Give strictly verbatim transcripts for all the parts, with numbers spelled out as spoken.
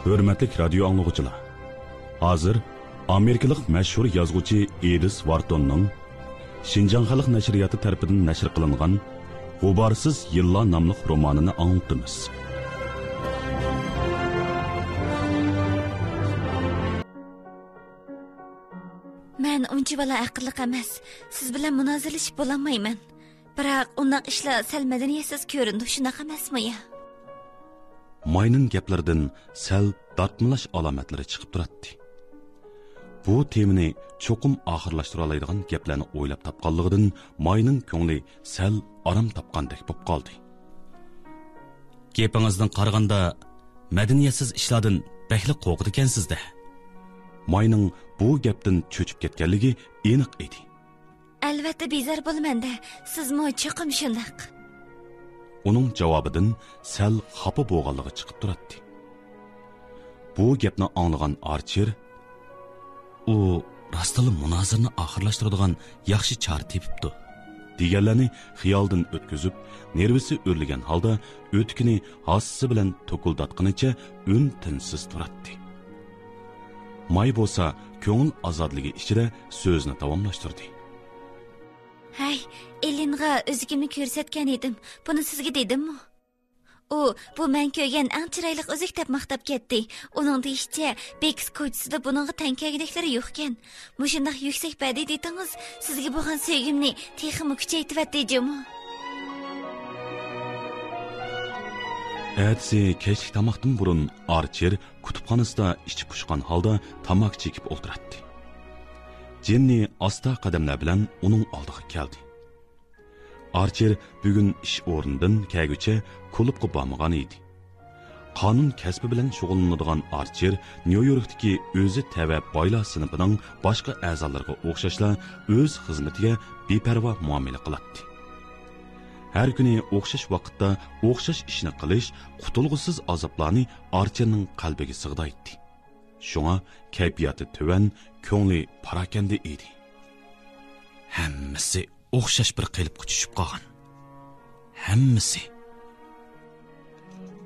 ھۆرمەتلىك رادىيو ئاڭلىغۇچىلار، ھازىر ئامېرىكىلىق مەشھۇر يازغۇچى ئېدىس ۋارتوننىڭ شىنجاڭ خەلق نەشرىياتى تەرىپىدىن نەشر قىلىنغان غۇبارسىز يىللار ناملىق رومانىنى ئاڭلىتىمىز. مەن ئۇنچىۋالا ئەقىللىق ئەمەس. سىز بىلەن مۇنازىرىلىشىپ بولالمايمەن. بىراق ئۇنداق ئىشلار سەل مەدەنىيەتسىز كۆرۈنىدۇ، شۇنداق ئەمەسمۇ يا؟ ماينىڭ گەپلىرىدىن سەل دارتمىلاش ئالامەتلىرى چىقىپ تۇراتتى. بۇ تېمىنى چوقۇم ئاخىرلاشتۇرالايدىغان گەپلەرنى ئويلاپ تاپقانلىقىدىن ماينىڭ كۆڭلى سەل ئارام تاپقاندەك بولۇپ قالدى. گېپىڭىزدىن قارىغاندا، مەدەنىيەتسىز ئىشلاردىن بەكلا قورقىدىكەنسىز-دە. ماينىڭ بۇ گەپتىن چۆچۈپ كەتكەنلىكى ئېنىق ئىدى. ئەلۋەتتە بىزار بولىمەن-دە، سىزمۇ چوقۇم شۇنداق. ئۇنىڭ جاۋابىدىن سەل خاپا بولغانلىقى چىقىپ تۇراتتى. بۇ گەپنى ئاڭلىغان ئارچېر، «ئۇ راستلا مۇنازىرىنى ئاخىرلاشتۇرىدىغان ياخشى چارە تېپىپتۇ» دېگەنلەرنى خىيالىدىن ئۆتكۈزۈپ، نېرۋىسى ئۆرلىگەن ھالدا ئۆتۈكىنى ھاسىسى بىلەن توكۇلداتقىنىچە ئۈن-تىنسىز تۇراتتى. ماي بولسا كۆڭۈل ئازادىلىكى ئىچىدە سۆزىنى داۋاملاشتۇردى. ھەي، ئېلىنغا ئۆزۈكۈمنى كۆرسەتكەن ئىدىم. بۇنى سىزگە دېدىممۇ؟ ئۇ، «بۇ مەن كۆرگەن ئەڭ چىرايلىق ئۆزۈك» دەپ ماختاپ كەتتى. ئۇنىڭ دېيىشىچە، بېكس كوچىسىدا بۇنىڭغا تەڭ كەلگۈدەكلىرى يوقكەن. مۇشۇنداق يۈكسەك بەدىدىيىتىڭىز سىزگە بولغان سۆيگۈمنى تېخىمۇ كۈچەيتىۋەتتى جۇمۇ. ئەتىسى كەچلىك تاماقتىن بۇرۇن ئارچېر كۇتۇپخانىسىدا ئىچى پۇشقان ھالدا تاماكا چېكىپ ئولتۇراتتى. جېننى ئاستا قەدەملەر بىلەن ئۇنىڭ ئالدىغا كەلدى. ئارچېر بۈگۈن ئىش ئورنىدىن كەلگۈچە كۇلۇبقا بارمىغان ئىدى. قانۇن كەسپى بىلەن شۇغۇللىنىدىغان ئارچېر نيۇ يوركتىكى ئۆزى تەۋە بايلار سىنىپىنىڭ باشقا ئەزالىرىغا ئوخشاشلا ئۆز خىزمىتىگە بىپەرۋا مۇئامىلە قىلاتتى. ھەر كۈنى ئوخشاش ۋاقىتتا ئوخشاش ئىشنى قىلىش قۇتۇلغۇسىز ئازابلارنى ئارچېرنىڭ قەلبىگە سىغدايتتى. شۇڭا كەيپىياتى تۆۋەن، كۆڭلى پاراكەندە ئىدى. ھەممىسى ئوخشاش بىر قېلىپقا چۈشۈپ قالغان. ھەممىسى.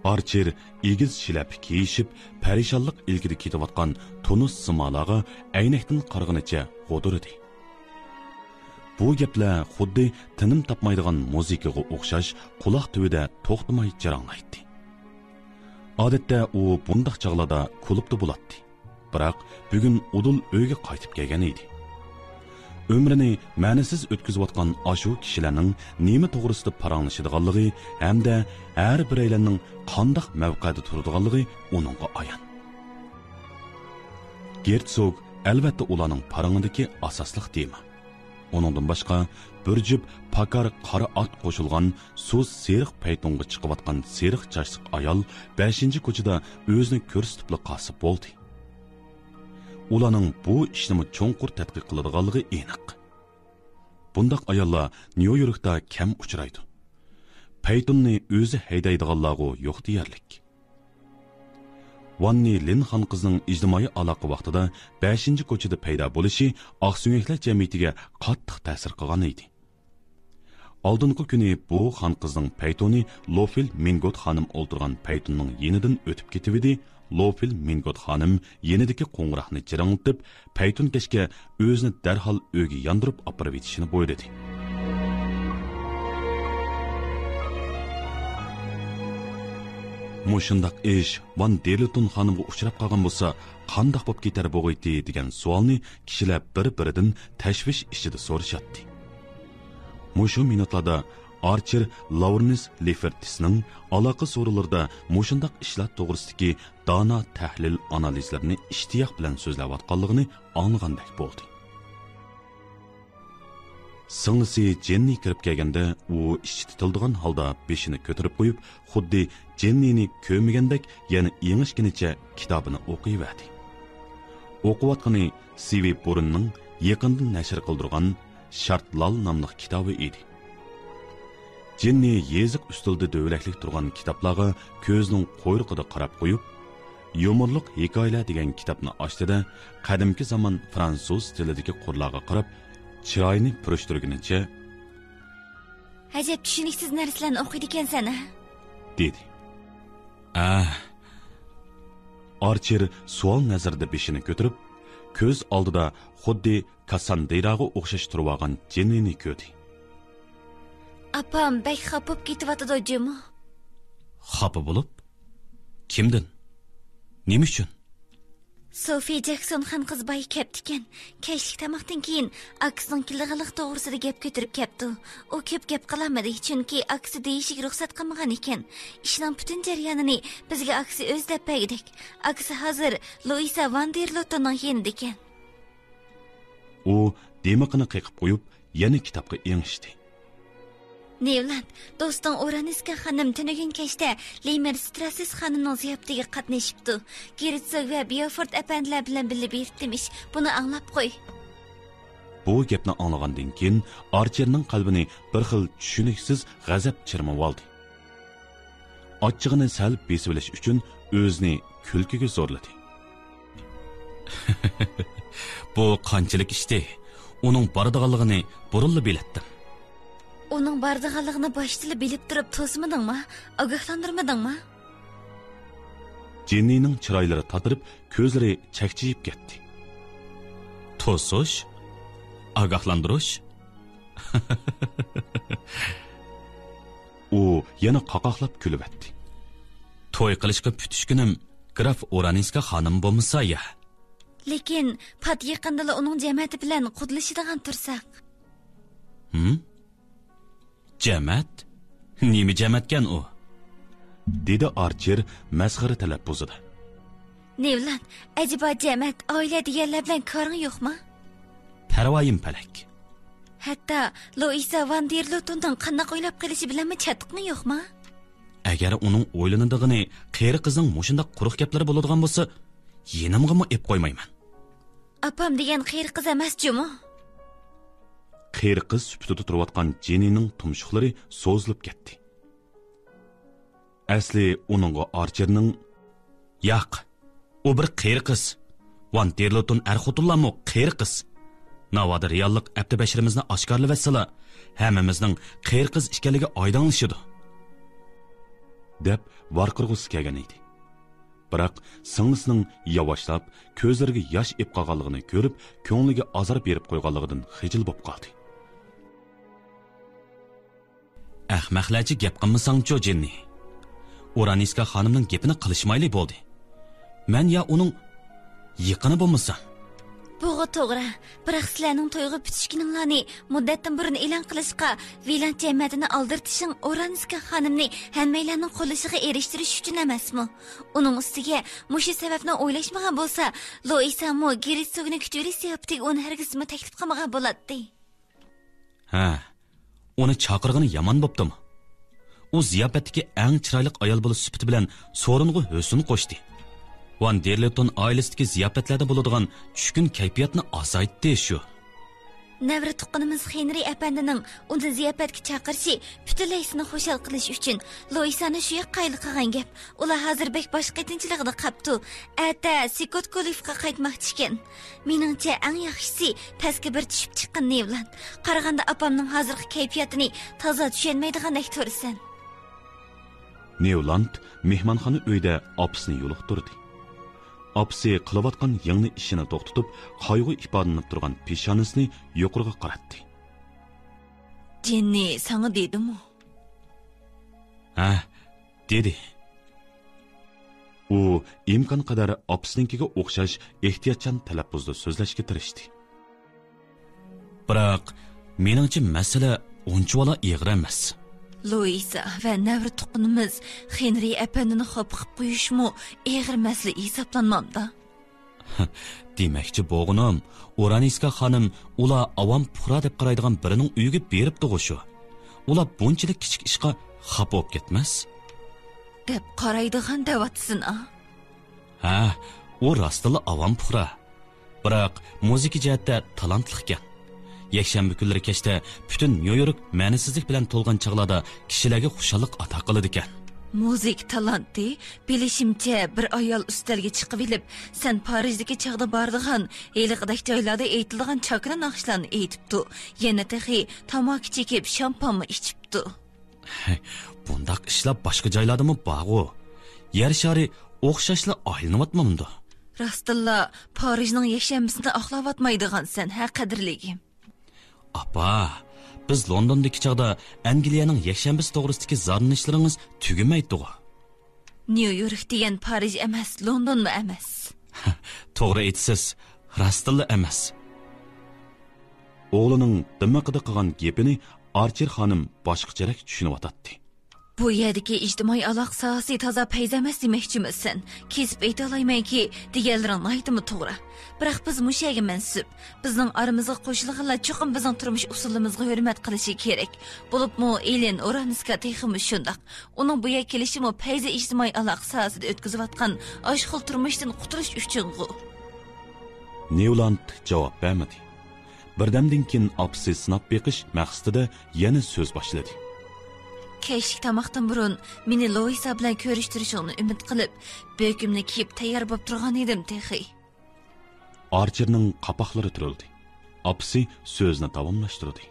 ئارچېر ئېگىز شىلەپە كىيىشىپ، پەرىشانلىق ئىلكىدە كېتىۋاتقان تونۇش سىمالارغا ئەينەكتىن قارىغىنىچە غودۇرىدى. بۇ گەپلەر خۇددى تىنىم تاپمايدىغان مۇزىكىغا ئوخشاش قۇلاق تۈۋىدە توختىماي جاراڭلايتتى. ئادەتتە ئۇ بۇنداق چاغلاردا كۇلۇبتا بولاتتى. بىراق بۈگۈن ئۇدۇل ئۆيگە قايتىپ كەلگەن ئىدى. ئۆمرىنى مەنىسىز ئۆتكۈزۈۋاتقان ئاشۇ كىشىلەرنىڭ نېمە توغرىسىدا پاراڭلىشىدىغانلىقى ھەمدە ھەر بىرەيلەننىڭ قانداق مەۋقەدە تۇرىدىغانلىقى ئۇنىڭغا ئايان. گېرتسوگ، ئەلۋەتتە، ئۇلارنىڭ پارىڭىدىكى ئاساسلىق تېما. ئۇنىڭدىن باشقا، بىر جۈپ پاكار قارا ئات قوشۇلغان سۇس سېرىق پەيتۇنغا چىقىۋاتقان سېرىق چاچلىق ئايال بەشىنچى كوچىدا ئۆزىنى كۆرسىتىپلا قالسا بولدى. ئۇلارنىڭ بۇ ئىشنىمۇ چوڭقۇر تەتقىق قىلىدىغانلىقى ئېنىق. بۇنداق ئاياللار نيۇ يوركتا كەم ئۇچرايدۇ. پەيتۇننى ئۆزى ھەيدەيدىغانلارغۇ يوق دېيەرلىك. ۋاننى لىن خانقىزنىڭ ئىجتىمائىي ئالاقە ۋاقتىدا بەشىنچى كوچىدا پەيدا بولۇشى ئاقسۆڭەكلەر جەمئىيىتىگە قاتتىق تەسىر قىلغان ئىدى. ئالدىنقى كۈنى بۇ خانقىزنىڭ پەيتۇنى لوفىل مىنگوت خانىم ئولتۇرغان پەيتۇننىڭ يېنىدىن ئۆتۈپ كېتىۋىدى، لوفىل مىنگوت خانىم يېنىدىكى قوڭغۇراقنى جىرىڭلىتىپ، پەيتۇنكەشكە ئۆزىنى دەرھال ئۆيگە ياندۇرۇپ ئاپىرىۋېتىشنى بۇيرۇدى. مۇشۇنداق ئىش ۋان دېلىتون خانىمغا ئۇچراپ قالغان بولسا، قانداق بولۇپ كېتەر بوغىيتى دېگەن سوئالنى كىشىلەر بىر-بىرىدىن تەشۋىش ئىچىدە سورىشاتتى. مۇشۇ مىنۇتلاردا ئارچېر لاۋرېنس لىفېرتىسنىڭ ئالاقە سورۇنلىرىدا مۇشۇنداق ئىشلار توغرىسىدىكى دانا تەھلىل ئانالىزلىرىنى ئىشتىياق بىلەن سۆزلەۋاتقانلىقىنى ئاڭلىغاندەك بولدى. سىڭلىسى جېننى كىرىپ كەلگەندە، ئۇ ئىچى تىتىلدىغان ھالدا بېشىنى كۆتۈرۈپ قويۇپ، خۇددى جېننىنى كۆرمىگەندەك يەنە ئېڭىشكىنىچە كىتابىنى ئوقۇيۋەردى. ئوقۇۋاتقىنى سىۋى بۇرۇننىڭ يېقىندىن نەشر قىلدۇرغان شارتلال ناملىق كىتابى ئىدى. جېننى يېزىق ئۈستىلىدە دۆۋىلەكلىك تۇرغان كىتابلارغا كۆزىنىڭ قۇيرۇقىدا قاراپ قويۇپ، يۇمۇرلۇق ھېكايىلەر دېگەن كىتابنى ئاچتى-دە، قەدىمكى زامان فرانسۇز تىلىدىكى قۇرلارغا قاراپ، چىرايىنى پۈرۈشتۈرگىنىچە، «ئەجەب چۈشىنىكسىز نەرسىلەرنى ئوقۇيدىكەنسەن، ھە؟» دېدى. «ئە، ئارچېر سوئال نەزىرىدە بېشىنى كۆتۈرۈپ، كۆز ئالدىدا خۇددى كاسساندىراغا ئوخشاش تۇرۇۋالغان جېننىنى كۆردى. ئاپام بەك خاپا بولۇپ كېتىۋاتىدۇ جۇمۇ. خاپا بولۇپ؟ كىمدىن؟ نېمە ئۈچۈن؟ سوفى جەكسون خانقىز بايا كەپتىكەن. كەچلىك تاماقتىن كېيىن ئاكىسىنىڭ كېلىدىغانلىقى توغرىسىدا گەپ كۆتۈرۈپ كەپتۇ. ئۇ كۆپ گەپ قىلالمىدى، چۈنكى ئاكىسى دېيىشىگە رۇخسەت قىلمىغان ئىكەن. ئىشنىڭ پۈتۈن جەريانىنى بىزگە ئاكىسى ئۆزى دەپ بەرگۈدەك. ئاكىسى ھازىر لۇئىسا ۋان دېر لوتوننىڭ يېنىدىكەن. ئۇ دىمىقىنى قېقىپ قويۇپ، يەنە كىتابقا ئېڭىشتى. نېۋلاند، دوستۇڭ ئورانىسكا خانىم تۈنۈگۈن كەچتە لىمېر ستراسسېس خانىمنىڭ زىياپىتىگە قاتنىشىپتۇ. گېرتسوگ ۋە بيوفورت ئەپەندىلەر بىلەن بىللە بېرىپتىمىش. بۇنى ئاڭلاپ قوي. بۇ گەپنى ئاڭلىغاندىن كېيىن، ئارچېرنىڭ قەلبىنى بىر خىل چۈشىنىكسىز غەزەپ چىرمىۋالدى. ئاچچىقىنى سەل بېسىۋېلىش ئۈچۈن ئۆزىنى كۈلكىگە زورلىدى. بۇ قانچىلىك ئىشتى؟ ئۇنىڭ بارىدىغانلىقىنى بۇرۇنلا بىلەتتىم. ئۇنىڭ بارىدىغانلىقىنى باشتىلا بىلىپ تۇرۇپ توسمىدىڭما؟ ئاگاھلاندۇرمىدىڭما؟ جېننىنىڭ چىرايلىرى تاتىرىپ، كۆزلىرى چەكچىيىپ كەتتى. توسۇش؟ ئاگاھلاندۇرۇش؟ ئۇ يەنە قاقاقلاپ كۈلۈۋەتتى. توي قىلىشقا پۈتۈشكىنىم گراف ئورانىسكا خانىم بولمىسا يا. لېكىن پات يېقىندىلا ئۇنىڭ جەمەتى بىلەن قۇدىلىشىدىغان تۇرساق. ھىم؟ جەمەت؟ نېمە جەمەتكەن ئۇ؟ دېدى ئارچېر مەسخىرە تەلەپپۇزىدا. نېۋلاند، ئەجەبا جەمەت، ئائىلە دېگەنلەر بىلەن كارىڭ يوقما؟ پەرۋايىم پەلەك. ھەتتا لۇئىسا ۋان دېر لوتوننىڭ قانداق ئويلاپ قېلىشى بىلەنمۇ چاتىقىڭ يوقما؟ ئەگەر ئۇنىڭ ئويلىنىدىغىنى قېرى قىزنىڭ مۇشۇنداق قۇرۇق گەپلىرى بولىدىغان بولسا، يېنىمغىمۇ ئېپ قويمايمەن. ئاپام دېگەن قېرى قىز ئەمەس جۇمۇ. قېرى قىز سۈپىتىدە تۇرۇۋاتقان جېننىنىڭ تۇمشۇقلىرى سوزۇلۇپ كەتتى. ئەسلى ئۇنىڭغا ئارچېرنىڭ، ياق، ئۇ بىر قېرى قىز. ۋان دېرلوتون ئەر خوتۇنلارمۇ قېرى قىز. ناۋادا رېئاللىق ئەپتى بەشىرىمىزنى ئاشكارىلىۋەتسىلا، ھەممىمىزنىڭ قېرى قىز ئىكەنلىكى ئايدىڭلىشىدۇ. دەپ ۋارقىرىغۇسى كەلگەن ئىدى. بىراق سىڭلىسىنىڭ ياۋاشلاپ كۆزلىرىگە ياش ئېپ قالغانلىقىنى كۆرۈپ، كۆڭلىگە ئازار بېرىپ قويغانلىقىدىن خىجىل بوپ قالدى. ئەخمەقلەرچە گەپ قىلمىساڭچۇ، جېننى. ئورانىسكا خانىمنىڭ گېپىنى قىلىشمايلى بولدى. مەن يا ئۇنىڭ يېقىنى بولمىسام. بۇغۇ توغرا، بىراق سىلەرنىڭ تويغا پۈتۈشكىنىڭلارنى مۇددەتتىن بۇرۇن ئېلان قىلىشقا، ۋىلايەت جەمەتىنى ئالدىرىتىشىڭ ئورانىسكا خانىمنى ھەممەيلەننىڭ قوللىشىغا ئېرىشتۈرۈش ئۈچۈن ئەمەسمۇ؟ ئۇنىڭ ئۈستىگە مۇشۇ سەۋەبنى ئويلاشمىغان بولسا، لوئىسامۇ گېرتسوگنى كۈتۈۋېلىش زىياپىتىگە ئۇنى ھەرگىزمۇ تەكلىپ قىلمىغان بولاتتى. ھە، ئۇنى چاقىرغىنى يامان بوپتىمۇ؟ ئۇ زىياپەتتىكى ئەڭ چىرايلىق ئايال بولۇش سۈپىتى بىلەن سورۇنغا ھۆسن قوشتى. ۋان دېرلېتون ئائىلىسىدىكى زىياپەتلەردە بولىدىغان چۈشكۈن كەيپىياتنى ئازايتتى شۇ. نەۋرە تۇغقىنىمىز خېنرى ئەپەندىنىڭ ئۇنى زىياپەتكە چاقىرىشى پۈتۈنلەي سېنى خۇشال قىلىش ئۈچۈن لوئىسانى شۇ ياققا قايىل قىلغان گەپ. ئۇلار ھازىر بەك باش قېتىنچىلىقىدا قاپتۇ. ئەتە سىكوت كولىفقا قايتماقچىكەن. مېنىڭچە، ئەڭ ياخشىسى پەسكە بىر چۈشۈپ چىققىن، نېۋلاند. قارىغاندا ئاپامنىڭ ھازىرقى كەيپىياتىنى تازا چۈشەنمەيدىغاندەك تۇرىسەن. نېۋلاند مېھمانخانا ئۆيدە ئاپىسىنى يولۇقتۇردى. ئاپىسى قىلىۋاتقان يىڭنە ئىشىنى توختىتىپ، قايغۇ ئىپادىلىنىپ تۇرغان پېشانىسىنى يۇقىرىغا قاراتتى. جېننى ساڭا دېدىمۇ؟ ھە، دېدى. ئۇ ئىمكانقەدەر ئاپىسىنىڭكىگە ئوخشاش ئېھتىياتچان تەلەپپۇزدا سۆزلەشكە تىرىشتى. بىراق، مېنىڭچە مەسىلە ئۇنچىۋالا ئېغىر ئەمەس. لوئىسا ۋە نەۋرە تۇغقىنىمىز خېنرى ئەپەندىنى خاپا قىلىپ قويۇشمۇ ئېغىر مەسىلە ھېسابلانمامدا؟ دېمەكچى بولغىنىم، ئورانىسكا خانىم ئۇلار ئاۋام پۇقرا دەپ قارايدىغان بىرىنىڭ ئۆيىگە بېرىپتىغۇ شۇ. ئۇلار بۇنچىلىك كىچىك ئىشقا خاپا بولۇپ كەتمەس. دەپ قارايدىغان دەۋاتىسىنا؟ ھە، ئۇ راستتىنلا ئاۋام پۇقرا. بىراق مۇزىكا جەھەتتە تالانتلىقكەن. يەكشەنبە كۈنلىرى كەچتە پۈتۈن نيۇ يورك مەنىسىزلىك بىلەن تولغان چاغلاردا كىشىلەرگە خۇشاللىق ئاتا قىلىدىكەن. مۇزىكا تالانتى؟ بىلىشىمچە، بىر ئايال ئۈستەلگە چىقىۋېلىپ، سەن پارىژدىكى چاغدا بارىدىغان ھېلىقىدەك جايلاردا ئېيتىلىدىغان چاكىنا ناخشىلارنى ئېيتىپتۇ. يەنە تېخى تاماكا چېكىپ، شامپانمۇ ئىچىپتۇ. بۇنداق ئىشلار باشقا جايلاردىمۇ بارغۇ. يەر شارى ئوخشاشلا ئايلىنىۋاتمامدۇ؟ راستتىنلا، پارىژنىڭ يەكشەنبىسىنى ئاقلاۋاتمايدىغانسەن، ھە، قەدىرلىگىم؟ ئاپا، بىز لوندوندىكى چاغدا ئەنگلىيەنىڭ يەكشەنبىسى توغرىسىدىكى زارلىنىشلىرىڭىز تۈگىمەيتتىغۇ؟ نيۇ يورك دېگەن پارىژ ئەمەس، لوندونمۇ ئەمەس. توغرا ئېيتىسىز، راستتىنلا ئەمەس. ئوغلىنىڭ دىمىقىدا قىلغان گېپىنى ئارچېر خانىم باشقىچىراق چۈشىنىۋاتاتتى. بۇ يەردىكى ئىجتىمائىي ئالاقە ساھەسى تازا پەيزى ئەمەس دېمەكچىمىسەن؟ كېسىپ ئېيتالايمەنكى، دېگەنلىرىڭ ناھايىتىمۇ توغرا. بىراق بىز مۇشۇ يەرگە مەنسۇپ. بىزنىڭ ئارىمىزغا قوشۇلغانلار چوقۇم بىزنىڭ تۇرمۇش ئۇسۇلىمىزغا ھۆرمەت قىلىشى كېرەك. بولۇپمۇ ئېلېن ئورانىسكا تېخىمۇ شۇنداق. ئۇنىڭ بۇ يەرگە كېلىشىمۇ پەيزى ئىجتىمائىي ئالاقە ساھەسىدە ئۆتكۈزۈۋاتقان ئاشۇ خىل تۇرمۇشتىن قۇتۇلۇش ئۈچۈنغۇ. نيۇلاند جاۋاب بەرمىدى. بىردەمدىن كېيىن ئاپىسى سىناپ بېقىش مەقسىتىدە يەنە سۆز باشلىدى. كەچلىك تاماقتىن بۇرۇن مېنى لويىسا بىلەن كۆرۈشتۈرۈشۈڭنى ئۈمىد قىلىپ، بۆكۈمنى كىيىپ تەييار بولۇپ تۇرغان ئىدىم تېخى. ئارچېرنىڭ قاپاقلىرى تۈرۈلدى. ئاپىسى سۆزىنى داۋاملاشتۇردى.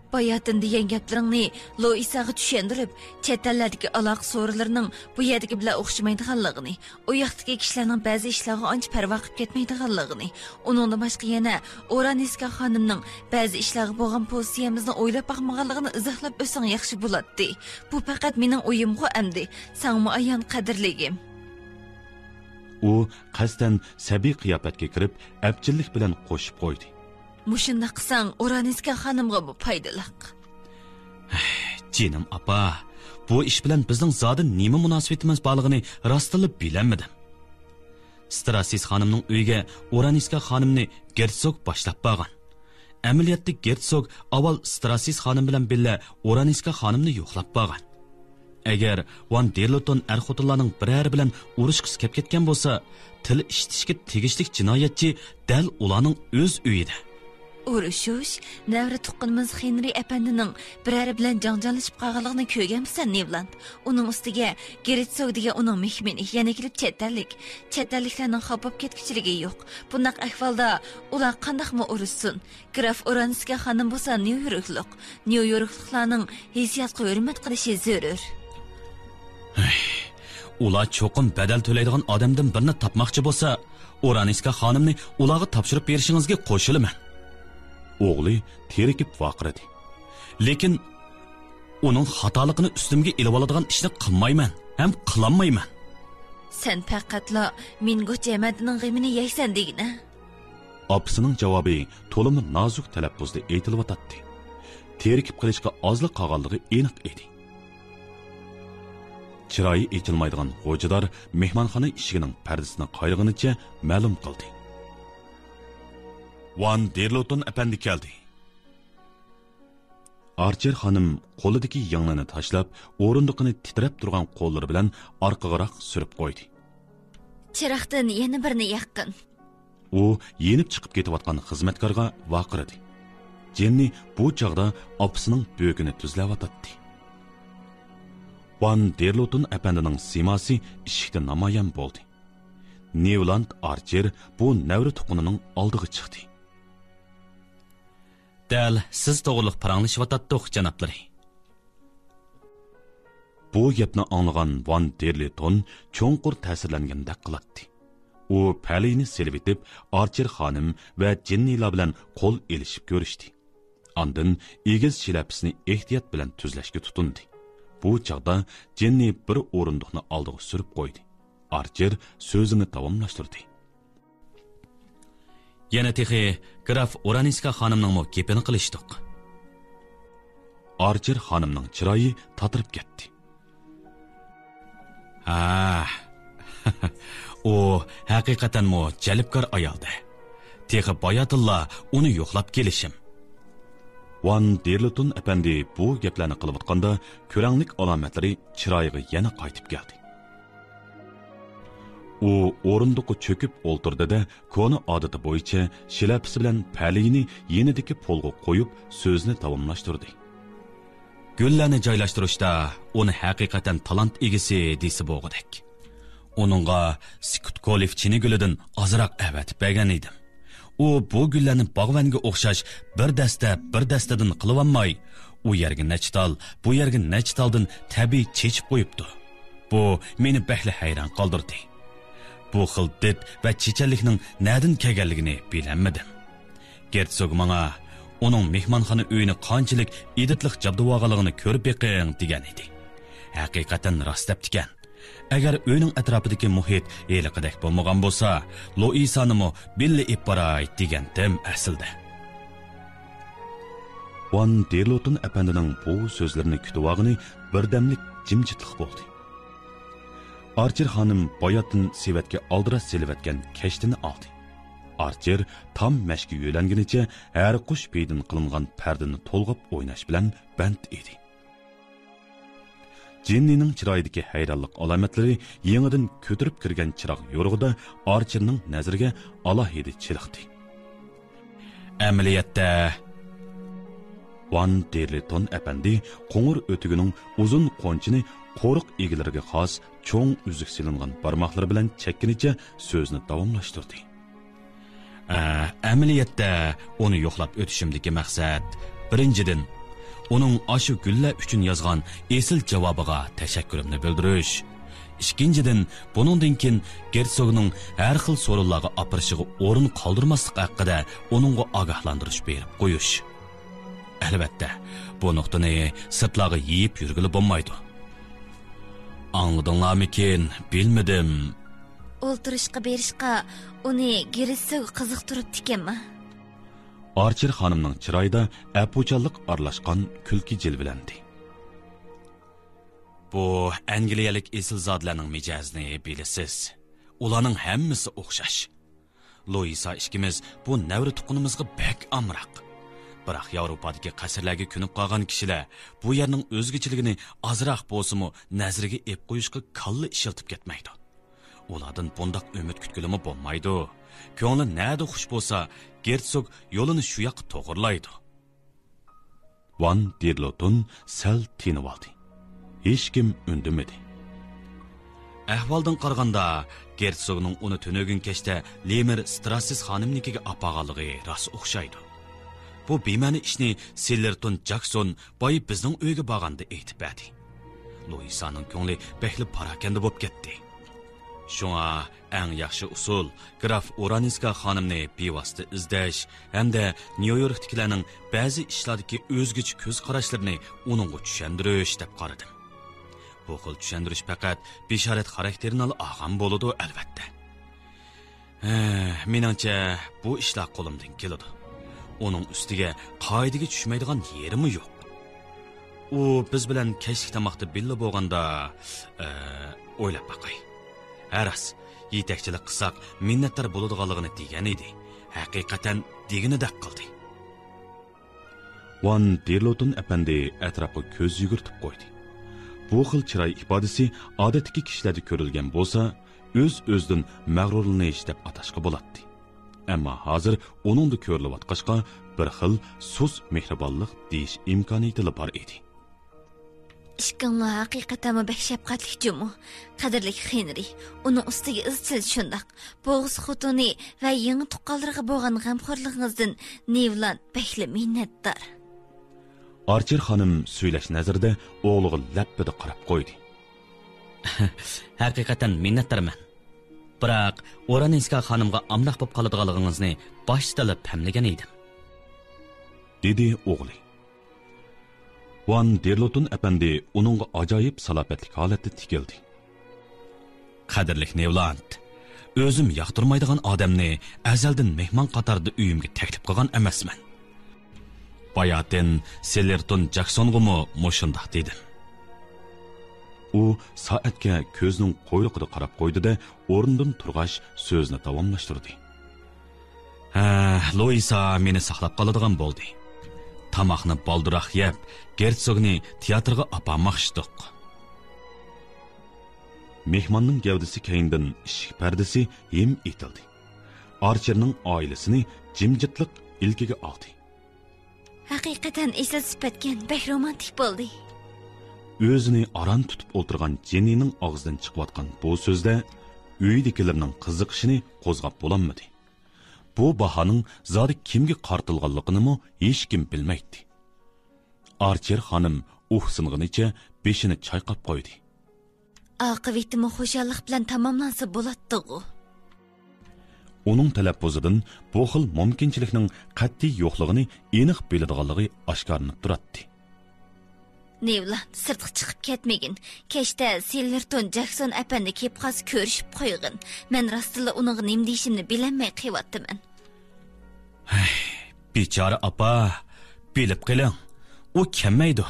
باياتىن دېگەن گەپلىرىڭنى لوئىساغا چۈشەندۈرۈپ، چەت ئەللەردىكى ئالاقە سورۇنلىرىنىڭ بۇ يەردىكى بىلەن ئوخشىمايدىغانلىقىنى، ئۇ ياقتىكى كىشىلەرنىڭ بەزى ئىشلارغا ئانچە پەرۋا قىلىپ كەتمەيدىغانلىقىنى، ئۇنىڭدىن باشقا يەنە ئورانىسكا خانىمنىڭ بەزى ئىشلارغا بولغان پوزىتسىيەمىزنى ئويلاپ باقمىغانلىقىنى ئىزاھلاپ ئۆتسەڭ ياخشى بولاتتى. بۇ پەقەت مېنىڭ ئويۇمغۇ ئەمدى، ساڭىمۇ ئايان، قەدىرلىگىم. ئۇ قەستەن سەبىي قىياپەتكە كىرىپ، ئەپچىللىك بىلەن قوشۇپ قويدى. مۇشۇنداق قىلساڭ، ئورانىسكا خانىمغىمۇ پايدىلىق. جېنىم ئاپا، بۇ ئىش بىلەن بىزنىڭ زادى نېمە مۇناسىۋىتىمىز بارلىقىنى راستتىنلا بىلەلمىدىم. ستراسىس خانىمنىڭ ئۆيىگە ئورانىسكا خانىمنى گېرتسوگ باشلاپ بارغان. ئەمەلىيەتتە گېرتسوگ ئاۋۋال ستراسىس خانىم بىلەن بىللە ئورانىسكا خانىمنى يوقلاپ بارغان. ئەگەر ۋان دېرلوتون ئەر-خوتۇنلارنىڭ بىرەرى بىلەن ئۇرۇشقۇسى كەپ كەتكەن بولسا، تىل ئىشلىتىشكە تېگىشلىك جىنايەتچى دەل ئۇلارنىڭ ئۆز ئۆيىدە. ئۇرۇشۇش؟ نەۋرە تۇغقىنىمىز خېنرى ئەپەندىنىڭ بىرەرى بىلەن جاڭجاللىشىپ قالغانلىقىنى كۆرگەنمىسەن، نېۋلاند؟ ئۇنىڭ ئۈستىگە گېرتسوگ دېگەن ئۇنىڭ مېھمىنى، يەنە كېلىپ چەت ئەللىك. چەت ئەللىكلەرنىڭ خاپا بولۇپ كەتكۈچىلىكى يوق. بۇنداق ئەھۋالدا ئۇلار قانداقمۇ ئۇرۇشسۇن؟ گراف ئورانسكا خانىم بولسا نيۇ يوركلۇق. نيۇ يوركلۇقلارنىڭ ھېسسىياتقا ھۆرمەت قىلىشى زۆرۈر. ھەي، ئۇلار چوقۇم بەدەل تۆلەيدىغان ئادەمدىن بىرنى تاپماقچى بولسا، ئورانسكا خانىمنى ئۇلارغا تاپشۇرۇپ بېرىشىڭىزگە قوشۇلىمەن. ئوغلى تېرىكىپ ۋارقىرىدى. لېكىن ئۇنىڭ خاتالىقىنى ئۈستۈمگە ئېلىۋالىدىغان ئىشنى قىلمايمەن ھەم قىلالمايمەن. سەن پەقەتلا مىنگو جەمەتىنىڭ غېمىنى يەيسەن دېگىنە. ئاپىسىنىڭ جاۋابى تولىمۇ نازۇك تەلەپپۇزدا ئېيتىلىۋاتاتتى. تېرىكىپ قېلىشقا ئازلا قالغانلىقى ئېنىق ئىدى. چىرايى ئېچىلمايدىغان غوجىدار مېھمانخانا ئىشىكىنىڭ پەردىسىنى قايرىغىنىچە مەلۇم قىلدى. ۋان دېرلوتون ئەپەندى كەلدى. ئارچېر خانىم قولىدىكى يىڭنىنى تاشلاپ، ئورۇندۇقىنى تىترەپ تۇرغان قوللىرى بىلەن ئارقىغىراق سۈرۈپ قويدى. چىراغدىن يەنە بىرنى ياققىن. ئۇ يېنىپ چىقىپ كېتىۋاتقان خىزمەتكارغا ۋارقىرىدى. جېننى بۇ چاغدا ئاپىسىنىڭ بۆكىنى تۈزلەۋاتاتتى. ۋان دېرلوتون ئەپەندىنىڭ سىيماسى ئىشىكتە نامايان بولدى. نېۋلاند ئارچېر بۇ نەۋرە تۇغقىنىنىڭ ئالدىغا چىقتى. دەل سىز توغرىلىق پاراڭلىشىۋاتاتتۇق، جانابلىرى. بۇ گەپنى ئاڭلىغان ۋان دېرلېتون چوڭقۇر تەسىرلەنگەندەك قىلاتتى. ئۇ پەلىيىنى سېلىۋېتىپ، ئارچېر خانىم ۋە جېننىلار بىلەن قول ئېلىشىپ كۆرۈشتى. ئاندىن ئېگىز شىلەپىسىنى ئېھتىيات بىلەن تۈزلەشكە تۇتۇندى. بۇ چاغدا جېننى بىر ئورۇندۇقنى ئالدىغا سۈرۈپ قويدى. ئارچېر سۆزىنى داۋاملاشتۇردى. يەنە تېخى گراف ئورانىسكا خانىمنىڭمۇ گېپىنى قىلىشتۇق. ئارچېر خانىمنىڭ چىرايى تاتىرىپ كەتتى. ھا، ئۇ ھەقىقەتەنمۇ جەلپكار ئايالدى. تېخى باياتىنلا ئۇنى يوقلاپ كېلىشىم. ۋان دېرلىتون ئەپەندى بۇ گەپلەرنى قىلىۋاتقاندا، كۆرەڭلىك ئالامەتلىرى چىرايىغا يەنە قايتىپ كەلدى. ئۇ ئورۇندۇققا چۆكۈپ ئولتۇردى-دە، كونا ئادىتى بويىچە شىلەپىسى بىلەن پەلىيىنى يېنىدىكى پولغا قويۇپ، سۆزىنى داۋاملاشتۇردى. گۈللەرنى جايلاشتۇرۇشتا ئۇنى ھەقىقەتەن تالانت ئىگىسى دېسە بولغۇدەك. ئۇنىڭغا سكۇتكولىف چىنە گۈلىدىن ئازراق ئەۋەتىپ بەرگەن ئىدىم. ئۇ بۇ گۈللەرنى باغۋەنگە ئوخشاش بىر دەستە، بىر دەستىدىن قىلىۋالماي، ئۇ يەرگە نەچچە تال، بۇ يەرگە نەچچە تالدىن تەبىئىي چېچىپ قويۇپتۇ. بۇ مېنى بەكلا ھەيران قالدۇردى. بۇ خىل دىت ۋە چېچەنلىكنىڭ نەدىن كەلگەنلىكىنى بىلەلمىدىم. گېرتسوگ ماڭا، ئۇنىڭ مېھمانخانا ئۆيىنى قانچىلىك ئىدىتلىق جابدۇۋالغانلىقىنى كۆرۈپ بېقىڭ، دېگەن ئىدى. ھەقىقەتەن راست دەپتىكەن. ئەگەر ئۆينىڭ ئەتراپىدىكى مۇھىت ھېلىقىدەك بولمىغان بولسا، لوئىسانىمۇ بىللە ئېلىپ باراي دېگەنتىم ئەسلىدە. ۋان دېرلوتون ئەپەندىنىڭ بۇ سۆزلىرىنى كۈتۈۋالغىلى بىردەملىك جىمجىتلىق بولدى. ئارچېر خانىم باياتىن سېۋەتكە ئالدىراش سېلىۋەتكەن كەشتىنى ئالدى. ئارچېر تام مەشكە يۆلەنگىنىچە ھەر قۇش پېيىدىن قىلىنغان پەردىنى تولغاپ ئويناش بىلەن بەند ئىدى. جېننىنىڭ چىرايىدىكى ھەيرانلىق ئالامەتلىرى يېڭىدىن كۆتۈرۈپ كىرگەن چىراغ يورۇقىدا ئارچېرنىڭ نەزىرىگە ئالاھىدە چېلىقتى. ئەمەلىيەتتە، ۋان دېرلىتون ئەپەندى قوڭۇر ئۆتۈكىنىڭ ئۇزۇن قونچىنى قورۇق ئىگىلىرىگە خاس چوڭ ئۈزۈك سېلىنغان بارماقلىرى بىلەن چەككىنىچە سۆزىنى داۋاملاشتۇردى. ئە، ئەمەلىيەتتە ئۇنى يوقلاپ ئۆتۈشۈمدىكى مەقسەت، بىرىنچىدىن، ئۇنىڭ ئاشۇ گۈللەر ئۈچۈن يازغان ئېسىل جاۋابىغا تەشەككۈرۈمنى بىلدۈرۈش. ئىككىنچىدىن، بۇنىڭدىن كېيىن گېرتسوگنىڭ ھەر خىل سورۇنلارغا ئاپىرىشىغا ئورۇن قالدۇرماسلىق ھەققىدە ئۇنىڭغا ئاگاھلاندۇرۇش بېرىپ قويۇش. ئەلۋەتتە، بۇ نۇقتىنى سىرتلارغا يېيىپ يۈرگىلى بولمايدۇ. ئاڭلىدىڭلارمىكىن، بىلمىدىم. ئولتۇرۇشقا بېرىشقا ئۇنى گېرتسوگ قىزىقتۇرۇپتىكەنما؟ ئارچېر خانىمنىڭ چىرايىدا ئەپۇچانلىق ئارىلاشقان كۈلكە جىلۋىلەندى. بۇ ئەنگلىيەلىك ئېسىلزادىلەرنىڭ مىجەزىنى بىلىسىز. ئۇلارنىڭ ھەممىسى ئوخشاش. لوئىسا ئىككىمىز بۇ نەۋرە تۇغقىنىمىزغا بەك ئامراق. بىراق ياۋروپادىكى قەسىرلەرگە كۆنۈپ قالغان كىشىلەر بۇ يەرنىڭ ئۆزگىچىلىكىنى ئازراق بولسىمۇ نەزىرىگە ئېلىپ قويۇشقا كاللا ئىشلىتىپ كەتمەيدۇ. ئۇلاردىن بۇنداق ئۈمىد كۈتكىلىمۇ بولمايدۇ. كۆڭلى نەدە خۇش بولسا، گېرتسوگ يولىنى شۇ ياققا توغرىلايدۇ. ۋان دېرلوتون سەل تىنىۋالدى. ھېچكىم ئۈندىمىدى. ئەھۋالدىن قارىغاندا، گېرتسوگنىڭ ئۇنى تۈنۈگۈن كەچتە لېمېر ستراسسېس خانىمنىڭكىگە ئاپارغانلىقى راست ئوخشايدۇ. بۇ بىمەنە ئىشنى سىللېرتون جاكسون بايا بىزنىڭ ئۆيگە بارغاندا ئېيتىپ بەردى. لوئىسانىڭ كۆڭلى بەكلا پاراكەندە بولۇپ كەتتى. شۇڭا ئەڭ ياخشى ئۇسۇل، گراف ئورانىسكا خانىمنى بىۋاسىتە ئىزدەش ھەمدە نيۇ يوركتىكىلەرنىڭ بەزى ئىشلاردىكى ئۆزگىچە كۆز قاراشلىرىنى ئۇنىڭغا چۈشەندۈرۈش دەپ قارىدىم. بۇ خىل چۈشەندۈرۈش پەقەت بېشارەت خاراكتېرىنىلا ئالغان بولىدۇ، ئەلۋەتتە. ھە، مېنىڭچە، بۇ ئىشلار قولۇمدىن كېلىدۇ. ئۇنىڭ ئۈستىگە قائىدىگە چۈشمەيدىغان يېرىمۇ يوق. ئۇ بىز بىلەن كەچلىك تاماقتا بىللە بولغاندا، ئە، ئويلاپ باقاي. ھە، راست، يېتەكچىلىك قىلساق مىننەتدار بولىدىغانلىقىنى دېگەن ئىدى. ھەقىقەتەن دېگىنىدەك قىلدى. ۋان دېرلوتون ئەپەندى ئەتراپقا كۆز يۈگۈرتۈپ قويدى. بۇ خىل چىراي ئىپادىسى ئادەتتىكى كىشىلەردە كۆرۈلگەن بولسا، ئۆز-ئۆزىدىن مەغرۇرلىنىش دەپ ئاتاشقا بولاتتى. ئەمما ھازىر ئۇنىڭدا كۆرۈلۈۋاتقاچقا، بىر خىل سۇس مېھرىبانلىق دېيىش ئىمكانىيىتىلا بار ئىدى. ئىككىڭلار ھەقىقەتەنمۇ بەك شەپقەتلىك جۇمۇ، قەدىرلىك خېنرى. ئۇنىڭ ئۈستىگە ئىزچىل شۇنداق. بوغۇز خوتۇنى ۋە يېڭى تۇغقانلىرىغا بولغان غەمخورلۇقىڭىزدىن نېۋلاند بەكلا مىننەتدار. ئارچېر خانىم سۈيلەش نەزىرىدە ئوغلىغا لەپپىدە قاراپ قويدى. ھەقىقەتەن مىننەتدارمەن. بىراق ئورانىسكا خانىمغا ئامراق بولۇپ قالىدىغانلىقىڭىزنى باشتىلا پەملىگەن ئىدىم. دېدى ئوغلى. ۋان دېرلوتون ئەپەندى ئۇنىڭغا ئاجايىپ سالاپەتلىك ھالەتتە تىكىلدى. قەدىرلىك نېۋلاند، ئۆزۈم ياقتۇرمايدىغان ئادەمنى ئەزەلدىن مېھمان قاتارىدا ئۆيۈمگە تەكلىپ قىلغان ئەمەسمەن. باياتىن سىللېرتون جاكسونغىمۇ مۇشۇنداق دېدىم. ئۇ سائەتكە كۆزىنىڭ قويرۇقىدا قاراپ قويدى-دە، ئورنىدىن تۇرغاچ سۆزىنى داۋاملاشتۇردى. ھە، لوئىسا مېنى ساقلاپ قالىدىغان بولدى. تاماقنى بالدۇرراق يەپ، گېرتسوگنى تىياتىرغا ئاپارماقچىدۇق. مېھماننىڭ گەۋدىسى كەينىدىن ئىشىك پەردىسى ھىم ئېتىلدى. ئارچېرنىڭ ئائىلىسىنى جىمجىتلىق ئىلكىگە ئالدى. ھەقىقەتەن ئېسىل سۈپەتكەن، بەك رومانتىك بولدى. ئۆزىنى ئاران تۇتۇپ ئولتۇرغان جېننىنىڭ ئاغزىدىن چىقىۋاتقان بۇ سۆزلەر ئۆيدىكىلەرنىڭ قىزىقىشىنى قوزغاپ بولالمىدى. بۇ باھانىڭ زادى كىمگە قارىتىلغانلىقىنىمۇ ھېچكىم بىلمەيتتى. ئارچېر خانىم ئۇھسىنغىنىچە بېشىنى چايقاپ قويدى. ئاقىۋىتىمۇ خۇشاللىق بىلەن تاماملانسا بولاتتىغۇ. ئۇنىڭ تەلەپپۇزىدىن بۇ خىل مۇمكىنچىلىكنىڭ قەتئىي يوقلۇقىنى ئېنىق بىلىدىغانلىقى ئاشكارىلىنىپ تۇراتتى. نېۋلاند، سىرتقا چىقىپ كەتمىگىن. كەچتە سىلۋېرتون جاكسون ئەپەندى كېلىپ قالسا كۆرۈشۈپ قويغىن. مەن راستتىنلا ئۇنىڭغا نېمە دېيىشىمنى بىلەلمەي قېلىۋاتىمەن. ھەي، بىچارە ئاپا، بىلىپ قېلىڭ، ئۇ كەلمەيدۇ.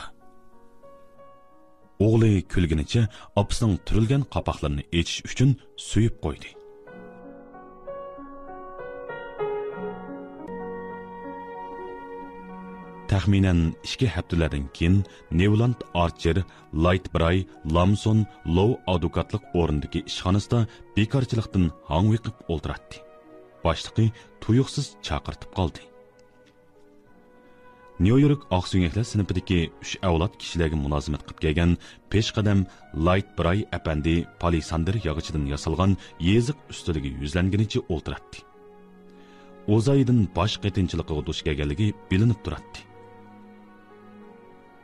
ئوغلى كۈلگىنىچە ئاپىسىنىڭ تۈرۈلگەن قاپاقلىرىنى ئېچىش ئۈچۈن سۆيۈپ قويدى. تەخمىنەن ئىككى ھەپتىلەردىن كېيىن نېۋلاند ئارچېر لايتبراي لامسون لوۋ ئادۋوكاتلىق ئورنىدىكى ئىشخانىسىدا بىكارچىلىقتىن ھاڭۋېقىپ ئولتۇراتتى. باشلىقى تۇيۇقسىز چاقىرتىپ قالدى. نيۇ يورك ئاقسۆڭەكلەر سىنىپىدىكى ئۈچ ئەۋلاد كىشىلەرگە مۇلازىمەت قىلىپ كەلگەن پېشقەدەم لايت براي ئەپەندى پالىساندىر ياغىچىدىن ياسالغان يېزىق ئۈستىلىگە يۈزلەنگىنىچە ئولتۇراتتى. ئۇزايدىن باش قېتىنچىلىقىغا دۇچ كەلگەنلىكى بىلىنىپ تۇراتتى.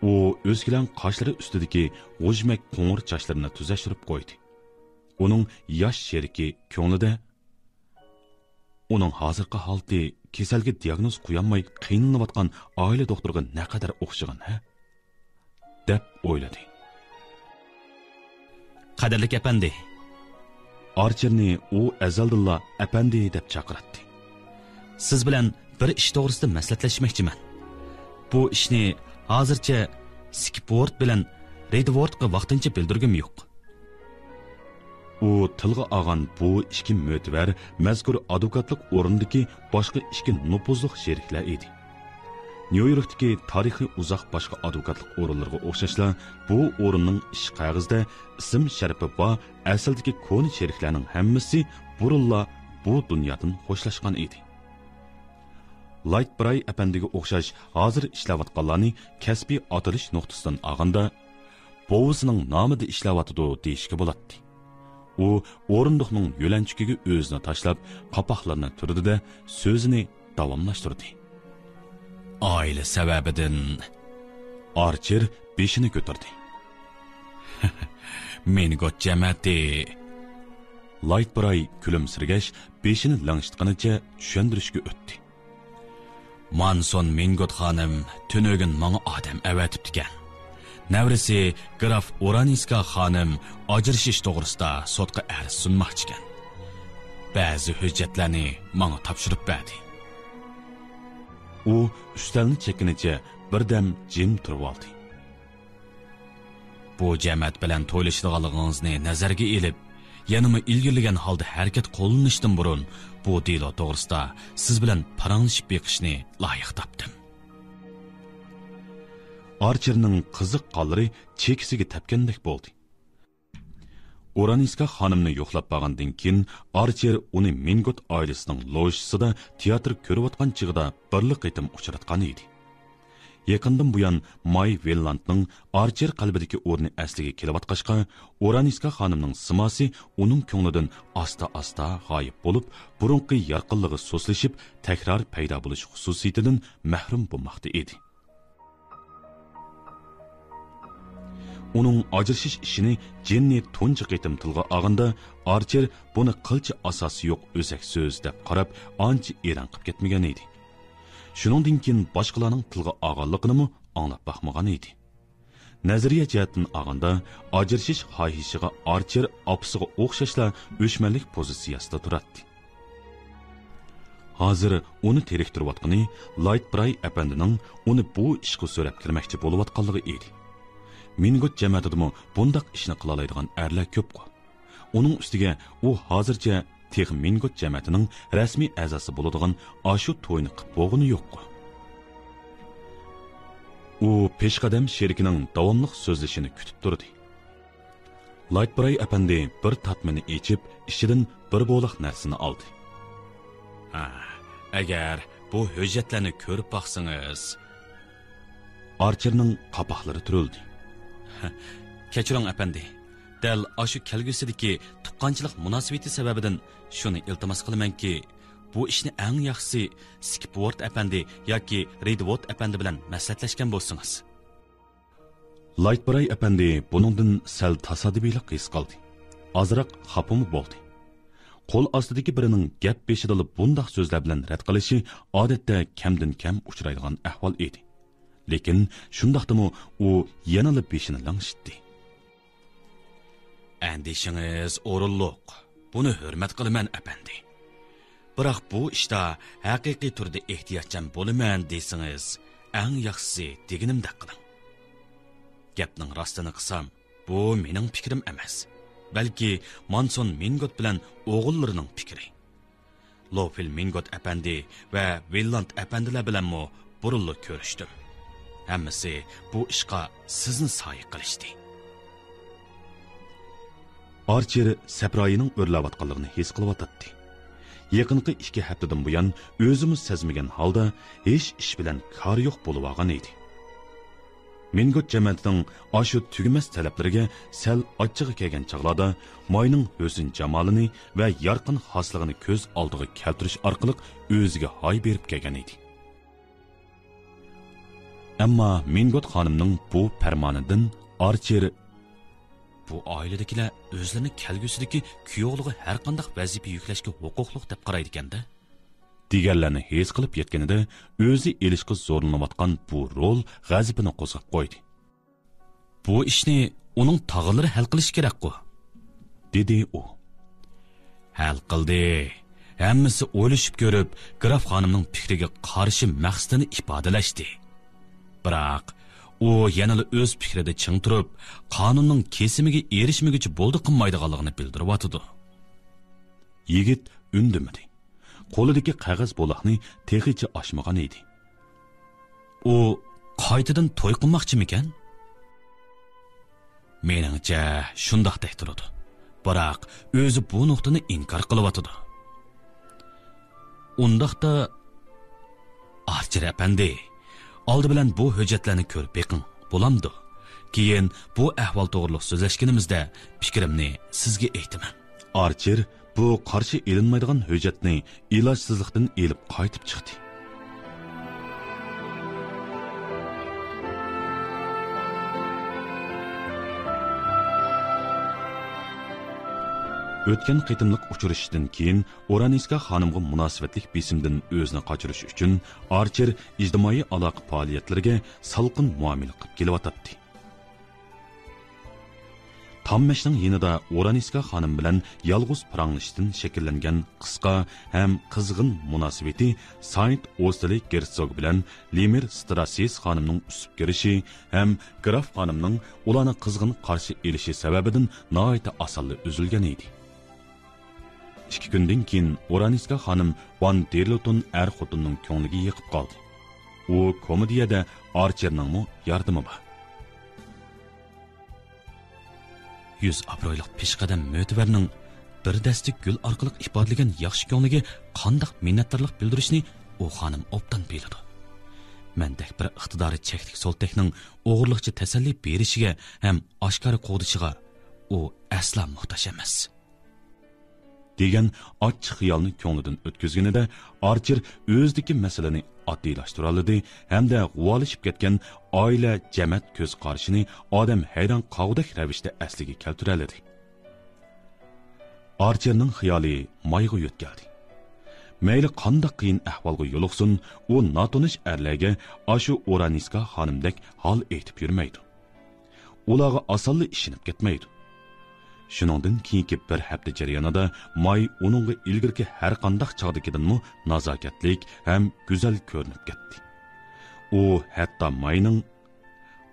ئۇ ئۆسكىلەڭ قاشلىرى ئۈستىدىكى غۇژمەك قوڭۇر چاچلىرىنى تۈزەشتۈرۈپ قويدى. ئۇنىڭ ياش شېرىكى كۆڭلىدە، ئۇنىڭ ھازىرقى ھالىتى كېسەلگە دىياگنوز قويالماي قىينىلىۋاتقان ئائىلە دوختۇرىغا نەقەدەر ئوخشىغان، ھە؟ دەپ ئويلىدى. قەدىرلىك ئەپەندى. ئارچېرنى ئۇ ئەزەلدىنلا ئەپەندى دەپ چاقىراتتى. سىز بىلەن بىر ئىش توغرىسىدا مەسلىھەتلەشمەكچىمەن. بۇ ئىشنى ھازىرچە سكىپۋورد بىلەن رېدۋوردقا ۋاقتىنچە بىلدۈرگۈم يوق. ئۇ تىلغا ئالغان بۇ ئىككى مۆتىۋەر مەزكۇر ئادۋوكاتلىق ئورنىدىكى باشقا ئىككى نوپۇزلۇق شېرىكلەر ئىدى. نيۇ يوركتىكى تارىخى ئۇزاق باشقا ئادۋوكاتلىق ئورۇنلىرىغا ئوخشاشلا، بۇ ئورۇننىڭ ئىش قەغىزىدە ئىسىم شەرىپى بار ئەسلىدىكى كونا شېرىكلەرنىڭ ھەممىسى بۇرۇنلا بۇ دۇنيادىن خوشلاشقان ئىدى. لايت براي ئەپەندىگە ئوخشاش ھازىر ئىشلەۋاتقانلارنى كەسپىي ئاتىلىش نۇقتىسىدىن ئالغاندا، بوۋىسىنىڭ نامىدا ئىشلەۋاتىدۇ دېيىشكە بولاتتى. ئۇ ئورۇندۇقنىڭ يۆلەنچۈكىگە ئۆزىنى تاشلاپ، قاپاقلىرىنى تۈردى-دە، سۆزىنى داۋاملاشتۇردى. ئائىلە سەۋەبىدىن. ئارچېر بېشىنى كۆتۈردى. مىنگوت جەمەتى. لايت براي كۈلۈمسىرىگەچ، بېشىنى لىڭشىتقىنىچە چۈشەندۈرۈشكە ئۆتتى. مانسون مىنگوت خانىم تۈنۈگۈن ماڭا ئادەم ئەۋەتىپتىكەن. نەۋرىسى گراف ئورانىسكا خانىم ئاجرىشىش توغرىسىدا سوتقا ئەرز سۇنماقچىكەن. بەزى ھۆججەتلەرنى ماڭا تاپشۇرۇپ بەردى. ئۇ ئۈستەلنى چەككىنىچە بىردەم جىم تۇرۇۋالدى. بۇ جەمەت بىلەن تويلىشىدىغانلىقىڭىزنى نەزەرگە ئېلىپ، يەنىمۇ ئىلگىرىلىگەن ھالدا ھەرىكەت قوللىنىشتىن بۇرۇن بۇ دېلو توغرىسىدا سىز بىلەن پاراڭلىشىپ بېقىشنى لايىق تاپتىم. ئارچېرنىڭ قىزىق قانلىرى چېكىسىگە تەپكەندەك بولدى. ئورانىسكا خانىمنى يوقلاپ بارغاندىن كېيىن، ئارچېر ئۇنى مىنگوت ئائىلىسىنىڭ لوژىسىدا تىياتىر كۆرۈۋاتقان چېغىدا بىرلا قېتىم ئۇچراتقان ئىدى. يېقىندىن بۇيان ماي ۋىنلاندنىڭ ئارچېر قەلبىدىكى ئورنى ئەسلىگە كېلىۋاتقاچقا، ئورانىسكا خانىمنىڭ سىماسى ئۇنىڭ كۆڭلىدىن ئاستا-ئاستا غايىب بولۇپ، بۇرۇنقى يارقىنلىقى سۇسلىشىپ، تەكرار پەيدا بولۇش خۇسۇسىيىتىدىن مەھرۇم بولماقتا ئىدى. ئۇنىڭ ئاجرىشىش ئىشىنى جېننى تۇنجى قېتىم تىلغا ئالغاندا، ئارچېر بۇنى قىلچە ئاساسى يوق ئۆسەك سۆز دەپ قاراپ، ئانچە ئېرەن قىپ كەتمىگەن ئىدى. شۇنىڭدىن كېيىن باشقىلارنىڭ تىلغا ئالغانلىقىنىمۇ ئاڭلاپ باقمىغان ئىدى. نەزەرىيە جەھەتتىن ئالغاندا، ئاجرىشىش خاھىشىغا ئارچېر ئاپىسىغا ئوخشاشلا ئۆچمەنلىك پوزىتسىيەسىدە تۇراتتى. ھازىر ئۇنى تېرىكتۈرۈۋاتقىنى لايت براي ئەپەندىنىڭ ئۇنى بۇ ئىشقا سۆرەپ كىرمەكچى بولۇۋاتقانلىقى ئىدى. مىنگوت جەمەتىدىمۇ بۇنداق ئىشنى قىلالايدىغان ئەرلەر كۆپقۇ. ئۇنىڭ ئۈستىگە ئۇ ھازىرچە تېخى مىنگوت جەمەتىنىڭ رەسمىي ئەزاسى بولىدىغان ئاشۇ توينى قىپ بولغىنى يوققۇ. ئۇ پېشقەدەم شېرىكىنىڭ داۋاملىق سۆزلىشىنى كۈتۈپ تۇردى. لايتبراي ئەپەندى بىر تارتمىنى ئېچىپ، ئىچىدىن بىر بولاق نەرسىنى ئالدى. ھە، ئەگەر بۇ ھۆججەتلەرنى كۆرۈپ باقسىڭىز. ئارچېرنىڭ قاپاقلىرى تۈرۈلدى. كەچۈرۈڭ، ئەپەندى. دەل ئاشۇ كەلگۈسىدىكى تۇغقانچىلىق مۇناسىۋىتى سەۋەبىدىن شۇنى ئىلتىماس قىلىمەنكى، بۇ ئىشنى ئەڭ ياخشىسى سكىپۋورد ئەپەندى ياكى رېدۋود ئەپەندى بىلەن مەسلىھەتلەشكەن بولسىڭىز. لايتبراي ئەپەندى بۇنىڭدىن سەل تاسادىپىيلىق ھېس قىلدى. ئازراق خاپىمۇ بولدى. قول ئاستىدىكى بىرىنىڭ گەپ بېشىدىلا بۇنداق سۆزلەر بىلەن رەت قىلىشى ئادەتتە كەمدىن كەم ئۇچرايدىغان ئەھۋال ئىدى. لېكىن شۇنداقتىمۇ ئۇ يەنىلا بېشىنى لىڭشىتتى. ئەندىشىڭىز ئورۇنلۇق. بۇنى ھۆرمەت قىلىمەن، ئەپەندى. بىراق بۇ ئىشتا ھەقىقىي تۈردە ئېھتىياتچان بولىمەن دېسىڭىز، ئەڭ ياخشىسى دېگىنىمدەك قىلىڭ. گەپنىڭ راستىنى قىلسام، بۇ مېنىڭ پىكرىم ئەمەس، بەلكى مانسون مىنگوت بىلەن ئوغۇللىرىنىڭ پىكرى. لوفىل مىنگوت ئەپەندى ۋە ۋىللاند ئەپەندىلەر بىلەنمۇ بۇرۇنلا كۆرۈشتۈم. ھەممىسى بۇ ئىشقا سىزنى سايە قىلىشتى. ئارچېر سەپرايىنىڭ ئۆرلەۋاتقانلىقىنى ھېس قىلىۋاتاتتى. يېقىنقى ئىككى ھەپتىدىن بۇيان ئۆزىمۇ سەزمىگەن ھالدا ھېچ ئىش بىلەن كارى يوق بولۇۋالغان ئىدى. مىنگوت جەمەتىنىڭ ئاشۇ تۈگىمەس تەلەپلىرىگە سەل ئاچچىقى كەلگەن چاغلاردا ماينىڭ ھۆسن جامالىنى ۋە يارقىن خاسلىقىنى كۆز ئالدىغا كەلتۈرۈش ئارقىلىق ئۆزىگە ھاي بېرىپ كەلگەن ئىدى. ئەمما مىنگوت خانىمنىڭ بۇ پەرمانىدىن ئارچېر، بۇ ئائىلىدىكىلەر ئۆزلىرىنى كەلگۈسىدىكى كۈيئوغلىغا ھەرقانداق ۋەزىپە يۈكلەشكە ھوقۇقلۇق دەپ قارايدىكەن-دە، دېگەنلەرنى ھېس قىلىپ يەتكىنىدە، ئۆزى ئېلىشقا زورلىنىۋاتقان بۇ رول غەزىپىنى قوزغاپ قويدى. بۇ ئىشنى ئۇنىڭ تاغىلىرى ھەل قىلىشى كېرەكقۇ؟ دېدى ئۇ. ھەل قىلدى. ھەممىسى ئويلىشىپ كۆرۈپ، گراف خانىمنىڭ پىكرىگە قارشى مەقسىتىنى ئىپادىلەشتى. بىراق، ئۇ يەنىلا ئۆز پىكرىدە چىڭ تۇرۇپ، قانۇننىڭ كېسىمىگە ئېرىشمىگۈچە بولدى قىلمايدىغانلىقىنى بىلدۈرۈۋاتىدۇ. يىگىت ئۈندىمىدى. قولىدىكى قەغەز بولاقنى تېخىچە ئاچمىغان ئىدى. ئۇ قايتىدىن توي قىلماقچىمىكەن؟ مېنىڭچە، شۇنداقتەك تۇرىدۇ. بىراق، ئۆزى بۇ نۇقتىنى ئىنكار قىلىۋاتىدۇ. ئۇنداقتا، ئارچېر ئەپەندى، ئالدى بىلەن بۇ ھۆججەتلەرنى كۆرۈپ بېقىڭ، بولامدۇ؟ كېيىن بۇ ئەھۋال توغرۇلۇق سۆزلەشكىنىمىزدە پىكرىمنى سىزگە ئېيتىمەن. ئارچېر بۇ قارشى ئېلىنمايدىغان ھۆججەتنى ئىلاجسىزلىقتىن ئېلىپ قايتىپ چىقتى. ئۆتكەن قېتىملىق ئۇچرىشىشتىن كېيىن ئورانىسكا خانىمغا مۇناسىۋەتلىك بېسىمدىن ئۆزىنى قاچۇرۇش ئۈچۈن ئارچېر ئىجتىمائىي ئالاقە پائالىيەتلىرىگە سالقىن مۇئامىلە قىلىپ كېلىۋاتاتتى. تاممەشنىڭ يېنىدا ئورانىسكا خانىم بىلەن يالغۇز پاراڭلىشىشتىن شەكىللەنگەن قىسقا ھەم قىزغىن مۇناسىۋىتى ساينت ئوستلى گېرتسوگ بىلەن لىمېر ستراسسىس خانىمنىڭ ئۈسۈپ كىرىشى ھەم گراف خانىمنىڭ ئۇلارنى قىزغىن قارشى ئېلىشى سەۋەبىدىن ناھايىتى ئاسانلا ئۈزۈلگەن ئىدى. ئىككى كۈندىن كېيىن ئورانىسكا خانىم ۋان دېرلوتون ئەر خوتۇننىڭ كۆڭلىگە يېقىپ قالدى. ئۇ كومېدىيەدە ئارچېرنىڭمۇ ياردىمى بار. يۈز ئابرۇيلۇق پېشقەدەم مۆتىۋەرنىڭ بىر دەستە گۈل ئارقىلىق ئىپادىلىگەن ياخشى كۆڭلىگە قانداق مىننەتدارلىق بىلدۈرۈشنى ئۇ خانىم ئوبدان بىلىدۇ. مەندەك بىر ئىقتىدارى چەكلىك سولتەكنىڭ ئوغرىلىقچە تەسەللى بېرىشىگە ھەم ئاشكارا قوغدىشىغا ئۇ ئەسلا موھتاج ئەمەس. دېگەن ئاچچىق خىيالنى كۆڭلىدىن ئۆتكۈزگىنىدە، ئارچېر ئۆزىدىكى مەسىلىنى ئاددىيلاشتۇرالىدى ھەمدە غۇۋالىشىپ كەتكەن ئائىلە، جەمەت كۆز قارىشىنى ئادەم ھەيران قالغۇدەك رەۋىشتە ئەسلىگە كەلتۈرەلىدى. ئارچېرنىڭ خىيالى مايغا يۆتكەلدى. مەيلى قانداق قىيىن ئەھۋالغا يولۇقسۇن، ئۇ ناتونۇش ئەرلەرگە ئاشۇ ئورانىسكا خانىمدەك ھال ئېيتىپ يۈرمەيدۇ. ئۇلارغا ئاسانلا ئىشىنىپ كەتمەيدۇ. شۇنىڭدىن كېيىنكى بىر ھەپتە جەريانىدا ماي ئۇنىڭغا ئىلگىرىكى ھەرقانداق چاغدىكىدىنمۇ نازاكەتلىك ھەم گۈزەل كۆرۈنۈپ كەتتى. ئۇ ھەتتا ماينىڭ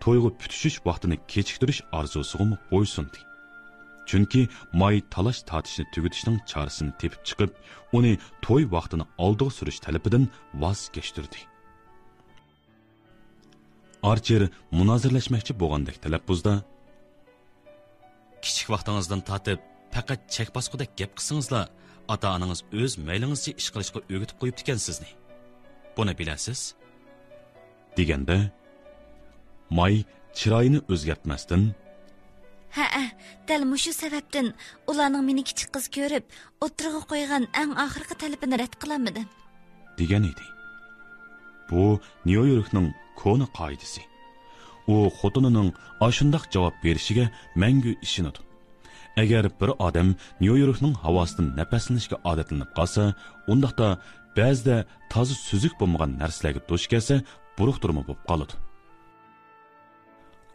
تويغا پۈتۈشۈش ۋاقتىنى كېچىكتۈرۈش ئارزۇسىغىمۇ بويسۇندى. چۈنكى ماي تالاش-تارتىشنى تۈگىتىشنىڭ چارىسىنى تېپىپ چىقىپ، ئۇنى توي ۋاقتىنى ئالدىغا سۈرۈش تەلىپىدىن ۋاز كەچتۈردى. ئارچېر مۇنازىرىلەشمەكچى بولغاندەك تەلەپپۇزدا، كىچىك ۋاقتىڭىزدىن تارتىپ پەقەت چەك باسقۇدەك گەپ قىلسىڭىزلا، ئاتا-ئانىڭىز ئۆز مەيلىڭىزچە ئىش قىلىشقا ئۆگىتىپ قويۇپتىكەن سىزنى. بۇنى بىلەسىز؟ دېگەندە، ماي چىرايىنى ئۆزگەرتمەستىن، ھەئە، دەل مۇشۇ سەۋەبتىن ئۇلارنىڭ مېنى كىچىك قىز كۆرۈپ، ئوتتۇرىغا قويغان ئەڭ ئاخىرقى تەلىپىنى رەت قىلالمىدىم. دېگەن ئىدى. بۇ نيۇ يوركنىڭ كونا قائىدىسى. ئۇ خوتۇنىنىڭ ئاشۇنداق جاۋاب بېرىشىگە مەڭگۈ ئىشىنىدۇ. ئەگەر بىر ئادەم نيۇ يوركنىڭ ھاۋاسىدىن نەپەسلىنىشكە ئادەتلىنىپ قالسا، ئۇنداقتا بەزىدە تازا سۈزۈك بولمىغان نەرسىلەرگە دۇچ كەلسە، بۇرۇقتۇرما بولۇپ قالىدۇ.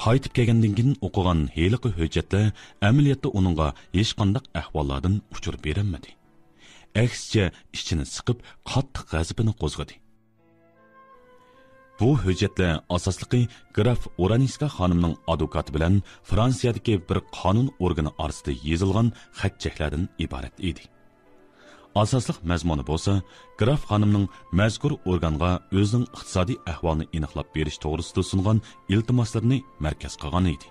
قايتىپ كەلگەندىن كېيىن ئوقۇغان ھېلىقى ھۆججەتلەر ئەمەلىيەتتە ئۇنىڭغا ھېچقانداق ئەھۋاللاردىن ئۇچۇر بېرەلمىدى. ئەكسىچە، ئىچىنى سىقىپ، قاتتىق غەزىپىنى قوزغىدى. بۇ ھۆججەتلەر ئاساسلىقى گراف ئورانىسكا خانىمنىڭ ئادۋوكاتى بىلەن فرانسىيەدىكى بىر قانۇن ئورگىنى ئارىسىدا يېزىلغان خەت-چەكلەردىن ئىبارەت ئىدى. ئاساسلىق مەزمۇنى بولسا، گراف خانىمنىڭ مەزكۇر ئورگانغا ئۆزىنىڭ ئىقتىسادىي ئەھۋالىنى ئېنىقلاپ بېرىش توغرىسىدا سۇنغان ئىلتىماسلىرىنى مەركەز قىلغان ئىدى.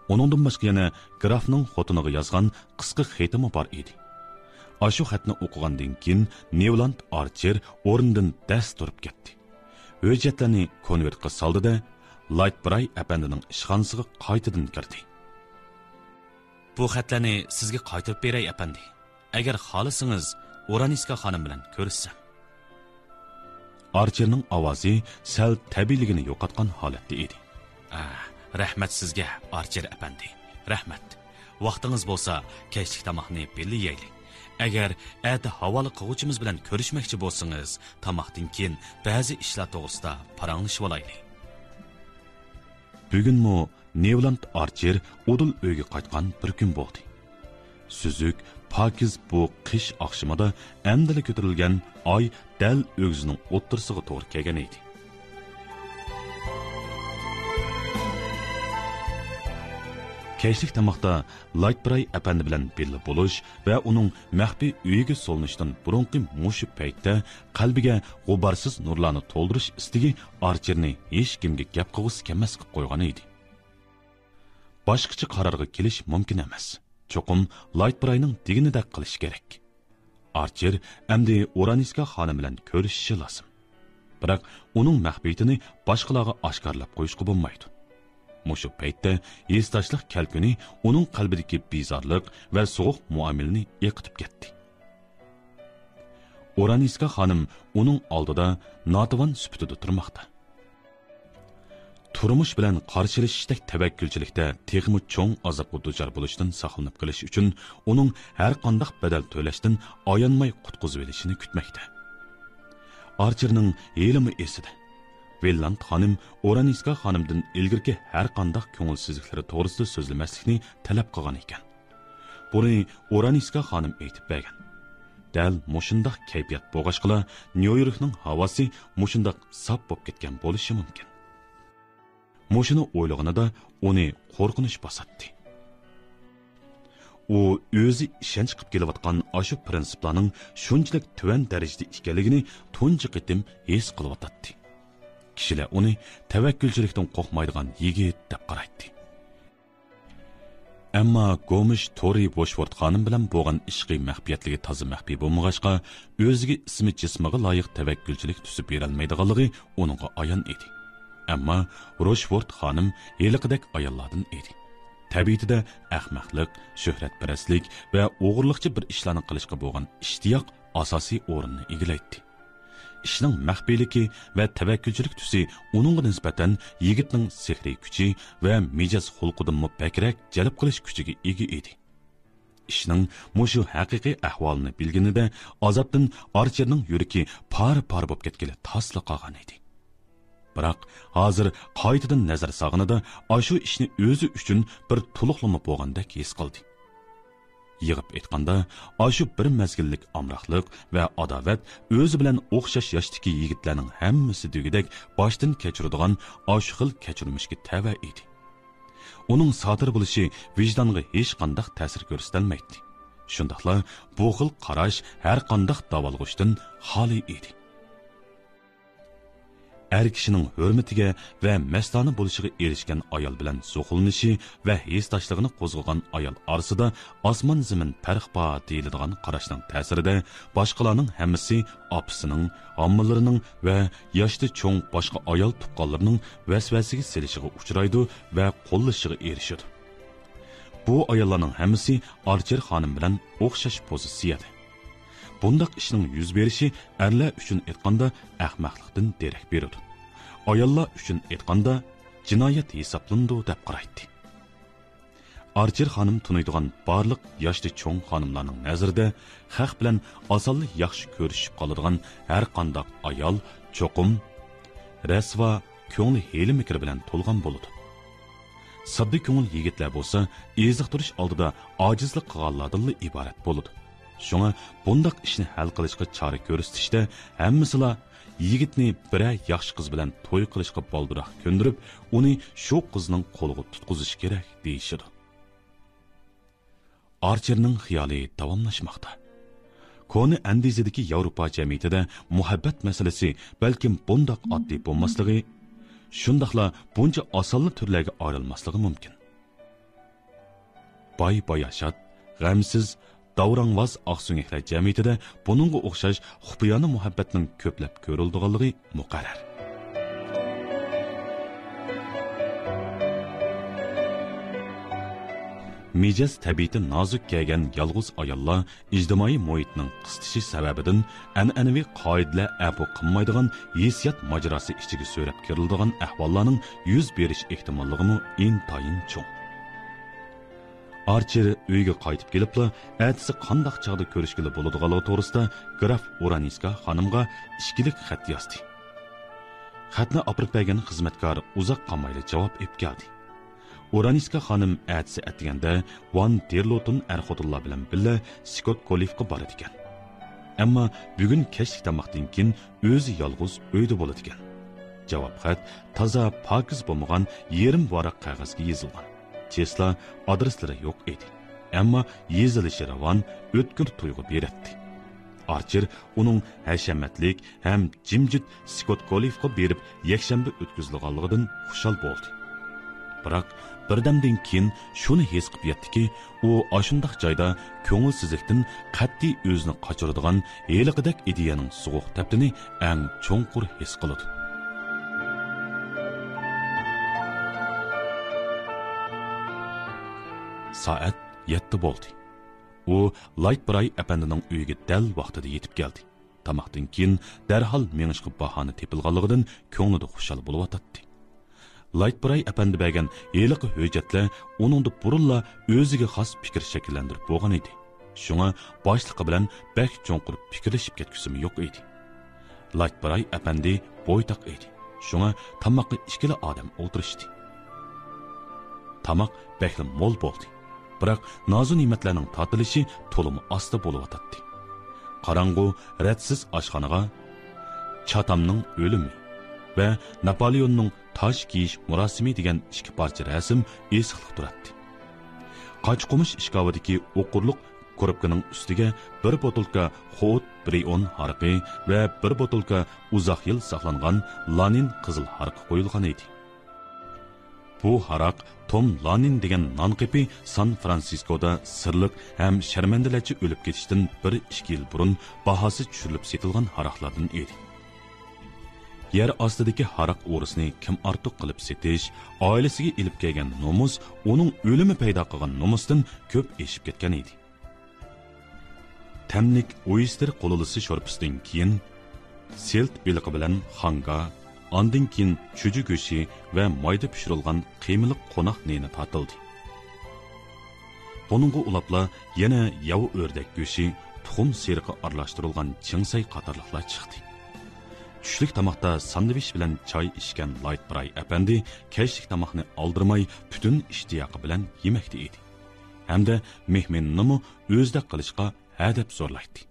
ئۇنىڭدىن باشقا يەنە گرافنىڭ خوتۇنىغا يازغان قىسقا خېتىمۇ بار ئىدى. ئاشۇ خەتنى ئوقۇغاندىن كېيىن نېۋلاند ئارچېر ئورنىدىن دەس تۇرۇپ كەتتى. ھۆججەتلەرنى كونۋېرتقا سالدى-دە، لايتبراي ئەپەندىنىڭ ئىشخانىسىغا قايتىدىن كىردى. بۇ خەتلەرنى سىزگە قايتۇرۇپ بېرەي، ئەپەندى. ئەگەر خالىسىڭىز، ئورانىسكا خانىم بىلەن كۆرۈشسەم. ئارچېرنىڭ ئاۋازى سەل تەبىئىيلىكىنى يوقاتقان ھالەتتە ئىدى. ئا، رەھمەت سىزگە، ئارچېر ئەپەندى. رەھمەت. ۋاقتىڭىز بولسا، كەچلىك تاماقنى بىللە يەيلى. ئەگەر ئەتە ھاۋالە قىلغۇچىمىز بىلەن كۆرۈشمەكچى بولسىڭىز، تاماقتىن كېيىن بەزى ئىشلار توغرىسىدا پاراڭلىشىۋالايلى. بۈگۈنمۇ نېۋلاند ئارچېر ئۇدۇل ئۆيگە قايتقان بىر كۈن بولدى. سۈزۈك، پاكىز بۇ قىش ئاخشىمىدا ئەمدىلا كۆتۈرۈلگەن ئاي دەل ئۆگزىنىڭ ئوتتۇرىسىغا توغرا كەلگەن ئىدى. كەچلىك تاماقتا لايتبراي ئەپەندى بىلەن بىللە بولۇش ۋە ئۇنىڭ مەخپىي ئۆيىگە سولىنىشتىن بۇرۇنقى مۇشۇ پەيتتە قەلبىگە غۇبارسىز نۇرلارنى تولدۇرۇش ئىستىكى ئارچېرنى ھېچكىمگە گەپ قىلغۇسى كەلمەس قىلىپ قويغان ئىدى. باشقىچە قارارغا كېلىش مۇمكىن ئەمەس. چوقۇم لايتبراينىڭ دېگىنىدەك قىلىش كېرەك. ئارچېر ئەمدى ئورانىسكا خانىم بىلەن كۆرۈشۈشى لازىم. بىراق ئۇنىڭ مەخپىيىتىنى باشقىلارغا ئاشكارىلاپ قويۇشقا بولمايدۇ. مۇشۇ پەيتتە ھېسداشلىق كەلكۈنى ئۇنىڭ قەلبىدىكى بىزارلىق ۋە سوغۇق مۇئامىلىنى ئېقىتىپ كەتتى. ئورانىسكا خانىم ئۇنىڭ ئالدىدا ناتىۋان سۈپىتىدە تۇرماقتا. تۇرمۇش بىلەن قارشىلىشىشتەك تەۋەككۈلچىلىكتە تېخىمۇ چوڭ ئازابقا دۇچار بولۇشتىن ساقلىنىپ قېلىش ئۈچۈن ئۇنىڭ ھەر قانداق بەدەل تۆلەشتىن ئايانماي قۇتقۇزۇۋېلىشىنى كۈتمەكتە. ئارچېرنىڭ ھېلىمۇ ئېسىدە. ۋىللاند خانىم ئورانىسكا خانىمدىن ئىلگىرىكى ھەر قانداق كۆڭۈلسىزلىكلىرى توغرىسىدا سۆزلىمەسلىكنى تەلەپ قىلغان ئىكەن. بۇنى ئورانىسكا خانىم ئېيتىپ بەرگەن. دەل مۇشۇنداق كەيپىيات بولغاچقىلا، نيۇ يوركنىڭ ھاۋاسى مۇشۇنداق ساپ بولۇپ كەتكەن بولۇشى مۇمكىن. مۇشۇنى ئويلىغىنىدا ئۇنى قورقۇنچ باساتتى. ئۇ ئۆزى ئىشەنچ قىلىپ كېلىۋاتقان ئاشۇ پىرىنسىپلارنىڭ شۇنچىلىك تۆۋەن دەرىجىدە ئىكەنلىكىنى تۇنجى قېتىم ھېس قىلىۋاتاتتى. كىشىلەر ئۇنى تەۋەككۈلچىلىكتىن قورقمايدىغان يىگىت دەپ قارايتتى. ئەمما گومىش تورى روشفورت خانىم بىلەن بولغان ئىشقى مەخپىيەتلىكى تازا مەخپىي بولمىغاچقا، ئۆزىگە ئىسمى جىسمىغا لايىق تەۋەككۈلچىلىك تۈزۈپ بېرەلمەيدىغانلىقى ئۇنىڭغا ئايان ئىدى. ئەمما روشفورت خانىم ھېلىقىدەك ئاياللاردىن ئىدى. تەبىئىتىدە ئەخمەقلىق، شۆھرەتپەرەسلىك ۋە ئوغرىلىقچە بىر ئىشلارنى قىلىشقا بولغان ئىشتىياق ئاساسىي ئورۇننى ئىگىلەيتتى. ئىشنىڭ مەخپىيلىكى ۋە تەۋەككۈلچىلىك تۈسى ئۇنىڭغا نىسبەتەن يىگىتنىڭ سېھرىي كۈچى ۋە مىجەز خۇلقىدىنمۇ بەكرەك جەلپ قىلىش كۈچىگە ئىگە ئىدى. ئىشنىڭ مۇشۇ ھەقىقىي ئەھۋالىنى بىلگىنىدە ئازابتىن ئارچېرنىڭ يۈرىكى پارە-پارە بولۇپ كەتكىلى تاسلا قالغان ئىدى. بىراق ھازىر قايتىدىن نەزەر سالغىنىدا ئاشۇ ئىشنى ئۆزى ئۈچۈن بىر تولۇقلىما بولغاندەك ھېس قىلدى. يىغىپ ئېيتقاندا، ئاشۇ بىر مەزگىللىك ئامراقلىق ۋە ئاداۋەت ئۆزى بىلەن ئوخشاش ياشتىكى يىگىتلەرنىڭ ھەممىسى دېگۈدەك باشتىن كەچۈرىدىغان ئاشۇ خىل كەچۈرمىشكە تەۋە ئىدى. ئۇنىڭ سادىر بولۇشى ۋىجدانغا ھېچقانداق تەسىر كۆرسىتەلمەيتتى. شۇنداقلا بۇ خىل قاراش ھەرقانداق داۋالغۇشتىن خالىي ئىدى. ئەر كىشىنىڭ ھۆرمىتىگە ۋە مەستانە بولۇشىغا ئېرىشكەن ئايال بىلەن زوقلىنىشى ۋە ھېسداشلىقىنى قوزغىغان ئايال ئارىسىدا ئاسمان-زېمىن پەرق بار دېيىلىدىغان قاراشنىڭ تەسىرىدە باشقىلارنىڭ ھەممىسى ئاپىسىنىڭ، ھاممىلىرىنىڭ ۋە ياشتا چوڭ باشقا ئايال تۇغقانلىرىنىڭ ۋەسۋەسىگە سېلىشىغا ئۇچرايدۇ ۋە قوللىشىغا ئېرىشىدۇ. بۇ ئاياللارنىڭ ھەممىسى ئارچېر خانىم بىلەن ئوخشاش پوزىتسىيەدە. بۇنداق ئىشنىڭ يۈز بېرىشى ئەرلەر ئۈچۈن ئېيتقاندا ئەخمەقلىقتىن دېرەك بېرىدۇ. ئاياللار ئۈچۈن ئېيتقاندا، جىنايەت ھېسابلىنىدۇ دەپ قارايتتى. ئارچېر خانىم تونۇيدىغان بارلىق ياشتا چوڭ خانىملارنىڭ نەزىرىدە خەق بىلەن ئاسانلا ياخشى كۆرۈشۈپ قالىدىغان ھەر قانداق ئايال چوقۇم رەسۋا، كۆڭلى ھىيلە-مىكىر بىلەن تولغان بولىدۇ. ساددا كۆڭۈل يىگىتلەر بولسا ئېزىقتۇرۇش ئالدىدا ئاجىزلىق قىلغانلاردىنلا ئىبارەت بولىدۇ. شۇڭا بۇنداق ئىشنى ھەل قىلىشقا چارە كۆرسىتىشتە ھەممىسىلا يىگىتنى بىرەر ياخشى قىز بىلەن توي قىلىشقا بالدۇرراق كۆندۈرۈپ، ئۇنى شۇ قىزنىڭ قولىغا تۇتقۇزۇش كېرەك دېيىشىدۇ. ئارچېرنىڭ خىيالى داۋاملاشماقتا. كونا ئەندىزىدىكى ياۋروپا جەمئىيىتىدە مۇھەببەت مەسىلىسى بەلكىم بۇنداق ئاددىي بولماسلىقى، شۇنداقلا بۇنچە ئاسانلا تۈرلەرگە ئايرىلماسلىقى مۇمكىن. باي-باياشات، غەمسىز، داۋراڭۋاز ئاقسۆڭەكلەر جەمئىيىتىدە بۇنىڭغا ئوخشاش خۇپىيانە مۇھەببەتنىڭ كۆپلەپ كۆرۈلىدىغانلىقى مۇقەررەر. مىجەز تەبىئىتى نازۇك كەلگەن يالغۇز ئاياللار ئىجتىمائىي مۇھىتنىڭ قىستىشى سەۋەبىدىن ئەنئەنىۋى قائىدىلەر ئەپۇ قىلمايدىغان ھېسسىيات ماجىراسى ئىچىگە سۆرەپ كىرىلىدىغان ئەھۋاللارنىڭ يۈز بېرىش ئېھتىماللىقىمۇ ئىنتايىن چوڭ. ئارچېر ئۆيگە قايتىپ كېلىپلا، ئەتىسى قانداق چاغدا كۆرۈشكىلى بولىدىغانلىقى توغرىسىدا گراف ئۇرانىسكا خانىمغا ئىككىلىك خەت يازدى. خەتنى ئاپىرىپ بەرگەن خىزمەتكار ئۇزاق قالمايلا جاۋاب ئېلىپ كەلدى. ئۇرانىسكا خانىم ئەتىسى ئەتىگەندە ۋان دېرلوتون ئەر-خوتۇنلار بىلەن بىللە سكوت كوللېفقا بارىدىكەن. ئەمما بۈگۈن كەچلىك تاماقتىن كېيىن ئۆزى يالغۇز ئۆيدە بولىدىكەن. جاۋاب خەت تازا پاكىز بولمىغان يېرىم ۋاراق قەغەزگە يېزىلغان. چېسلا ئادرېسلىرى يوق ئىدى. ئەمما يېزىلىشى راۋان، ئۆتكۈر تۇيغۇ بېرەتتى. ئارچېر ئۇنىڭ ھەشەمەتلىك ھەم جىمجىت سكوت كوللېفقا بېرىپ يەكشەنبە ئۆتكۈزىدىغانلىقىدىن خۇشال بولدى. بىراق، بىردەمدىن كېيىن شۇنى ھېس قىلىپ يەتتىكى، ئۇ ئاشۇنداق جايدا كۆڭۈلسىزلىكتىن قەتئىي ئۆزىنى قاچۇرىدىغان ھېلىقىدەك ئىدىيەنىڭ سوغۇق تەپتىنى ئەڭ چوڭقۇر ھېس قىلىدۇ. سائەت يەتتە بولدى. ئۇ لايت براي ئەپەندىنىڭ ئۆيىگە دەل ۋاقتىدا يېتىپ كەلدى. تاماقتىن كېيىن دەرھال مېڭىشقا باھانە تېپىلغانلىقىدىن كۆڭلىدە خۇشال بولۇۋاتاتتى. لايت براي ئەپەندى بەرگەن ھېلىقى ھۆججەتلەر ئۇنىڭدا بۇرۇنلا ئۆزىگە خاس پىكىر شەكىللەندۈرۈپ بولغان ئىدى. شۇڭا باشلىقى بىلەن بەك چوڭقۇر پىكىرلىشىپ كەتكۈسىمۇ يوق ئىدى. لايت براي ئەپەندى بويتاق ئىدى. شۇڭا تاماققا ئىككىلا ئادەم ئولتۇرۇشتى. تاماق بەكلا مول بولدى. بىراق نازۇ نېمەتلەرنىڭ تارتىلىشى تولىمۇ ئاستا بولۇۋاتاتتى. قاراڭغۇ، رەتسىز ئاشخانىغا چاتامنىڭ ئۆلۈمى ۋە ناپالېئوننىڭ تاج كىيىش مۇراسىمى دېگەن ئىككى پارچە رەسىم ئېسىقلىق تۇراتتى. قاچا-قومۇش ئىشكاپىدىكى ئوقۇرلۇق كوروپكىنىڭ ئۈستىگە بىر بوتۇلكا خوت برىئون ھارىقى ۋە بىر بوتۇلكا ئۇزاق يىل ساقلانغان لانىن قىزىل ھارىقى قويۇلغان ئىدى. بۇ ھاراق توم لانىن دېگەن نان قېپى سان فرانسىسكودا سىرلىق ھەم شەرمەندىلەرچە ئۆلۈپ كېتىشتىن بىر ئىككى يىل بۇرۇن باھاسى چۈشۈرۈلۈپ سېتىلغان ھاراقلاردىن ئىدى. يەر ئاستىدىكى ھاراق ئورىسىنى كىم ئارتۇق قىلىپ سېتىش، ئائىلىسىگە ئېلىپ كەلگەن نومۇس ئۇنىڭ ئۆلۈمى پەيدا قىلغان نومۇستىن كۆپ ئېشىپ كەتكەن ئىدى. تەملىك ئويستېر قۇلىلىسى شورپىسىدىن كېيىن، سېلت بېلىقى بىلەن خاڭگا، ئاندىن كېيىن چۈجە گۆشى ۋە مايدا پىشۇرۇلغان قىيمىلىق قوناق نېنى تارتىلدى. بۇنىڭغا ئۇلاپلا يەنە ياۋا ئۆردەك گۆشى، تۇخۇم سېرىقى ئارىلاشتۇرۇلغان چىڭسەي قاتارلىقلار چىقتى. چۈشلۈك تاماقتا ساندۋىچ بىلەن چاي ئىچكەن لايت براي ئەپەندى كەچلىك تاماقنى ئالدىرىماي پۈتۈن ئىشتىياقى بىلەن يېمەكتە ئىدى. ھەمدە مېھمىنىنىمۇ ئۆزىدەك قىلىشقا ھەدەپ زورلايتتى.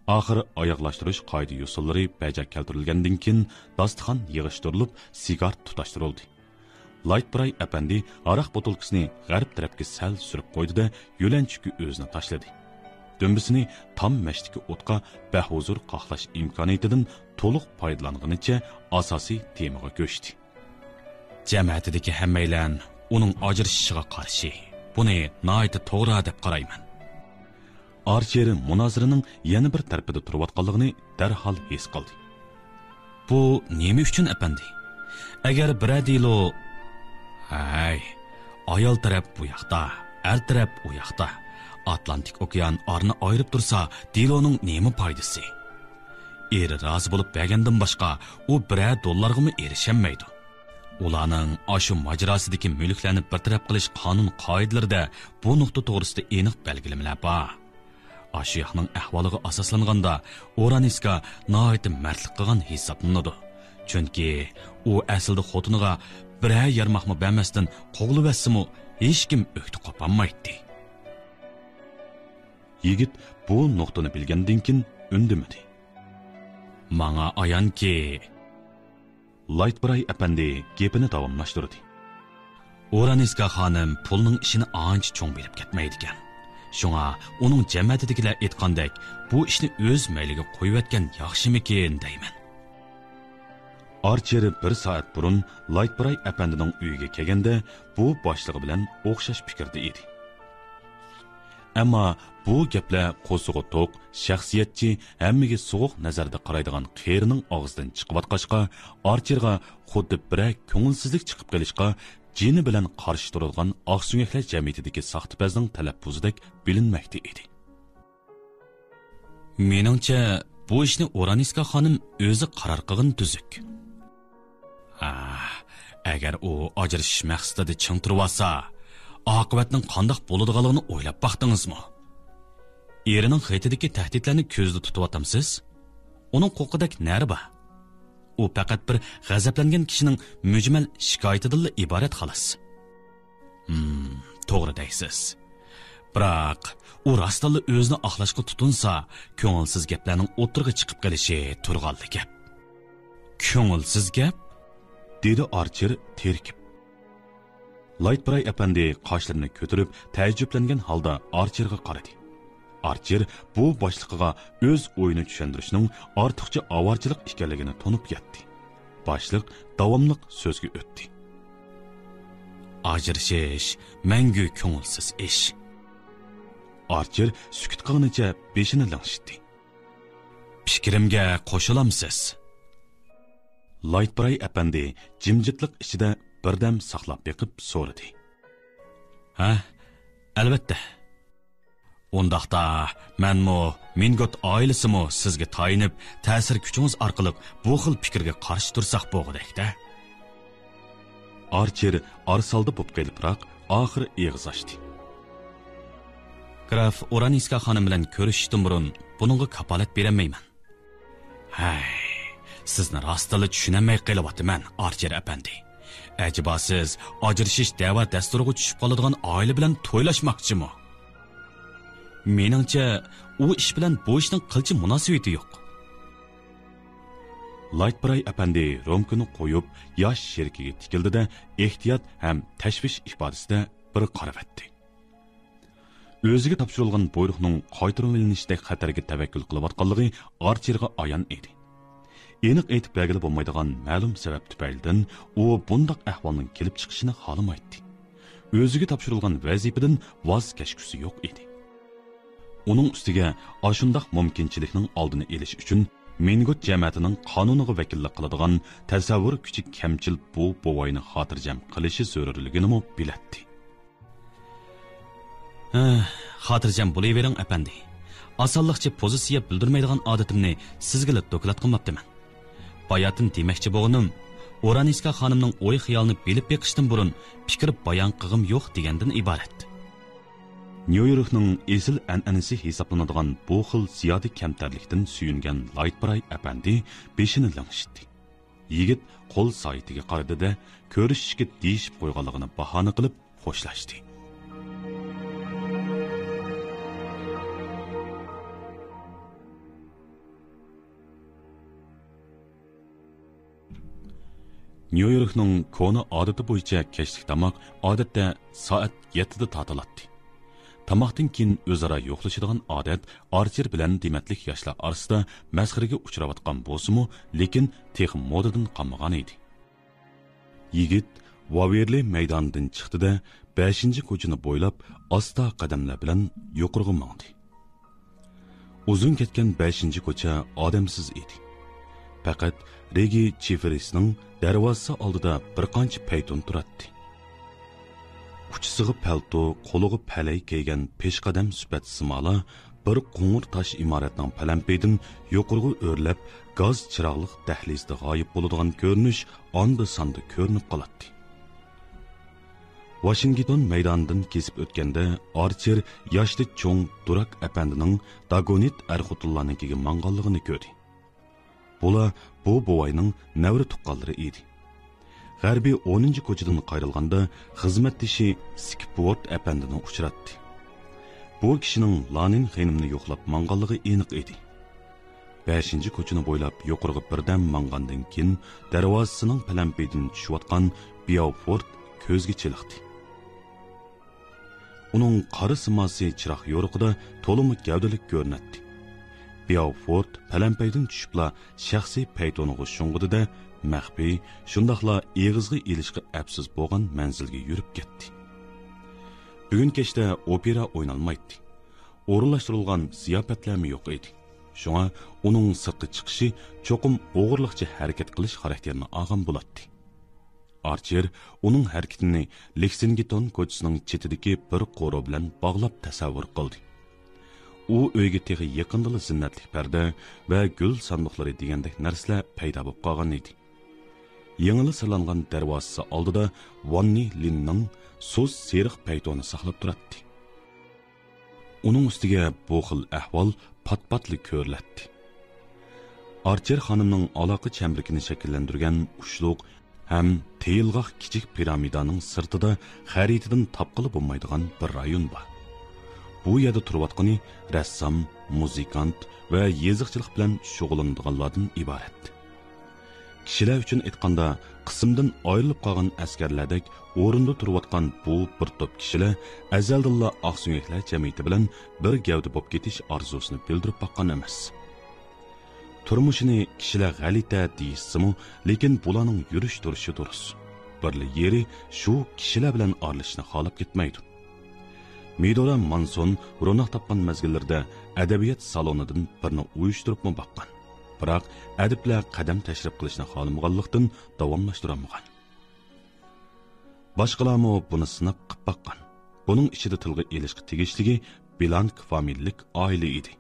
ئاخىر ئاياغلاشتۇرۇش قائىدە يوسۇنلىرى بەجا كەلتۈرۈلگەندىن كېيىن، داستىخان يىغىشتۇرۇلۇپ، سىگار تۇتاشتۇرۇلدى. لايت براي ئەپەندى ھاراق بوتۇلكىسىنى غەرب تەرەپكە سەل سۈرۈپ قويدى-دە، يۆلەنچۈككە ئۆزىنى تاشلىدى. دۈمبىسىنى تام مەشتىكى ئوتقا بەھۇزۇر قاقلاش ئىمكانىيىتىدىن تولۇق پايدىلانغىنىچە ئاساسىي تېمىغا كۆچتى. جەمەتىدىكى ھەممەيلەن ئۇنىڭ ئاجرىشىشىغا قارشى. بۇنى ناھايىتى توغرا دەپ قارايمەن. ئارچېر مۇنازىرىنىڭ يەنە بىر تەرىپىدە تۇرۇۋاتقانلىقىنى دەرھال ھېس قىلدى. بۇ نېمە ئۈچۈن، ئەپەندى؟ ئەگەر بىرەر دېلو، ھەي، ئايال تەرەپ بۇ ياقتا، ئەر تەرەپ ئۇ ياقتا، ئاتلانتىك ئوكيان ئارىنى ئايرىپ تۇرسا، دېلونىڭ نېمە پايدىسى؟ ئېرى رازى بولۇپ بەرگەندىن باشقا، ئۇ بىرەر دوللارغىمۇ ئېرىشەلمەيدۇ. ئۇلارنىڭ ئاشۇ ماجىراسىدىكى مۈلۈكلەرنى بىر تەرەپ قىلىش قانۇن قائىدىلىرىدە بۇ نۇقتا توغرىسىدا ئېنىق بەلگىلىمىلەر بار. ئاشۇ ياقنىڭ ئەھۋالىغا ئاساسلانغاندا، ئورانىسكا ناھايىتى مەردلىك قىلغان ھېسابلىنىدۇ. چۈنكى ئۇ ئەسلىدە خوتۇنىغا بىرەر يارماقمۇ بەرمەستىن قوغلىۋەتسىمۇ، ھېچكىم ئۆكتە قوپالمايتتى. يىگىت بۇ نۇقتىنى بىلگەندىن كېيىن ئۈندىمىدى. ماڭا ئايانكى، لايتبراي ئەپەندى گېپىنى داۋاملاشتۇردى. ئورانىسكا خانىم پۇلنىڭ ئىشىنى ئانچە چوڭ بىلىپ كەتمەيدىكەن. شۇڭا ئۇنىڭ جەمەتىدىكىلەر ئېيتقاندەك، بۇ ئىشنى ئۆز مەيلىگە قويۇۋەتكەن ياخشىمىكىن دەيمەن. ئارچېر بىر سائەت بۇرۇن لايتبراي ئەپەندىنىڭ ئۆيىگە كەلگەندە، بۇ باشلىقى بىلەن ئوخشاش پىكىردە ئىدى. ئەمما بۇ گەپلەر قورسىقى توق، شەخسىيەتچى، ھەممىگە سوغۇق نەزەردە قارايدىغان قېرىنىڭ ئاغزىدىن چىقىۋاتقاچقا، ئارچېرغا خۇددى بىرەر كۆڭۈلسىزلىك چىقىپ قېلىشقا جېنى بىلەن قارشى تۇرىدىغان ئاقسۆڭەكلەر جەمئىيىتىدىكى ساختىپەزنىڭ تەلەپپۇزىدەك بىلىنمەكتە ئىدى. مېنىڭچە، بۇ ئىشنى ئورانىسكا خانىم ئۆزى قارار قىلغىنى تۈزۈك. ھا، ئەگەر ئۇ ئاجرىشىش مەقسىتىدە چىڭ تۇرۇۋالسا، ئاقىۋەتنىڭ قانداق بولىدىغانلىقىنى ئويلاپ باقتىڭىزمۇ؟ ئېرىنىڭ خېتىدىكى تەھدىتلەرنى كۆزدە تۇتۇۋاتامسىز؟ ئۇنىڭ قورققۇدەك نەرى بار؟ ئۇ پەقەت بىر غەزەپلەنگەن كىشىنىڭ مۈجمەل شىكايىتىدىنلا ئىبارەت، خالاس. ھىم، توغرا دەيسىز. بىراق، ئۇ راستتىنلا ئۆزىنى ئاقلاشقا تۇتۇنسا، كۆڭۈلسىز گەپلەرنىڭ ئوتتۇرىغا چىقىپ قېلىشى تۇرغانلا گەپ. كۆڭۈلسىز گەپ؟ دېدى ئارچېر تېرىكىپ. لايتبراي ئەپەندى قاشلىرىنى كۆتۈرۈپ، تەئەججۈپلەنگەن ھالدا ئارچېرغا قارىدى. ئارچېر بۇ باشلىقىغا ئۆز ئويىنى چۈشەندۈرۈشنىڭ ئارتۇقچە ئاۋارىچىلىق ئىكەنلىكىنى تونۇپ يەتتى. باشلىق داۋاملىق سۆزگە ئۆتتى. ئاجرىشىش مەڭگۈ كۆڭۈلسىز ئىش. ئارچېر سۈكۈت قىلغىنىچە بېشىنى لىڭشىتتى. پىكرىمگە قوشۇلامسىز؟ لايتبراي ئەپەندى جىمجىتلىق ئىچىدە بىردەم ساقلاپ بېقىپ سورىدى. ھە، ئەلۋەتتە. ئۇنداقتا، مەنمۇ، مىنگوت ئائىلىسىمۇ سىزگە تايىنىپ، تەسىر كۈچىڭىز ئارقىلىق بۇ خىل پىكىرگە قارشى تۇرساق بولغۇدەك-دە. ئارچېر ئارىسالدى بولۇپ قېلىپراق ئاخىر ئېغىز ئاچتى. گراف ئورانىسكا خانىم بىلەن كۆرۈشۈشتىن بۇرۇن بۇنىڭغا كاپالەت بېرەلمەيمەن. ھەي، سىزنى راستتىنلا چۈشىنەلمەي قېلىۋاتىمەن، ئارچېر ئەپەندى. ئەجەبا سىز ئاجرىشىش دەۋا دەستۇرىغا چۈشۈپ قالىدىغان ئائىلە بىلەن تويلاشماقچىمۇ؟ مېنىڭچە، ئۇ ئىش بىلەن بۇ ئىشنىڭ قىلچە مۇناسىۋىتى يوق. لايتبراي ئەپەندى رومكىنى قويۇپ، ياش شېرىكىگە تىكىلدى-دە، ئېھتىيات ھەم تەشۋىش ئىپادىسىدە بىر قارىۋەتتى. ئۆزىگە تاپشۇرۇلغان بۇيرۇقنىڭ قايتۇرۇۋېلىنىشتەك خەتەرگە تەۋەككۈل قىلىۋاتقانلىقى ئارچېرغا ئايان ئىدى. ئېنىق ئېيتىپ بەرگىلى بولمايدىغان مەلۇم سەۋەب تۈپەيلىدىن ئۇ بۇنداق ئەھۋالنىڭ كېلىپ چىقىشىنى خالىمايتتى. ئۆزىگە تاپشۇرۇلغان ۋەزىپىدىن ۋاز كەچكۈسى يوق ئىدى. ئۇنىڭ ئۈستىگە ئاشۇنداق مۇمكىنچىلىكنىڭ ئالدىنى ئېلىش ئۈچۈن مىنگوت جەمەتىنىڭ قانۇنىغا ۋەكىللىك قىلىدىغان تەسەۋۋۇر كۈچى كەمچىل بۇ بوۋاينى خاتىرجەم قىلىشى زۆرۈرلۈكىنىمۇ بىلەتتى. ھە، خاتىرجەم بولۇۋېرىڭ، ئەپەندى. ئاسانلىقچە پوزىتسىيە بىلدۈرمەيدىغان ئادىتىمنى سىزگىلا دوكلات قىلماپتىمەن. باياتىن دېمەكچى بولغىنىم، ئورانىسكا خانىمنىڭ ئوي-خىيالىنى بىلىپ بېقىشتىن بۇرۇن پىكىر بايان قىلغۇم يوق دېگەندىن ئىبارەت. نيۇ يوركنىڭ ئېسىل ئەنئەنىسى ھېسابلىنىدىغان بۇ خىل زىيادە كەمتەرلىكتىن سۆيۈنگەن لايتبراي ئەپەندى بېشىنى لىڭشىتتى. يىگىت قول سائىتىگە قارىدى-دە، كۆرۈشۈشكە دېيىشىپ قويغانلىقىنى باھانە قىلىپ خوشلاشتى. نيۇ يوركنىڭ كونا ئادىتى بويىچە كەچلىك تاماق ئادەتتە سائەت يەتتىدە تارتىلاتتى. تاماقتىن كېيىن ئۆزئارا يوقلىشىدىغان ئادەت ئارچېر بىلەن دېمەتلىك ياشلار ئارىسىدا مەسخىرىگە ئۇچراۋاتقان بولسىمۇ، لېكىن تېخى مودىدىن قالمىغان ئىدى. يىگىت ۋاۋېرلى مەيدانىدىن چىقتى-دە، بەشىنچى كوچىنى بويلاپ ئاستا قەدەملەر بىلەن يۇقىرىغا ماڭدى. ئۇزۇن كەتكەن بەشىنچى كوچا ئادەمسىز ئىدى. پەقەت رېگى چىفېرىسنىڭ دەرۋازىسى ئالدىدا بىر قانچە پەيتۇن تۇراتتى. ئۇچىسىغا پەلتو، قولىغا پەلەي كىيگەن پېشقەدەم سۈپەت سىمالار بىر قوڭۇر تاش ئىمارەتنىڭ پەلەمپىيىدىن يۇقىرىغا ئۆرلەپ، گاز چىراغلىق دەھلىزدە غايىب بولىدىغان كۆرۈنۈش ئاندا-ساندا كۆرۈنۈپ قالاتتى. ۋاشىنگتون مەيدانىدىن كېسىپ ئۆتكەندە، ئارچېر ياشتا چوڭ دۇراك ئەپەندىنىڭ داگونېت ئەر-خوتۇنلارنىڭكىگە ماڭغانلىقىنى كۆردى. بۇلار بۇ بوۋاينىڭ نەۋرە تۇغقانلىرى ئىدى. غەربىي ئونىنچى كوچىدىن قايرىلغاندا، خىزمەتدىشى سكىپۋورت ئەپەندىنى ئۇچراتتى. بۇ كىشىنىڭ لانىن خېنىمنى يوقلاپ ماڭغانلىقى ئېنىق ئىدى. بەشىنچى كوچىنى بويلاپ يۇقىرىغا بىردەم ماڭغاندىن كېيىن، دەرۋازىسىنىڭ پەلەمپىيىدىن چۈشۈۋاتقان بياۋفورت كۆزگە چېلىقتى. ئۇنىڭ قارا سىماسى چىراغ يورۇقىدا تولىمۇ گەۋدىلىك كۆرۈنەتتى. بياۋفورت پەلەمپەيدىن چۈشۈپلا شەخسىي پەيتونىغا شۇڭغۇدى-دە، مەخپىي، شۇنداقلا ئېغىزغا ئېلىشقا ئەپسىز بولغان مەنزىلگە يۈرۈپ كەتتى. بۈگۈن كەچتە ئوپېرا ئوينالمايتتى. ئورۇنلاشتۇرۇلغان زىياپەتلەرمۇ يوق ئىدى. شۇڭا ئۇنىڭ سىرتقا چىقىشى چوقۇم ئوغرىلىقچە ھەرىكەت قىلىش خاراكتېرىنى ئالغان بولاتتى. ئارچېر ئۇنىڭ ھەرىكىتىنى لېكسىنگتون كوچىسىنىڭ چېتىدىكى بىر قورۇ بىلەن باغلاپ تەسەۋۋۇر قىلدى. ئۇ ئۆيگە تېخى يېقىندىلا زىننەتلىك پەردە ۋە گۈل ساندۇقلىرى دېگەندەك نەرسىلەر پەيدا بولۇپ قالغان ئىدى. يېڭىلا سىرلانغان دەرۋازىسى ئالدىدا ۋاننى لىننىڭ سۇس سېرىق پەيتونى ساقلاپ تۇراتتى. ئۇنىڭ ئۈستىگە بۇ خىل ئەھۋال پات-پاتلا كۆرۈلەتتى. ئارچېر خانىمنىڭ ئالاقە چەمبىرىكىنى شەكىللەندۈرگەن ئۇچلۇق ھەم تېيىلغاق كىچىك پىرامىدانىڭ سىرتىدا خەرىتىدىن تاپقىلى بولمايدىغان بىر رايون بار. بۇ يەردە تۇرۇۋاتقىنى رەسسام، مۇزىكانت ۋە يېزىقچىلىق بىلەن شۇغۇللىنىدىغانلاردىن ئىبارەت. كىشىلەر ئۈچۈن ئېيتقاندا، قىسىمدىن ئايرىلىپ قالغان ئەسكەرلەردەك ئورۇندا تۇرۇۋاتقان بۇ بىر توپ كىشىلەر ئەزەلدىنلا ئاقسۆڭەكلەر جەمئىيىتى بىلەن بىر گەۋدە بولۇپ كېتىش ئارزۇسىنى بىلدۈرۈپ باققان ئەمەس. تۇرمۇشىنى كىشىلەر غەلىتە دېيىشسىمۇ، لېكىن بۇلارنىڭ يۈرۈش-تۇرۇشى دۇرۇس. بىرلا يېرى شۇ كىشىلەر بىلەن ئارىلىشىشنى خالاپ كەتمەيدۇ. مىدورا مانسون روناق تاپقان مەزگىللىرىدە ئەدەبىيات سالونىدىن بىرنى ئۇيۇشتۇرۇپمۇ باققان. بىراق ئەدىبلەر قەدەم تەشرىپ قىلىشنى خالىمىغانلىقتىن داۋاملاشتۇرالمىغان. باشقىلارمۇ بۇنى سىناق قىپ باققان. بۇنىڭ ئىچىدە تىلغا ئېلىشقا تېگىشلىكى بلانك فامىلىلىك ئائىلە ئىدى.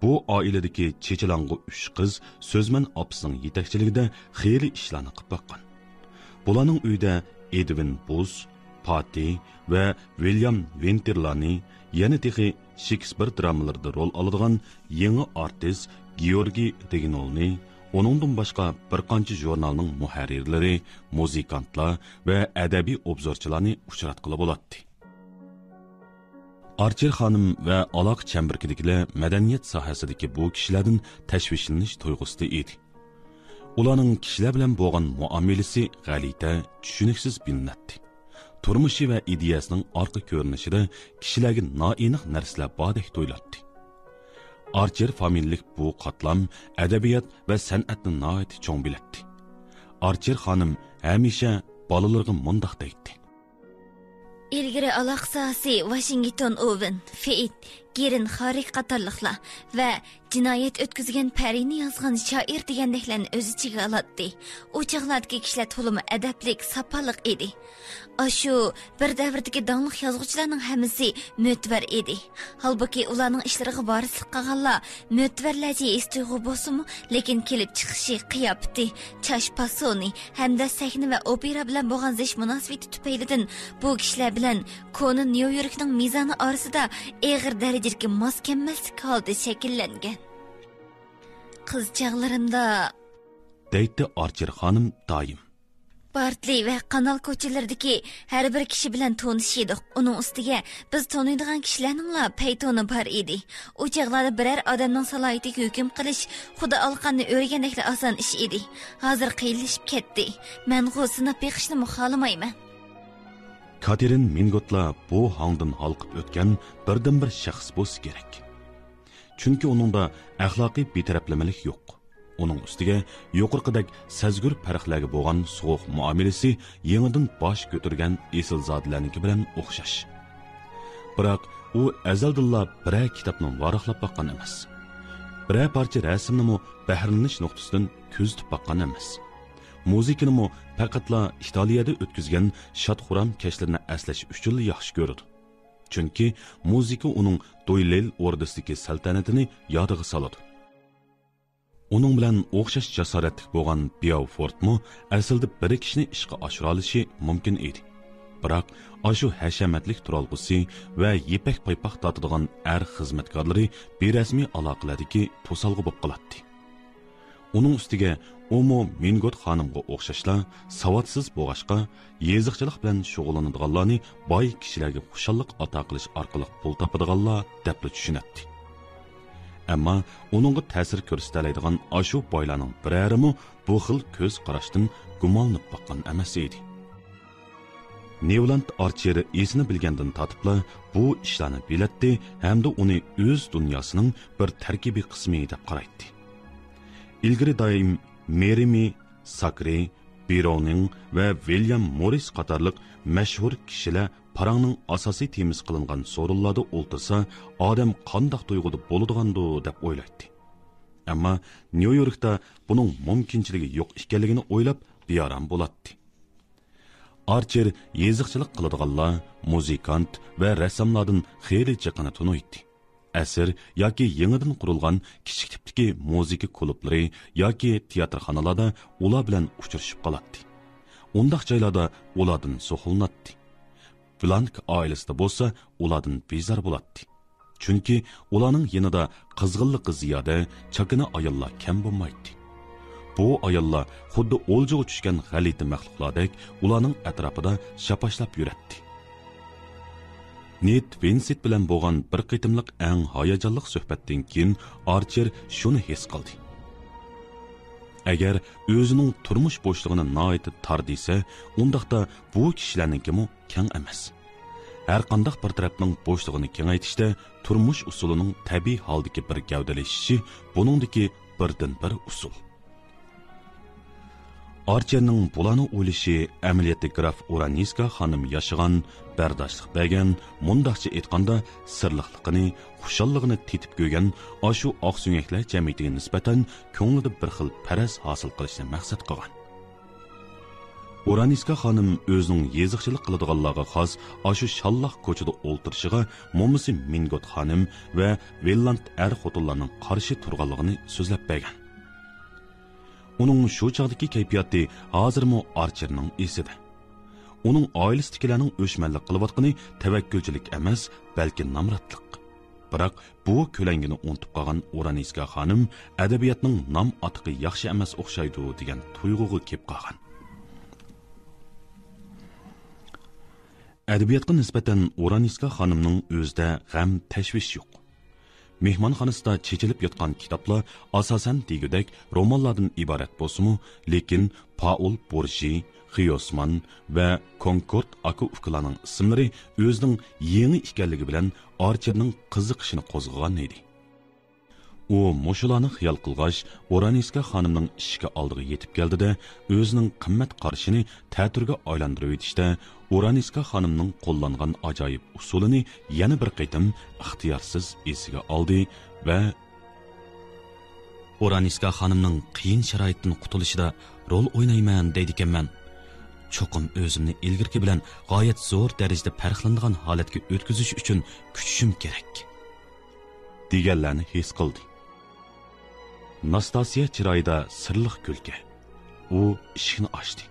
بۇ ئائىلىدىكى چېچىلاڭغۇ ئۈچ قىز سۆزمەن ئاپىسىنىڭ يېتەكچىلىكىدە خېلى ئىشلارنى قىپ باققان. بۇلارنىڭ ئۆيىدە ئېدۋىن بۇس، پاتى ۋە ۋىليام ۋىنتېرلارنى، يەنە تېخى شېكسپىر درامىلىرىدا رول ئالىدىغان يېڭى ئارتىس گېئورگىي رېگنولنى، ئۇنىڭدىن باشقا بىر قانچە ژۇرنالنىڭ مۇھەررىرلىرى، مۇزىكانتلار ۋە ئەدەبىي ئوبزورچىلارنى ئۇچراتقىلى بولاتتى. ئارچېر خانىم ۋە ئالاقە چەمبىرىكىدىكىلەر مەدەنىيەت ساھەسىدىكى بۇ كىشىلەردىن تەشۋىشلىنىش تۇيغۇسىدا ئىدى. ئۇلارنىڭ كىشىلەر بىلەن بولغان مۇئامىلىسى غەلىتە، چۈشىنىكسىز بىلىنەتتى. تۇرمۇشى ۋە ئىدىيەسىنىڭ ئارقا كۆرۈنۈشىدە كىشىلەرگە نائېنىق نەرسىلەر باردەك تۇيۇلاتتى. ئارچېر فامىلىلىك بۇ قاتلام ئەدەبىيات ۋە سەنئەتنى ناھايىتى چوڭ بىلەتتى. ئارچېر خانىم ھەمىشە بالىلىرىغا مۇنداق دەيتتى. ئىلگىرى ئالاقە ساھەسى ۋاشىنگتون ئوۋېن، فېيت، گېرىن خاررى قاتارلىقلار ۋە جىنايەت ئۆتكۈزگەن پەرىنى يازغان شائىر دېگەندەكلەرنى ئۆز ئىچىگە ئالاتتى. ئۇ چاغلاردىكى كىشىلەر تولىمۇ ئەدەپلىك، ساپالىق ئىدى. ئاشۇ بىر دەۋردىكى داڭلىق يازغۇچىلارنىڭ ھەممىسى مۆتىۋەر ئىدى. ھالبۇكى، ئۇلارنىڭ ئىشلىرىغا ۋارىسلىق قىلغانلار مۆتىۋەرلەرچە ھېس-تۇيغۇ بولسىمۇ، لېكىن كېلىپ چىقىشى، قىياپىتى، چاچ پاسونى ھەمدە سەھنە ۋە ئوپېرا بىلەن بولغان زىچ مۇناسىۋىتى تۈپەيلىدىن بۇ كىشىلەر بىلەن كونا نيۇ يوركنىڭ مىزانى ئارىسىدا ئېغىر دەرىجىدىكى ماس كەلمەسلىك ھالىتى شەكىللەنگەن. قىز چاغلىرىمدا، دەيتتى ئارچېر خانىم دائىم. بارتلى ۋە قانال كوچىلىرىدىكى ھەر بىر كىشى بىلەن تونۇشىدۇق. ئۇنىڭ ئۈستىگە بىز تونۇيدىغان كىشىلەرنىڭلا پەيتونى بار ئىدى. ئۇ چاغلاردا بىرەر ئادەمنىڭ سالاھىيىتىگە ھۆكۈم قىلىش خۇدا ئالقاننى ئۆرۈگەندەكلا ئاسان ئىش ئىدى. ھازىر قىيىنلىشىپ كەتتى. مەنغۇ سىناپ بېقىشنىمۇ خالىمايمەن. كاتېرىن مىنگوتلا بۇ ھاڭدىن ھالقىپ ئۆتكەن بىردىنبىر شەخس بولسا كېرەك. چۈنكى ئۇنىڭدا ئەخلاقىي بىتەرەپلىمىلىك يوق. ئۇنىڭ ئۈستىگە يۇقىرىقىدەك سەزگۈر پەرقلەرگە بولغان سوغۇق مۇئامىلىسى يېڭىدىن باش كۆتۈرگەن ئېسىلزادىلەرنىڭكى بىلەن ئوخشاش. بىراق ئۇ ئەزەلدىنلا بىرەر كىتابنى ۋاراقلاپ باققان ئەمەس. بىرەر پارچە رەسىمنىمۇ بەھرىلىنىش نۇقتىسىدىن كۆزىتىپ باققان ئەمەس. مۇزىكىنىمۇ پەقەتلا ئىتالىيەدە ئۆتكۈزگەن شاد-خۇرام كەچلىرىنى ئەسلەش ئۈچۈنلا ياخشى كۆرىدۇ. چۈنكى مۇزىكا ئۇنىڭ دويلېل ئوردىسىدىكى سەلتەنىتىنى يادىغا سالىدۇ. ئۇنىڭ بىلەن ئوخشاش جاسارەتلىك بولغان بياۋفورتمۇ ئەسلىدە بىرىكىشنى ئىشقا ئاشۇرالىشى مۇمكىن ئىدى. بىراق، ئاشۇ ھەشەمەتلىك تۇرالغۇسى ۋە يىپەك پايپاق تارتىدىغان ئەر خىزمەتكارلىرى بىرەسمىي ئالاقىلەردىكى توسالغۇ بولۇپ قالاتتى. ئۇنىڭ ئۈستىگە ئۇمۇ مىنگوت خانىمغا ئوخشاشلا ساۋاتسىز بولغاچقا، يېزىقچىلىق بىلەن شۇغۇللىنىدىغانلارنى باي كىشىلەرگە خۇشاللىق ئاتا قىلىش ئارقىلىق پۇل تاپىدىغانلار دەپلا چۈشىنەتتى. ئەمما ئۇنىڭغا تەسىر كۆرسىتەلەيدىغان ئاشۇ بايلارنىڭ بىرەرىمۇ بۇ خىل كۆز قاراشتىن گۇمانلىنىپ باققان ئەمەس ئىدى. نيۇلاند ئارچېر ئېسىنى بىلگەندىن تارتىپلا بۇ ئىشلارنى بىلەتتى ھەمدە ئۇنى ئۆز دۇنياسىنىڭ بىر تەركىبىي قىسمى دەپ قارايتتى. ئىلگىرى دائىم مېرىمى ساكرى، بىرونىڭ ۋە ۋىليام موررىس قاتارلىق مەشھۇر كىشىلەر پاراڭنىڭ ئاساسىي تېمىسى قىلىنغان سورۇنلاردا ئولتۇرسا، ئادەم قانداق تۇيغۇدا بولىدىغاندۇ دەپ ئويلايتتى. ئەمما نيۇ يوركتا بۇنىڭ مۇمكىنچىلىكى يوق ئىكەنلىكىنى ئويلاپ بىئارام بولاتتى. ئارچېر يېزىقچىلىق قىلىدىغانلار، مۇزىكانت ۋە رەسساملاردىن خېلى جىقىنى تونۇيتتى. ئەسىر ياكى يېڭىدىن قۇرۇلغان كىچىك تىپتىكى مۇزىكا كۇلۇبلىرى ياكى تىياتىرخانىلاردا ئۇلار بىلەن ئۇچرىشىپ قالاتتى. ئۇنداق جايلاردا ئۇلاردىن زوقلىناتتى. بلانك ئائىلىسىدە بولسا ئۇلاردىن بىزار بولاتتى. چۈنكى ئۇلارنىڭ يېنىدا قىزغىنلىقى زىيادە، چاكىنا ئاياللار كەم بولمايتتى. بۇ ئاياللار خۇددى ئولجىغا چۈشكەن غەلىتە مەخلۇقلاردەك ئۇلارنىڭ ئەتراپىدا شاپاشلاپ يۈرەتتى. نېيت ۋىنسېنت بىلەن بولغان بىر قېتىملىق ئەڭ ھاياجانلىق سۆھبەتتىن كېيىن ئارچېر شۇنى ھېس قىلدى. ئەگەر ئۆزىنىڭ تۇرمۇش بوشلۇقىنى ناھايىتى تار دېسە، ئۇنداقتا بۇ كىشىلەرنىڭكىمۇ كەڭ ئەمەس. ھەرقانداق بىر تەرەپنىڭ بوشلۇقىنى كېڭەيتىشتە تۇرمۇش ئۇسۇلىنىڭ تەبىئىي ھالدىكى بىر گەۋدىلىشىشى بۇنىڭدىكى بىردىنبىر ئۇسۇل. ئارچېرنىڭ بۇلارنى ئويلىشى ئەمەلىيەتتە گراف ئورانىسكا خانىم ياشىغان، بەرداشلىق بەرگەن، مۇنداقچە ئېيتقاندا، سىرلىقلىقىنى، خۇشاللىقىنى تېتىپ كۆرگەن ئاشۇ ئاقسۆڭەكلەر جەمئىيىتىگە نىسبەتەن كۆڭلىدە بىر خىل پەرەز ھاسىل قىلىشنى مەقسەت قىلغان. ئورانىسكا خانىم ئۆزىنىڭ يېزىقچىلىق قىلىدىغانلارغا خاس ئاشۇ شاللاق كوچىدا ئولتۇرۇشىغا مومىسى مىنگوت خانىم ۋە ۋىللاند ئەر خوتۇنلارنىڭ قارشى تۇرغانلىقىنى سۆزلەپ بەرگەن. ئۇنىڭ شۇ چاغدىكى كەيپىياتى ھازىرمۇ ئارچېرنىڭ ئېسىدە. ئۇنىڭ ئائىلىسىدىكىلەرنىڭ ئۆچمەنلىك قىلىۋاتقىنى تەۋەككۈلچىلىك ئەمەس، بەلكى نامراتلىق. بىراق بۇ كۆلەڭگىنى ئۇنتۇپ قالغان ئورانىسكا خانىم ئەدەبىياتنىڭ نام ئاتىقى ياخشى ئەمەس ئوخشايدۇ دېگەن تۇيغۇغا كېلىپ قالغان. ئەدەبىياتقا نىسبەتەن ئورانىسكا خانىمنىڭ ئۆزىدە غەم، تەشۋىش يوق. مېھمانخانىسىدا چېچىلىپ ياتقان كىتابلار ئاساسەن دېگۈدەك رومانلاردىن ئىبارەت بولسىمۇ، لېكىن پائول بورژى، خىيوسمان ۋە كونكورد ئاكا-ئۇكىلارنىڭ ئىسىملىرى ئۆزىنىڭ يېڭى ئىكەنلىكى بىلەن ئارچېرنىڭ قىزىقىشىنى قوزغىغان ئىدى. ئۇ مۇشۇلارنى خىيال قىلغاچ، ئورانىسكا خانىمنىڭ ئىشىكى ئالدىغا يېتىپ كەلدى-دە، ئۆزىنىڭ قىممەت قارىشىنى تەتۈرگە ئايلاندۇرۇۋېتىشتە ئورانىسكا خانىمنىڭ قوللانغان ئاجايىپ ئۇسۇلىنى يەنە بىر قېتىم ئىختىيارسىز ئېسىگە ئالدى ۋە ئورانىسكا خانىمنىڭ قىيىن شارائىتتىن قۇتۇلۇشىدا رول ئوينايمەن دەيدىكەنمەن. چوقۇم ئۆزۈمنى ئىلگىرىكى بىلەن غايەت زور دەرىجىدە پەرقلىنىدىغان ھالەتكە ئۆتكۈزۈش ئۈچۈن كۈچىشىم كېرەك. دېگەنلەرنى ھېس قىلدى. ناستاسىيە چىرايىدا سىرلىق كۈلكە. ئۇ ئىشىكنى ئاچتى.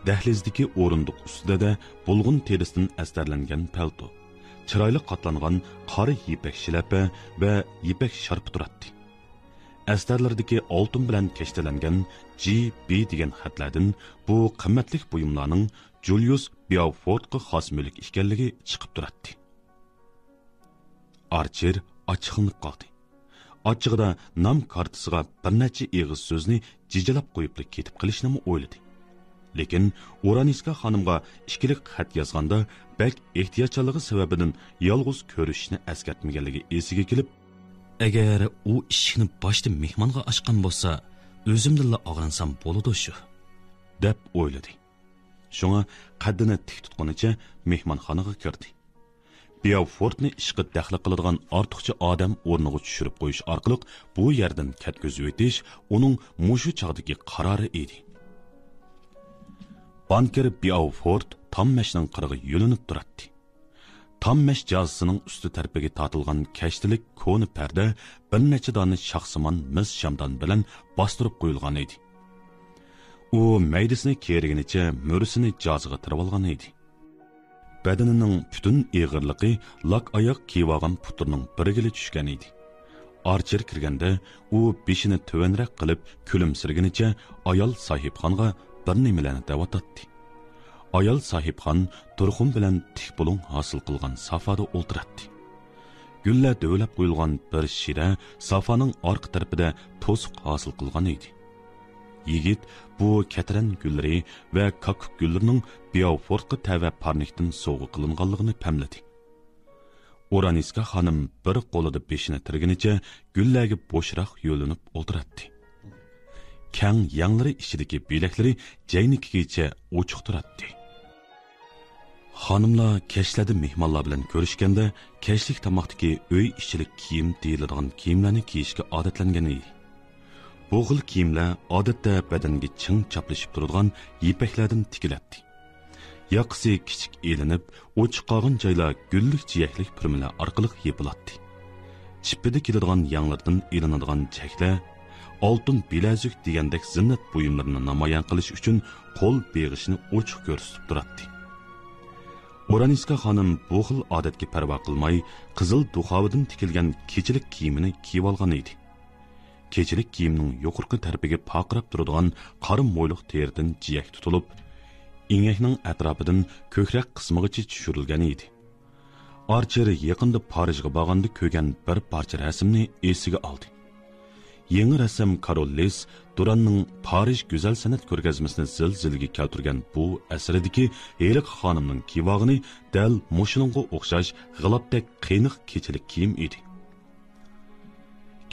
دەھلىزدىكى ئورۇندۇق ئۈستىدە بۇلغۇن تېرىسىدىن ئەستەرلەنگەن پەلتو، چىرايلىق قاتلانغان قارا يىپەك شىلەپە ۋە يىپەك شارپا تۇراتتى. ئەستەرلىرىدىكى ئالتۇن بىلەن كەشتىلەنگەن جى بى دېگەن خەتلەردىن بۇ قىممەتلىك بۇيۇملارنىڭ جۇليۇس بياۋفورتقا خاس مۈلۈك ئىكەنلىكى چىقىپ تۇراتتى. ئارچېر ئاچچىقلىنىپ قالدى. ئاچچىقىدا نام كارتىسىغا بىر نەچچە ئېغىز سۆزنى جىجىلاپ قويۇپلا كېتىپ قېلىشنىمۇ ئويلىدى. لېكىن ئورانىسكا خانىمغا ئىككىلىك خەت يازغاندا بەك ئېھتىياتچانلىقى سەۋەبىدىن يالغۇز كۆرۈشۈشنى ئەسكەرتمىگەنلىكى ئېسىگە كېلىپ، ئەگەر ئۇ ئىشىكنى باشتا مېھمانغا ئاچقان بولسا، ئۆزۈمدىنلا ئاغرىنسام بولىدۇ شۇ، دەپ ئويلىدى. شۇڭا قەددىنى تىك تۇتقىنىچە مېھمانخانىغا كىردى. بياۋفورتنى ئىشقا دەخلى قىلىدىغان ئارتۇقچە ئادەم ئورنىغا چۈشۈرۈپ قويۇش ئارقىلىق بۇ يەردىن كەتكۈزۈۋېتىش ئۇنىڭ مۇشۇ چاغدىكى قارارى ئىدى. بانكىر بياۋفورت تام مەشنىڭ قىرىغا يۆلىنىپ تۇراتتى. تام مەش جازىسىنىڭ ئۈستى تەرىپىگە تارتىلغان كەشتىلىك كونا پەردە بىر نەچچە دانە شاخسىمان مىس شامدان بىلەن باستۇرۇپ قويۇلغان ئىدى. ئۇ مەيدىسىنى كېرىگىنىچە مۈرىسىنى جازىغا تىرىۋالغان ئىدى. بەدىنىنىڭ پۈتۈن ئېغىرلىقى لاك ئاياغ كىيىۋالغان پۇتلىرىنىڭ بىرىگىلا چۈشكەن ئىدى. ئارچېر كىرگەندە، ئۇ بېشىنى تۆۋەنرەك قىلىپ كۈلۈمسىرىگىنىچە ئايال ساھىبخانغا بىر نېمىلەرنى دەۋاتاتتى. ئايال ساھىبخان تۇرخۇن بىلەن تىك بۇلۇڭ ھاسىل قىلغان سافادا ئولتۇراتتى. گۈللەر دۆۋىلەپ قويۇلغان بىر شىرە سافانىڭ ئارقا تەرىپىدە توسۇق ھاسىل قىلغان ئىدى. يىگىت بۇ كەترەن گۈللىرى ۋە كاككۇك گۈللىرىنىڭ بياۋفورتقا تەۋە پارنىكتىن سوۋغا قىلىنغانلىقىنى پەملىدى. ئورانىسكا خانىم بىر قولىدا بېشىنى تىرىگىنىچە گۈللەرگە بوشراق يۆلىنىپ ئولتۇراتتى. كەڭ يەڭلىرى ئىچىدىكى بىلەكلىرى جەينىكىگىچە ئوچۇق تۇراتتى. خانىملار كەچلەردە مېھمانلار بىلەن كۆرۈشكەندە، كەچلىك تاماقتىكى ئۆي ئىچىلىك كىيىم دېيىلىدىغان كىيىملەرنى كىيىشكە ئادەتلەنگەن ئىدى. بۇ خىل كىيىملەر ئادەتتە بەدەنگە چىڭ چاپلىشىپ تۇرىدىغان يىپەكلەردىن تىكىلەتتى. ياقىسى كىچىك ئېلىنىپ، ئوچۇق قالغان جايلار گۈللۈك جىيەكلىك پۈرمىلەر ئارقىلىق يېپىلاتتى. چىپپىدە كېلىدىغان يەڭلىرىدىن ئېلىنىدىغان چەكلەر، ئالتۇن بىلەزۈك دېگەندەك زىننەت بۇيۇملىرىنى نامايان قىلىش ئۈچۈن قول بېغىشىنى ئوچۇق كۆرسىتىپ تۇراتتى. ئورانىسكا خانىم بۇ خىل ئادەتكە پەرۋا قىلماي، قىزىل دۇخاۋىدىن تىكىلگەن كېچىلىك كىيىمىنى كىيىۋالغان ئىدى. كېچىلىك كىيىمنىڭ يۇقىرىقى تەرىپىگە پارقىراپ تۇرىدىغان قارا مويلۇق تېرىدىن جىيەك تۇتۇلۇپ، ئېڭەكنىڭ ئەتراپىدىن كۆكرەك قىسمىغىچە چۈشۈرۈلگەن ئىدى. ئارچېر يېقىندا پارىژغا بارغاندا كۆرگەن بىر پارچە رەسىمنى ئېسىگە ئالدى. يېڭى رەسىم كارول لىس دۇراننىڭ پارىژ گۈزەل سەنئەت كۆرگەزمىسىنى زىلزىلىگە كەلتۈرگەن بۇ ئەسىرىدىكى ھېلىقى خانىمنىڭ كىيىۋالغىنى دەل مۇشۇنىڭغا ئوخشاش غىلاپتەك قېنىق كېچىلىك كىيىم ئىدى.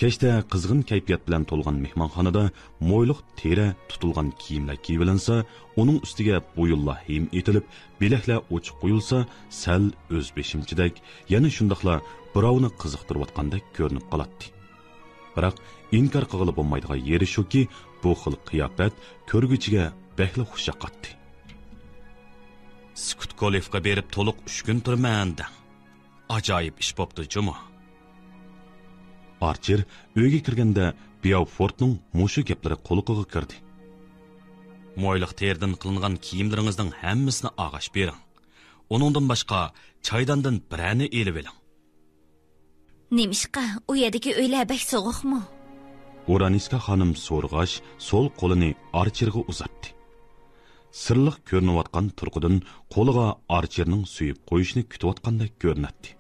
كەچتە قىزغىن كەيپىيات بىلەن تولغان مېھمانخانىدا مويلۇق تېرە تۇتۇلغان كىيىملەر كىيىۋېلىنسا، ئۇنىڭ ئۈستىگە بويۇنلار ھىم ئېتىلىپ، بىلەكلەر ئوچۇق قويۇلسا، سەل ئۆزبېشىمچىدەك، يەنە شۇنداقلا بىراۋنى قىزىقتۇرۇۋاتقاندەك كۆرۈنۈپ قالاتتى. بىراق، ئىنكار قىلغىلى بولمايدىغان يېرى شۇكى، بۇ خىل قىياپەت كۆرگۈچىگە بەكلا خۇش ياقاتتى. سكۇتكولېفقا بېرىپ تولۇق ئۈچ كۈن تۇرىمەن دەڭ. ئاجايىپ ئىش بوپتۇ جۇمۇ. ئارچېر ئۆيگە كىرگەندە بياۋفورتنىڭ مۇشۇ گەپلىرى قۇلىقىغا كىردى. مويلۇق تېرىدىن قىلىنغان كىيىملىرىڭىزنىڭ ھەممىسىنى ئاغاش بېرىڭ. ئۇنىڭدىن باشقا چايداندىن بىرەرنى ئېلىۋېلىڭ. نېمىشقا؟ ئۇ يەردىكى ئۆيلەر بەك سوغۇقمۇ؟ ئورانىسكا خانىم سورىغاچ، سول قولىنى ئارچېرغا ئۇزاتتى. سىرلىق كۆرۈنۈۋاتقان تۇرقىدىن قولىغا ئارچېرنىڭ سۆيۈپ قويۇشىنى كۈتۈۋاتقاندەك كۆرۈنەتتى.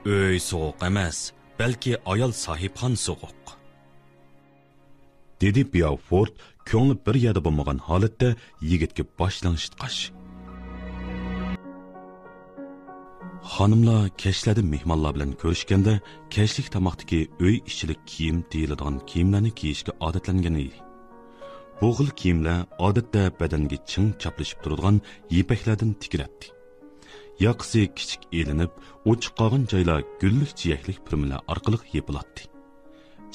ئۆي سوغۇق ئەمەس، بەلكى ئايال ساھىبخانا سوغۇق. دېدى بياۋفورت كۆڭلى بىر يەردە بولمىغان ھالەتتە يىگىتكە باش لىڭشىتقاچ. خانىملار كەچلەردە مېھمانلار بىلەن كۆرۈشكەندە، كەچلىك تاماقتىكى ئۆي ئىچىلىك كىيىم دېيىلىدىغان كىيىملەرنى كىيىشكە ئادەتلەنگەن ئىدى. بۇ خىل كىيىملەر ئادەتتە بەدەنگە چىڭ چاپلىشىپ تۇرىدىغان يىپەكلەردىن تىكىلەتتى. ياقىسى كىچىك ئېلىنىپ، ئوچۇق قالغان جايلار گۈللۈك جىيەكلىك پۈرمىلەر ئارقىلىق يېپىلاتتى.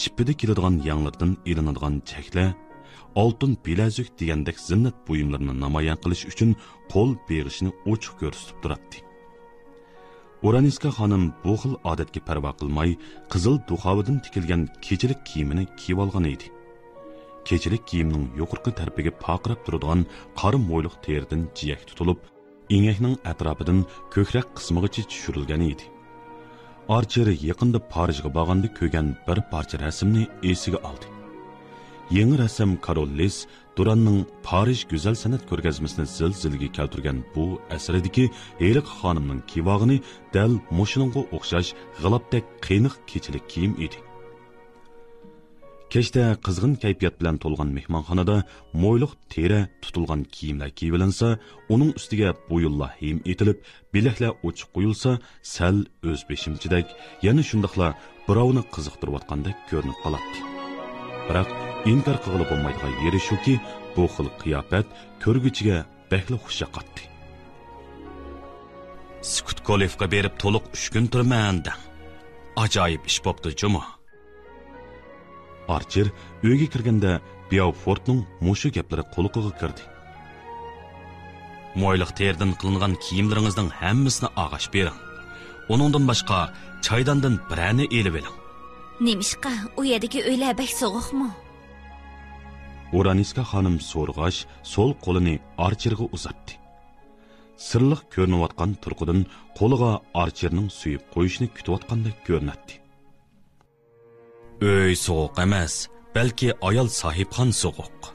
چىپپىدە كېلىدىغان يەڭلىرىدىن ئېلىنىدىغان چەكلەر، ئالتۇن بىلەزۈك دېگەندەك زىننەت بۇيۇملىرىنى نامايان قىلىش ئۈچۈن قول بېغىشىنى ئوچۇق كۆرسىتىپ تۇراتتى. ئورانىسكا خانىم بۇ خىل ئادەتكە پەرۋا قىلماي، قىزىل دۇخاۋىدىن تىكىلگەن كېچىلىك كىيىمىنى كىيىۋالغان ئىدى. كېچىلىك كىيىمنىڭ يۇقىرىقى تەرىپىگە پارقىراپ تۇرىدىغان قارا مويلۇق تېرىدىن جىيەك تۇتۇلۇپ، ئېڭەكنىڭ ئەتراپىدىن كۆكرەك قىسمىغىچە چۈشۈرۈلگەن ئىدى. ئارچېر يېقىندا پارىژغا بارغاندا كۆرگەن بىر پارچە رەسىمنى ئېسىگە ئالدى. يېڭى رەسىم كارول لىس دۇراننىڭ پارىژ گۈزەل سەنئەت كۆرگەزمىسىنى زىلزىلىگە كەلتۈرگەن بۇ ئەسىرىدىكى ھېلىقى خانىمنىڭ كىيىۋالغىنى دەل مۇشۇنىڭغا ئوخشاش غىلاپتەك قېنىق كېچىلىك كىيىم ئىدى. كەچتە قىزغىن كەيپىيات بىلەن تولغان مېھمانخانىدا مويلۇق تېرە تۇتۇلغان كىيىملەر كىيىۋېلىنسا، ئۇنىڭ ئۈستىگە بويۇنلار ھىم ئېتىلىپ، بىلەكلەر ئوچۇق قويۇلسا، سەل ئۆزبېشىمچىدەك، يەنە شۇنداقلا بىراۋنى قىزىقتۇرۇۋاتقاندەك كۆرۈنۈپ قالاتتى. بىراق، ئىنكار قىلغىلى بولمايدىغان يېرى شۇكى، بۇ خىل قىياپەت كۆرگۈچىگە بەكلا خۇش ياقاتتى. سكۇتكولېفقا بېرىپ تولۇق ئۈچ كۈن تۇرىمەن دەڭ. ئاجايىپ ئىش بوپتۇ جۇمۇ. ئارچېر ئۆيگە كىرگەندە بياۋفورتنىڭ مۇشۇ گەپلىرى قۇلىقىغا كىردى. مويلۇق تېرىدىن قىلىنغان كىيىملىرىڭىزنىڭ ھەممىسىنى ئاغاچ بېرىڭ. ئۇنىڭدىن باشقا، چايداندىن بىرەرنى ئېلىۋېلىڭ. نېمىشقا؟ ئۇ يەردىكى ئۆيلەر بەك سوغۇقمۇ؟ ئورانىسكا خانىم سورىغاچ، سول قولىنى ئارچېرغا ئۇزاتتى. سىرلىق كۆرۈنۈۋاتقان تۇرقىدىن قولىغا ئارچېرنىڭ سۆيۈپ قويۇشىنى كۈتۈۋاتقاندەك كۆرۈنەتتى. ئۆي سوغۇق ئەمەس، بەلكى ئايال ساھىبخانا سوغۇق،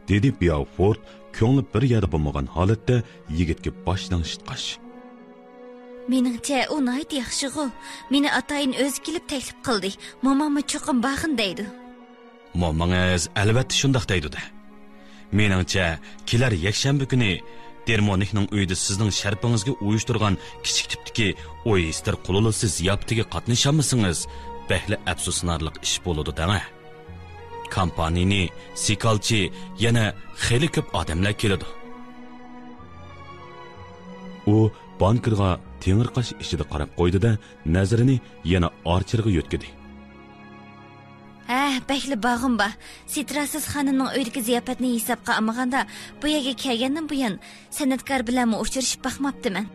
دېدى بياۋفورد كۆڭلى بىر يەردە بولمىغان ھالەتتە يىگىتكە باش لىڭشىتقاچ. مېنىڭچە، ئۇ ناھايىتى ياخشىغۇ. مېنى ئاتايىن ئۆزى كېلىپ تەكلىپ قىلدى. موماممۇ چوقۇم بارغىن دەيدۇ. مومىڭىز ئەلۋەتتە شۇنداق دەيدۇ-دە. مېنىڭچە، كېلەر يەكشەنبە كۈنى دېرمونىكنىڭ ئۆيىدە سىزنىڭ شەرىپىڭىزگە ئۇيۇشتۇرغان كىچىك تىپتىكى ئويستېر قۇلۇلىسى زىياپىتىگە قاتنىشالمىسىڭىز، بەكلا ئەپسۇسلىنارلىق ئىش بولىدۇ دەڭە. كامپانىنى، سىكالچى، يەنە خېلى كۆپ ئادەملەر كېلىدۇ. ئۇ بانكىرغا تېڭىرقاش ئىچىدە قاراپ قويدى-دە، نەزىرىنى يەنە ئارچېرغا يۆتكىدى. ھە، بەكلا بارغۇم بار. سىتراسىز خانىمنىڭ ئۆيىدىكى زىياپەتنى ھېسابقا ئالمىغاندا، بۇ يەرگە كەلگەندىن بۇيان سەنئەتكار بىلەنمۇ ئۇچرىشىپ باقماپتىمەن.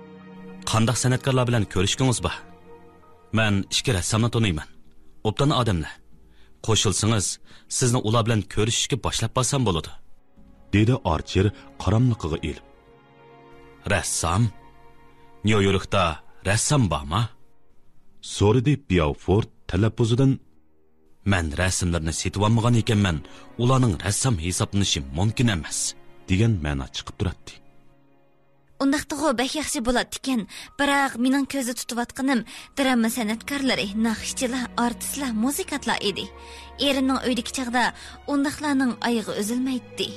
قانداق سەنئەتكارلار بىلەن كۆرۈشكىڭىز بار؟ مەن ئىككى رەسسامنى تونۇيمەن. ئوبدان ئادەملەر. قوشۇلسىڭىز، سىزنى ئۇلار بىلەن كۆرۈشۈشكە باشلاپ بارسام بولىدۇ، دېدى ئارچېر قاراملىقىغا ئېلىپ. رەسسام؟ نيۇ يوركتا رەسسام بارما؟ سورىدى بياۋفورد تەلەپپۇزىدىن. مەن رەسىملىرىنى سېتىۋالمىغان ئىكەنمەن، ئۇلارنىڭ رەسسام ھېسابلىنىشى مۇمكىن ئەمەس، دېگەن مەنا چىقىپ تۇراتتى. ئۇنداقتىغۇ بەك ياخشى بولاتتىكەن، بىراق مېنىڭ كۆزدە تۇتۇۋاتقىنىم دىراما سەنئەتكارلىرى، ناخشىچىلار، ئارتىسلار، مۇزىكانتلار ئىدى. ئېرىمنىڭ ئۆيدىكى چاغدا ئۇنداقلارنىڭ ئايىغى ئۈزۈلمەيتتى.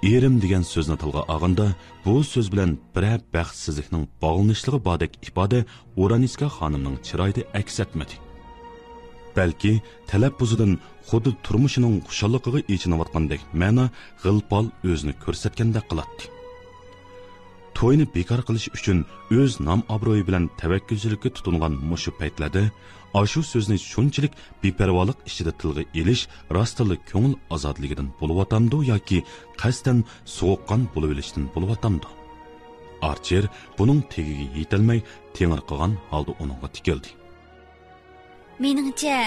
ئېرىم دېگەن سۆزنى تىلغا ئالغاندا، بۇ سۆز بىلەن بىرەر بەختسىزلىكنىڭ باغلىنىشلىقى باردەك ئىپادە ئورانىسكا خانىمنىڭ چىرايىدا ئەكس ئەتمىدى. بەلكى تەلەپپۇزىدىن خۇددى تۇرمۇشىنىڭ خۇشاللىقىغا ئېچىنىۋاتقاندەك مەنا غىل-پال ئۆزىنى كۆرسەتكەندەك قىلاتتى. توينى بىكار قىلىش ئۈچۈن ئۆز نام-ئابرۇيى بىلەن تەۋەككۈلچىلىككە تۇتۇنغان مۇشۇ پەيتلەردە ئاشۇ سۆزنى شۇنچىلىك بىپەرۋالىق ئىچىدە تىلغا ئېلىش راستتىنلا كۆڭۈل ئازادىلىكىدىن بولۇۋاتامدۇ ياكى قەستەن سوغۇققان بولۇۋېلىشتىن بولۇۋاتامدۇ؟ ئارچېر بۇنىڭ تېگىگە يېتەلمەي، تېڭىرقىغان ھالدا ئۇنىڭغا تىكىلدى. مېنىڭچە،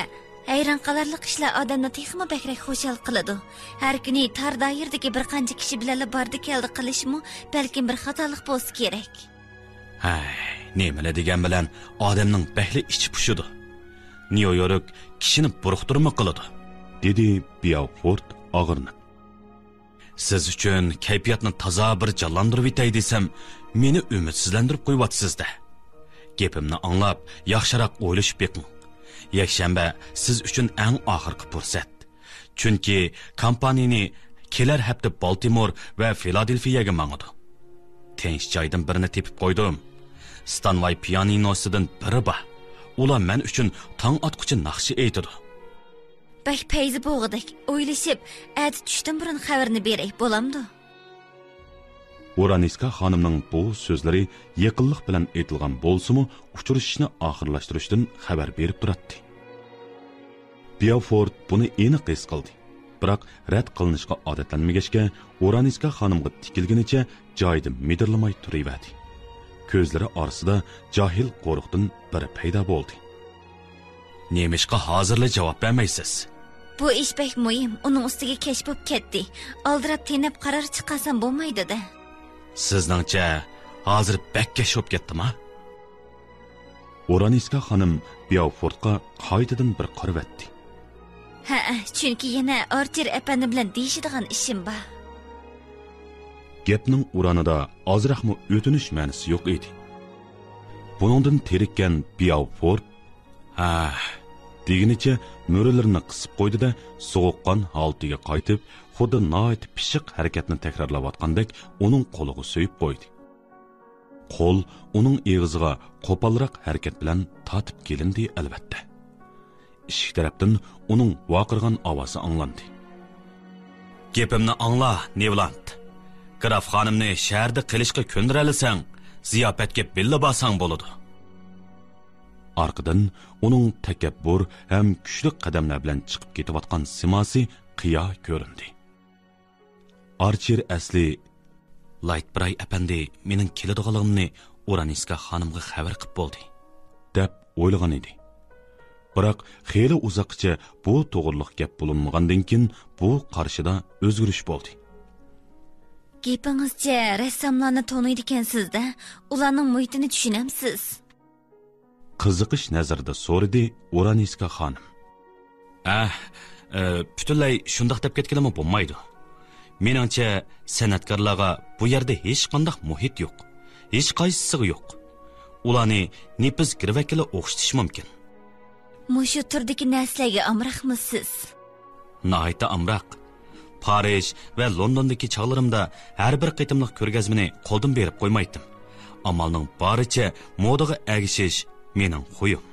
ھەيران قالارلىق ئىشلار ئادەمنى تېخىمۇ بەكرەك خۇشال قىلىدۇ. ھەر كۈنى تار دائىرىدىكى بىر قانچە كىشى بىلەنلا باردى-كەلدى قىلىشمۇ بەلكىم بىر خاتالىق بولسا كېرەك. ھەي، نېمىلا دېگەن بىلەن ئادەمنىڭ بەكلا ئىچى پۇشىدۇ. نيۇ يورك كىشىنى بۇرۇقتۇرما قىلىدۇ، دېدى بياۋفورد ئاغرىنىپ. سىز ئۈچۈن كەيپىياتنى تازا بىر جانلاندۇرۇۋېتەي دېسەم، مېنى ئۈمىدسىزلەندۈرۈپ قويۇۋاتىسىز-دە. گېپىمنى ئاڭلاپ، ياخشىراق ئويلىشىپ بېقىڭ. يەكشەنبە سىز ئۈچۈن ئەڭ ئاخىرقى پۇرسەت. چۈنكى كامپانىنى كېلەر ھەپتە بالتىمور ۋە فىلادېلفىيەگە ماڭىدۇ. تىنچ جايدىن بىرنى تېپىپ قويدۇم. ستانۋاي پىيانىنوسىدىن بىرى بار. ئۇلار مەن ئۈچۈن تاڭ ئاتقۇچە ناخشا ئېيتىدۇ. بەك پەيزى بوغىدەك، ئويلىشىپ، ئەتە چۈشتىن بۇرۇن خەۋىرىنى بېرەي، بولامدۇ؟ ئورانىسكا خانىمنىڭ بۇ سۆزلىرى يېقىنلىق بىلەن ئېيتىلغان بولسىمۇ، ئۇچرىشىشنى ئاخىرلاشتۇرۇشتىن خەۋەر بېرىپ تۇراتتى. بياۋفورد بۇنى ئېنىق ھېس قىلدى. بىراق رەت قىلىنىشقا ئادەتلەنمىگەچكە، ئورانىسكا خانىمغا تىكىلگىنىچە جايىدا مىدىرلىماي تۇرۇۋەردى. كۆزلىرى ئارىسىدا جاھىل قورۇقتىن بىر پەيدا بولدى. نېمىشقا ھازىرلا جاۋاب بەرمەيسىز؟ بۇ ئىش بەك مۇھىم، ئۇنىڭ ئۈستىگە كەچ بوپ كەتتى. ئالدىراپ تېنەپ قارار چىقارسام بولمايدۇ-دە. سىزنىڭچە، ھازىر بەك كەچ بوپ كەتتىما؟ ئورانىسكا خانىم بياۋفوردقا قايتىدىن بىر قارىۋەتتى. ھەئە، چۈنكى يەنە ئارچېر ئەپەندىم بىلەن دېيىشىدىغان ئىشىم بار. گەپنىڭ ئۇرانىدا ئازراقمۇ ئۆتۈنۈش مەنىسى يوق ئىدى. بۇنىڭدىن تېرىككەن بياۋفورد، ھە، دېگىنىچە مۈرىلىرىنى قىسىپ قويدى-دە، سوغۇققان ھالىتىگە قايتىپ، خۇددى ناھايىتى پىششىق ھەرىكەتنى تەكرارلاۋاتقاندەك ئۇنىڭ قولىغا سۆيۈپ قويدى. قول ئۇنىڭ ئېغىزىغا قوپالراق ھەرىكەت بىلەن تارتىپ كېلىندى، ئەلۋەتتە. ئىشىك تەرەپتىن ئۇنىڭ ۋارقىرىغان ئاۋازى ئاڭلاندى. گېپىمنى ئاڭلا، نېۋلاند. گراف خانىمنى شەھەردە قېلىشقا كۆندۈرەلىسەڭ، زىياپەتكە بىللە بارساڭ بولىدۇ. ئارقىدىن ئۇنىڭ تەكەببۇر ھەم كۈچلۈك قەدەملەر بىلەن چىقىپ كېتىۋاتقان سىماسى قىيا كۆرۈندى. ئارچېر ئەسلى لايتبراي ئەپەندى مېنىڭ كېلىدىغانلىقىمنى ئۇرانىسكا خانىمغا خەۋەر قىپ بولدى، دەپ ئويلىغان ئىدى. بىراق، خېلى ئۇزاققىچە بۇ توغرىلىق گەپ بولۇنمىغاندىن كېيىن، بۇ قارىشىدا ئۆزگىرىش بولدى. گېپىڭىزچە، رەسساملارنى تونۇيدىكەنسىز-دە، ئۇلارنىڭ مۇھىتىنى چۈشىنەمسىز؟ قىزىقىش نەزىرىدە سورىدى ئۇرانىسكا خانىم. ئەھ، ئە، پۈتۈنلەي شۇنداق دەپ كەتكىلىمۇ بولمايدۇ. مېنىڭچە، سەنئەتكارلارغا بۇ يەردە ھېچقانداق مۇھىت يوق. ھېچقايسىسىغا يوق. ئۇلارنى نېپىز گىرۋەككىلا ئوخشىتىش مۇمكىن. مۇشۇ تۈردىكى نەرسىلەرگە ئامراقمۇ سىز؟ ناھايىتى ئامراق. پارىژ ۋە لوندوندىكى چاغلىرىمدا ھەر بىر قېتىملىق كۆرگەزمىنى قولدىن بېرىپ قويمايتتىم. ئامالنىڭ بارىچە مودىغا ئەگىشىش مېنىڭ خۇيۇم.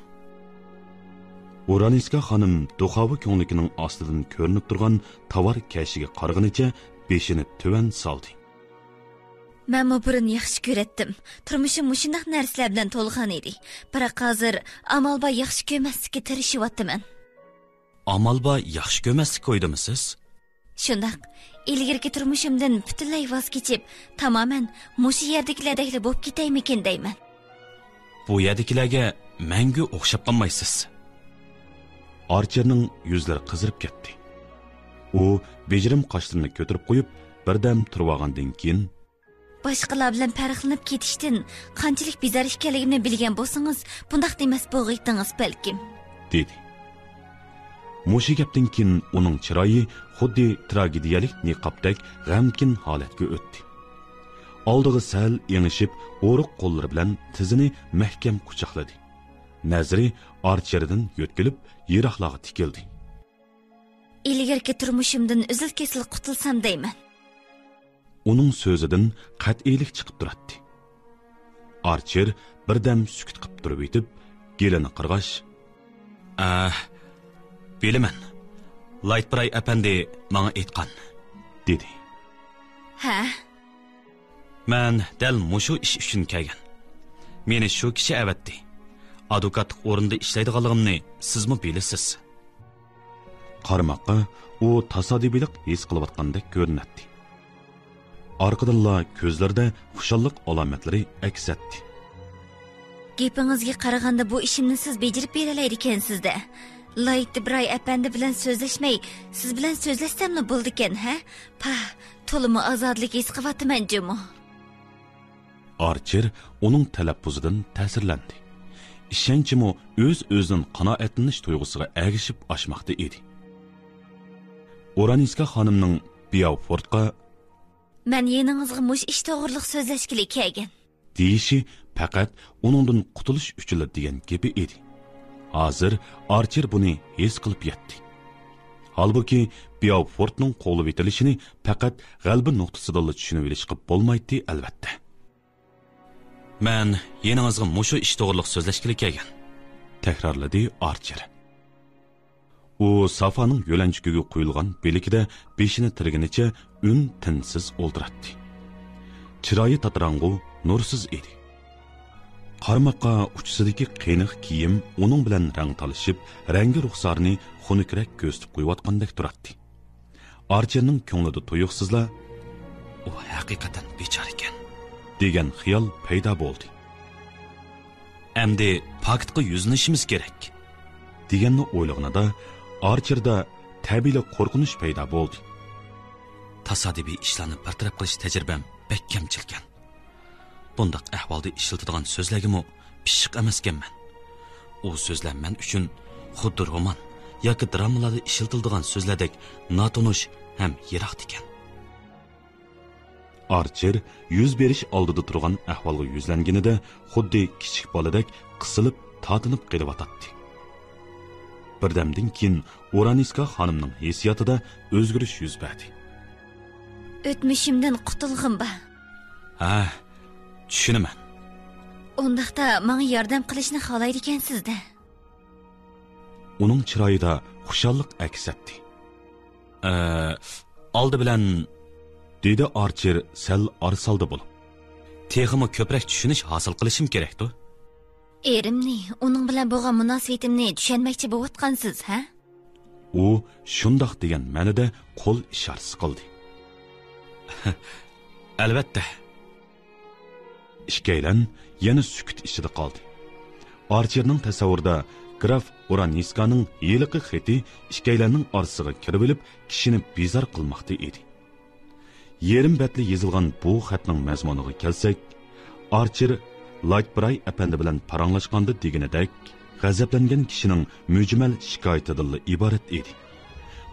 ئۇرانىسكا خانىم دۇخاۋا كۆڭلىكىنىڭ ئاستىدىن كۆرۈنۈپ تۇرغان تاۋار كەشىگە قارىغىنىچە بېشىنى تۆۋەن سالدى. مەنمۇ بۇرۇن ياخشى كۆرەتتىم. تۇرمۇشۇم مۇشۇنداق نەرسىلەر بىلەن تولغان ئىدى. بىراق ھازىر ئامال بار ياخشى كۆرمەسلىككە تىرىشىۋاتىمەن. ئامال بار ياخشى كۆرمەسلىك ئويدىمۇسىز؟ شۇنداق. ئىلگىرىكى تۇرمۇشۇمدىن پۈتۈنلەي ۋاز كېچىپ، تامامەن مۇشۇ يەردىكىلەردەكلا بولۇپ كېتەيمىكىن دەيمەن. بۇ يەردىكىلەرگە مەڭگۈ ئوخشاپ قالمايسىز. ئارچېرنىڭ يۈزلىرى قىزىرىپ كەتتى. ئۇ بېجىرىم قاشلىرىنى كۆتۈرۈپ قويۇپ، بىردەم تۇرۇۋالغاندىن كېيىن، باشقىلار بىلەن پەرقلىنىپ كېتىشتىن قانچىلىك بىزار ئىكەنلىكىمنى بىلگەن بولسىڭىز، بۇنداق دېمەس بولغىيتىڭىز بەلكىم. دېدى. مۇشۇ گەپتىن كېيىن ئۇنىڭ چىرايى خۇددى تراگېدىيەلىك نىقابتەك غەمكىن ھالەتكە ئۆتتى. ئالدىغا سەل ئېڭىشىپ، ئورۇق قوللىرى بىلەن تىزىنى مەھكەم قۇچاقلىدى. نەزىرى ئارچېردىن يۆتكىلىپ، يىراقلارغا تىكىلدى. ئىلگىرىكى تۇرمۇشۇمدىن ئۈزۈل-كېسىل قۇتۇلسام دەيمەن. ئۇنىڭ سۆزىدىن قەتئىيلىك چىقىپ تۇراتتى. ئارچېر بىردەم سۈكۈت قىپ تۇرۇۋېتىپ، گېلىنى قىرغاچ، ئە، بىلىمەن. لايتبراي ئەپەندى ماڭا ئېيتقان، دېدى. ھە؟ مەن دەل مۇشۇ ئىش ئۈچۈن كەلگەن. مېنى شۇ كىشى ئەۋەتتى. ئادۋوكاتلىق ئورنىدا ئىشلەيدىغانلىقىمنى سىزمۇ بىلىسىز. قارىماققا ئۇ تاسادىپىيلىق ھېس قىلىۋاتقاندەك كۆرۈنەتتى. ئارقىدىنلا كۆزلىرىدە خۇشاللىق ئالامەتلىرى ئەكس ئەتتى. گېپىڭىزگە قارىغاندا، بۇ ئىشىمنى سىز بېجىرىپ بېرەلەيدىكەنسىز-دە. لايتبراي ئەپەندى بىلەن سۆزلەشمەي، سىز بىلەن سۆزلەشسەملا بولىدىكەن، ھە؟ پاھ، تولىمۇ ئازادىلىك ھېس قىلىۋاتىمەن جۇمۇ. ئارچېر ئۇنىڭ تەلەپپۇزىدىن تەسىرلەندى. ئىشەنچىمۇ ئۆز-ئۆزىدىن قانائەتلىنىش تۇيغۇسىغا ئەگىشىپ ئاشماقتا ئىدى. ئورانىسكا خانىمنىڭ بياۋفورتقا، مەن يېنىڭىزغا مۇشۇ ئىش توغرىلىق سۆزلەشكىلى كەلگەن، دېيىشى پەقەت ئۇنىڭدىن قۇتۇلۇش ئۈچۈنلا دېگەن گېپى ئىدى. ھازىر ئارچېر بۇنى ھېس قىلىپ يەتتى. ھالبۇكى، بياۋفورتنىڭ قوغلىۋېتىلىشىنى پەقەت غەلىبە نۇقتىسىدىنلا چۈشىنىۋېلىشقا بولمايتتى، ئەلۋەتتە. مەن يېنىڭىزغا مۇشۇ ئىش توغرىلىق سۆزلەشكىلى كەلگەن، تەكرارلىدى ئارچېر. ئۇ سافانىڭ يۆلەنچۈكىگە قويۇلغان بىلىكىدە بېشىنى تىرىگىنىچە ئۈن-تىنسىز ئولتۇراتتى. چىرايى تاتىراڭغۇ، نۇرسىز ئىدى. قارىماققا ئۇچىسىدىكى قېنىق كىيىم ئۇنىڭ بىلەن رەڭ تالىشىپ، رەڭگى رۇخسارىنى خۇنۈكرەك كۆرسىتىپ قويۇۋاتقاندەك تۇراتتى. ئارچېرنىڭ كۆڭلىدە تۇيۇقسىزلا، ئۇ ھەقىقەتەن بىچارە ئىكەن، دېگەن خىيال پەيدا بولدى. ئەمدى پاكىتقا يۈزلىنىشىمىز كېرەك، دېگەننى ئويلىغىنىدا ئارچېردا تەبىئىيلا قورقۇنچ پەيدا بولدى. تاسادىپىي ئىشلارنى بىر تەرەپ قىلىش تەجرىبەم بەك كەمچىلكەن. بۇنداق ئەھۋالدا ئىشلىتىدىغان سۆزلەرگىمۇ پىششىق ئەمەسكەنمەن. ئۇ سۆزلەر مەن ئۈچۈن خۇددى رومان ياكى درامىلاردا ئىشلىتىلىدىغان سۆزلەردەك ناتونۇش ھەم يىراقتىكەن. ئارچېر يۈز بېرىش ئالدىدا تۇرغان ئەھۋالغا يۈزلەنگىنىدە خۇددى كىچىك بالىدەك قىسىلىپ، تارتىنىپ قېلىۋاتاتتى. بىردەمدىن كېيىن ئۇرانىسكا خانىمنىڭ ھېسسىياتىدا ئۆزگىرىش يۈز بەردى. ئۆتمۈشۈمدىن قۇتۇلغۇم بار. ھە، چۈشىنىمەن. ئۇنداقتا ماڭا ياردەم قىلىشنى خالايدىكەنسىز-دە. ئۇنىڭ چىرايىدا خۇشاللىق ئەكس ئەتتى. ئە، ئالدى بىلەن، دېدى ئارچېر سەل ئارىسالدى بولۇپ. تېخىمۇ كۆپرەك چۈشىنىش ھاسىل قىلىشىم كېرەكتۇ. ئېرىمنى، ئۇنىڭ بىلەن بولغان مۇناسىۋىتىمنى چۈشەنمەكچى بولۇۋاتقانسىز، ھە؟ ئۇ شۇنداق دېگەن مەنىدە قول ئىشارىسى قىلدى. ئەلۋەتتە، ئىككىيلەن يەنە سۈكۈت ئىچىدە قالدى. ئارچېرنىڭ تەسەۋۋۇرىدا گراف ئورانىسكانىڭ ھېلىقى خېتى ئىككىيلەننىڭ ئارىسىغا كىرىۋېلىپ، كىشىنى بىزار قىلماقتا ئىدى. يېرىم بەتلا يېزىلغان بۇ خەتنىڭ مەزمۇنىغا كەلسەك، ئارچېر لايتبراي ئەپەندى بىلەن پاراڭلاشقاندا دېگىنىدەك، غەزەپلەنگەن كىشىنىڭ مۈجمەل شىكايىتىدىنلا ئىبارەت ئىدى.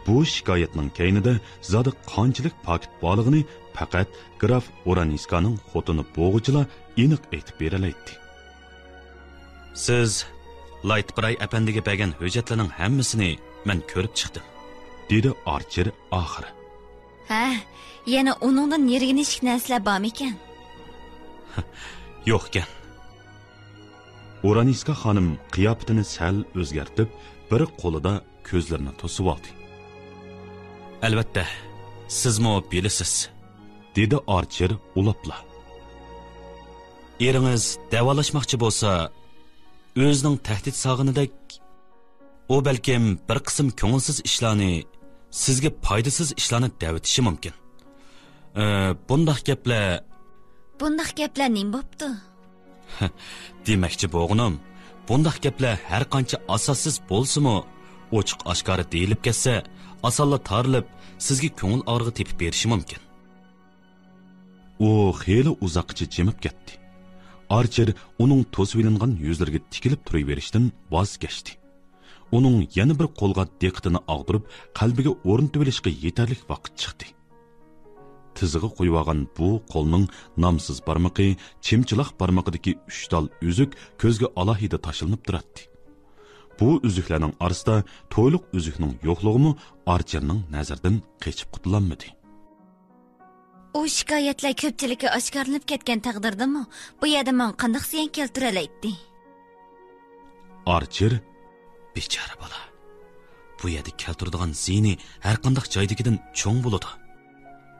بۇ شىكايەتنىڭ كەينىدە زادى قانچىلىك پاكىت بارلىقىنى پەقەت گراف ئورانىسكانىڭ خوتۇنى بوغۇچىلا ئېنىق ئېيتىپ بېرەلەيتتى. سىز لايتبراي ئەپەندىگە بەرگەن ھۆججەتلەرنىڭ ھەممىسىنى مەن كۆرۈپ چىقتىم، دېدى ئارچېر ئاخىرى. ھە، يەنە ئۇنىڭدىن يىرگىنىشلىك نەرسىلەر بارمىكەن؟ يوقكەن. ئورانىسكا خانىم قىياپىتىنى سەل ئۆزگەرتىپ، بىر قولىدا كۆزلىرىنى توسۇۋالدى. ئەلۋەتتە، سىزمۇ بىلىسىز، دېدى ئارچېر ئۇلاپلا. ئېرىڭىز دەۋالاشماقچى بولسا، ئۆزىنىڭ تەھدىت سالغىنىدەك، ئۇ بەلكىم بىر قىسىم كۆڭۈلسىز ئىشلارنى، سىزگە پايدىسىز ئىشلارنى دەۋېتىشى مۇمكىن. ئى، بۇنداق گەپلەر. بۇنداق گەپلەر نېمە بوپتۇ؟ دېمەكچى بولغىنىم، بۇنداق گەپلەر ھەر قانچە ئاساسسىز بولسىمۇ، ئوچۇق ئاشكارا دېيىلىپ كەتسە، ئاسانلا تارىلىپ، سىزگە كۆڭۈل ئاغرىقى تېپىپ بېرىشى مۇمكىن. ئۇ خېلى ئۇزاققىچە جىمىپ كەتتى. ئارچېر ئۇنىڭ توسۇۋېلىنغان يۈزلىرىگە تىكىلىپ تۇرۇۋېرىشتىن ۋاز كەچتى. ئۇنىڭ يەنە بىر قولغا دىققىتىنى ئاغدۇرۇپ، قەلبىگە ئورنىتىۋېلىشقا يېتەرلىك ۋاقىت چىقتى. تىزىغا قويۇۋالغان بۇ قولنىڭ نامسىز بارمىقى، چىمچىلاق بارمىقىدىكى ئۈچ تال ئۈزۈك كۆزگە ئالاھىدە تاشلىنىپ تۇراتتى. بۇ ئۈزۈكلەرنىڭ ئارىسىدا تويلۇق ئۈزۈكنىڭ يوقلۇقىمۇ ئارچېرنىڭ نەزىرىدىن قېچىپ قۇتۇلالمىدى. ئۇ شىكايەتلەر كۆپچىلىككە ئاشكارىلىنىپ كەتكەن تەقدىردىمۇ، بۇ يەردە ماڭا قانداق زىيان كەلتۈرەلەيتتى؟ ئارچېر، بىچارە بالا، بۇ يەردە كەلتۈرىدىغان زىيىنى ھەرقانداق جايدىكىدىن چوڭ بولىدۇ،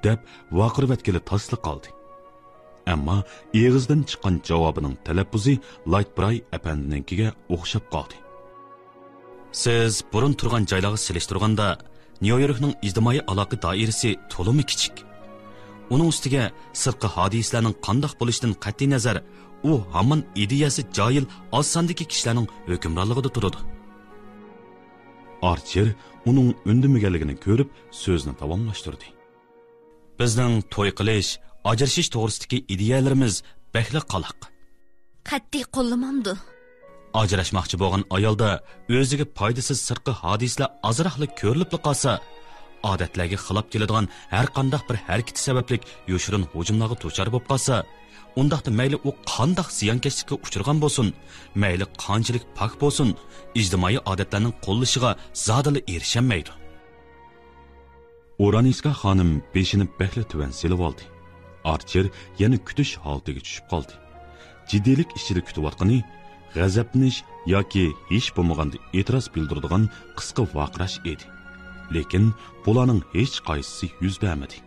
دەپ ۋارقىرىۋەتكىلى تاسلا قالدى. ئەمما ئېغىزدىن چىققان جاۋابىنىڭ تەلەپپۇزى لايتبراي ئەپەندىنىڭكىگە ئوخشاپ قالدى. سىز بۇرۇن تۇرغان جايلارغا سېلىشتۇرغاندا، نيۇ يوركنىڭ ئىجتىمائىي ئالاقە دائىرىسى تولىمۇ كىچىك. ئۇنىڭ ئۈستىگە سىرتقى ھادىسىلەرنىڭ قانداق بولۇشىدىن قەتئىينەزەر، ئۇ ھامان ئىدىيەسى جاھىل ئاز ساندىكى كىشىلەرنىڭ ھۆكۈمرانلىقىدا تۇرىدۇ. ئارچېر ئۇنىڭ ئۈندىمىگەنلىكىنى كۆرۈپ، سۆزىنى داۋاملاشتۇردى. بىزنىڭ توي قىلىش، ئاجرىشىش توغرىسىدىكى ئىدىيەلىرىمىز بەكلا قالاق. قەتئىي قوللىمامدۇ؟ ئاجراشماقچى بولغان ئايالدا ئۆزىگە پايدىسىز سىرتقى ھادىسىلەر ئازراقلا كۆرۈلۈپلا قالسا، ئادەتلەرگە خىلاپ كېلىدىغان ھەر قانداق بىر ھەرىكىتى سەۋەبلىك يوشۇرۇن ھۇجۇملارغا دۇچار بولۇپ قالسا، ئۇنداقتا مەيلى ئۇ قانداق زىيانكەشلىككە ئۇچرىغان بولسۇن، مەيلى قانچىلىك پاك بولسۇن، ئىجتىمائىي ئادەتلەرنىڭ قوللىشىغا زادىلا ئېرىشەلمەيدۇ. ئورانىسكا خانىم بېشىنى بەكلا تۆۋەن سېلىۋالدى. ئارچېر يەنە كۈتۈش ھالىتىگە چۈشۈپ قالدى. جىددىيلىك ئىچىدە كۈتۈۋاتقىنى، غەزەپلىنىش ياكى ھېچ بولمىغاندا ئېتىراز بىلدۈرىدىغان قىسقا ۋارقىراش ئىدى. لېكىن بۇلارنىڭ ھېچقايسىسى يۈز بەرمىدى.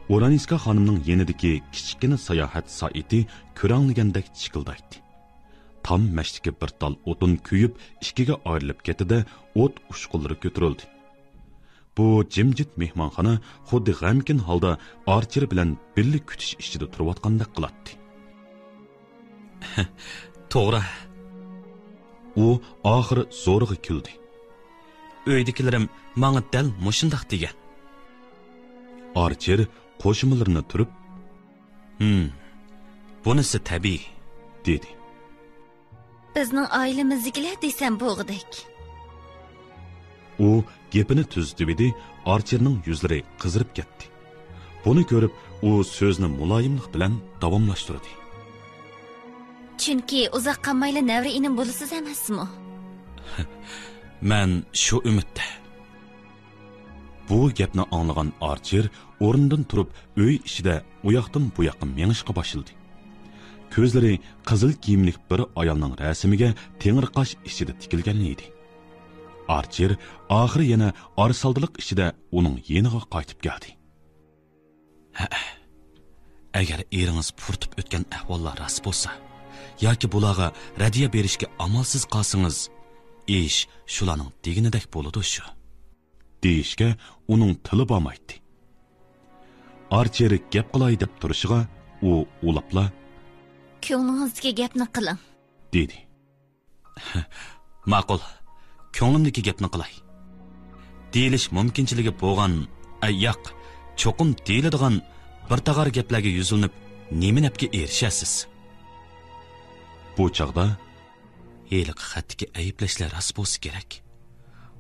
ئورانىسكا خانىمنىڭ يېنىدىكى كىچىككىنە ساياھەت سائىتى كۆرەڭلىگەندەك چىكىلدايتتى. تام مەشتىكى بىر تال ئوتۇن كۆيۈپ، ئىككىگە ئايرىلىپ كەتتى-دە، ئوت ئۇچقۇنلىرى كۆتۈرۈلدى. بۇ جىمجىت مېھمانخانا خۇددى غەمكىن ھالدا ئارچېر بىلەن بىللە كۈتۈش ئىچىدە تۇرۇۋاتقاندەك قىلاتتى. توغرا. ئۇ ئاخىرى زورىغا كۈلدى. ئۆيدىكىلىرىم ماڭا دەل مۇشۇنداق دېگەن. ئارچېر قوشۇمىلىرىنى تۈرۈپ، ھىم، بۇنىسى تەبىئىي، دېدى. بىزنىڭ ئائىلىمىزدىكىلەر دېسەم بولغۇدەك. ئۇ گېپىنى تۈزىتىۋىدى، ئارچېرنىڭ يۈزلىرى قىزىرىپ كەتتى. بۇنى كۆرۈپ، ئۇ سۆزىنى مۇلايىملىق بىلەن داۋاملاشتۇردى. چۈنكى ئۇزاق قالمايلا نەۋرە ئىنىم بولىسىز ئەمەسمۇ؟ مەن شۇ ئۈمىدتە. بۇ گەپنى ئاڭلىغان ئارچېر ئورنىدىن تۇرۇپ، ئۆي ئىچىدە ئۇياقتىن بۇياققا مېڭىشقا باشلىدى. كۆزلىرى قىزىل كىيىملىك بىر ئايالنىڭ رەسىمىگە تېڭىرقاش ئىچىدە تىكىلگەن ئىدى. ئارچېر ئاخىرى يەنە ئارىسالدىلىق ئىچىدە ئۇنىڭ يېنىغا قايتىپ كەلدى. ھەئە، ئەگەر ئېرىڭىز پۇرىتىپ ئۆتكەن ئەھۋاللار راست بولسا ياكى بۇلارغا رەددىيە بېرىشكە ئامالسىز قالسىڭىز، ئىش شۇلارنىڭ دېگىنىدەك بولىدۇ شۇ، دېيىشكە ئۇنىڭ تىلى بارمايتتى. ئارچېر گەپ قىلاي دەپ تۇرۇشىغا، ئۇ ئۇلاپلا، كۆڭلىڭىزدىكى گەپنى قىلىڭ، دېدى. ماقۇل، كۆڭلۈمدىكى گەپنى قىلاي. دېيىلىش مۇمكىنچىلىكى بولغان، ئە، ياق، چوقۇم دېيىلىدىغان بىر تاغار گەپلەرگە يۈزلىنىپ، نېمە نەپكە ئېرىشەسىز؟ بۇ چاغدا ھېلىقى خەتتىكى ئەيىبلەشلەر راست بولسا كېرەك.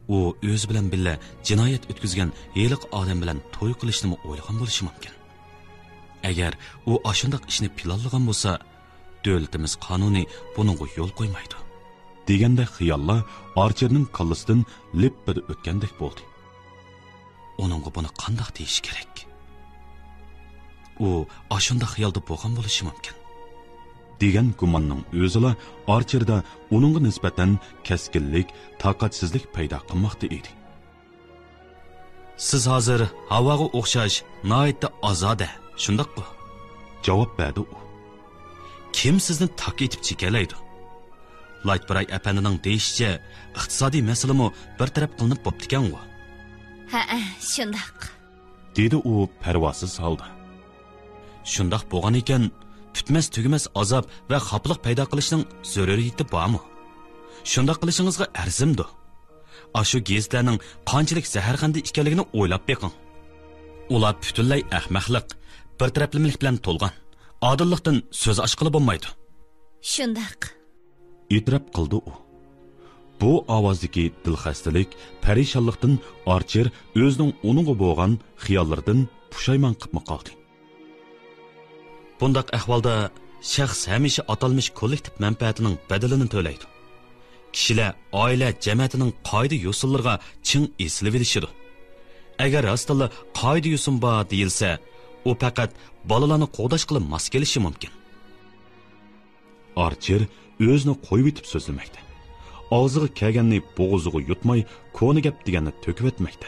ئۇ ئۆزى بىلەن بىللە جىنايەت ئۆتكۈزگەن ھېلىقى ئادەم بىلەن توي قىلىشنىمۇ ئويلىغان بولۇشى مۇمكىن. ئەگەر ئۇ ئاشۇنداق ئىشنى پىلانلىغان بولسا، دۆلىتىمىز قانۇنى بۇنىڭغا يول قويمايدۇ، دېگەندەك خىياللار ئارچېرنىڭ كاللىسىدىن لىپپىدە ئۆتكەندەك بولدى. ئۇنىڭغا بۇنى قانداق دېيىش كېرەك؟ ئۇ ئاشۇنداق خىيالدا بولغان بولۇشى مۇمكىن، دېگەن گۇماننىڭ ئۆزىلا ئارچېردا ئۇنىڭغا نىسبەتەن كەسكىنلىك، تاقەتسىزلىك پەيدا قىلماقتا ئىدى. سىز ھازىر ھاۋاغا ئوخشاش ناھايىتى ئازادە، شۇنداققۇ؟ جاۋاب بەردى ئۇ. كىم سىزنى تاك ئېتىپ چېكەلەيدۇ؟ لايتبىراي ئەپەندىنىڭ دېيىشىچە، ئىقتىسادىي مەسىلىمۇ بىر تەرەپ قىلىنىپ بوپتىكەنغۇ؟ ھەئە، شۇنداق، دېدى ئۇ پەرۋاسىز ھالدا. شۇنداق بولغان ئىكەن، پۈتمەس تۈگىمەس ئازاب ۋە خاپىلىق پەيدا قىلىشنىڭ زۆرۈرىيىتى بارمۇ؟ شۇنداق قىلىشىڭىزغا ئەرزىمدۇ؟ ئاشۇ گېزىتلەرنىڭ قانچىلىك زەھەرخەندە ئىكەنلىكىنى ئويلاپ بېقىڭ. ئۇلار پۈتۈنلەي ئەخمەقلىق، بىر تەرەپلىمىلىك بىلەن تولغان، ئادىللىقتىن سۆز ئاچقىلى بولمايدۇ. شۇنداق، ئېتىراپ قىلدى ئۇ. بۇ ئاۋازدىكى دىلخەستىلىك، پەرىشانلىقتىن ئارچېر ئۆزىنىڭ ئۇنىڭغا بولغان خىياللىرىدىن پۇشايمان قىپمۇ قالدى. بۇنداق ئەھۋالدا شەخس ھەمىشە ئاتالمىش كوللېكتىپ مەنپەئەتىنىڭ بەدىلىنى تۆلەيدۇ. كىشىلەر ئائىلە جەمەتىنىڭ قائىدە-يوسۇنلىرىغا چىڭ ئېسىلىۋېلىشىدۇ. ئەگەر راستتىنلا قائىدە-يوسۇن بار دېيىلسە، ئۇ پەقەت بالىلارنى قوغداشقىلا ماس كېلىشى مۇمكىن. ئارچېر ئۆزىنى قويۇۋېتىپ سۆزلىمەكتە. ئاغزىغا كەلگەننى بوغۇزىغا يۇتماي، كونا گەپ دېگەننى تۆكۈۋەتمەكتە.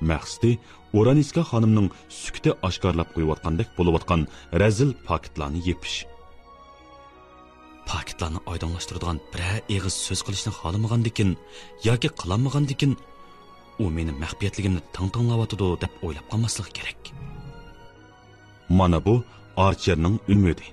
مەقسىتى ئورانىسكا خانىمنىڭ سۈكۈتى ئاشكارىلاپ قويۇۋاتقاندەك بولۇۋاتقان رەزىل پاكىتلارنى يېپىش. پاكىتلارنى ئايدىڭلاشتۇرىدىغان بىرەر ئېغىز سۆز قىلىشنى خالىمىغاندىكىن ياكى قىلالمىغاندىكىن، ئۇ مېنى مەخپىيەتلىكىمنى تىڭ تىڭلاۋاتىدۇ دەپ ئويلاپ قالماسلىقى كېرەك. مانا بۇ ئارچېرنىڭ ئۈمىدى.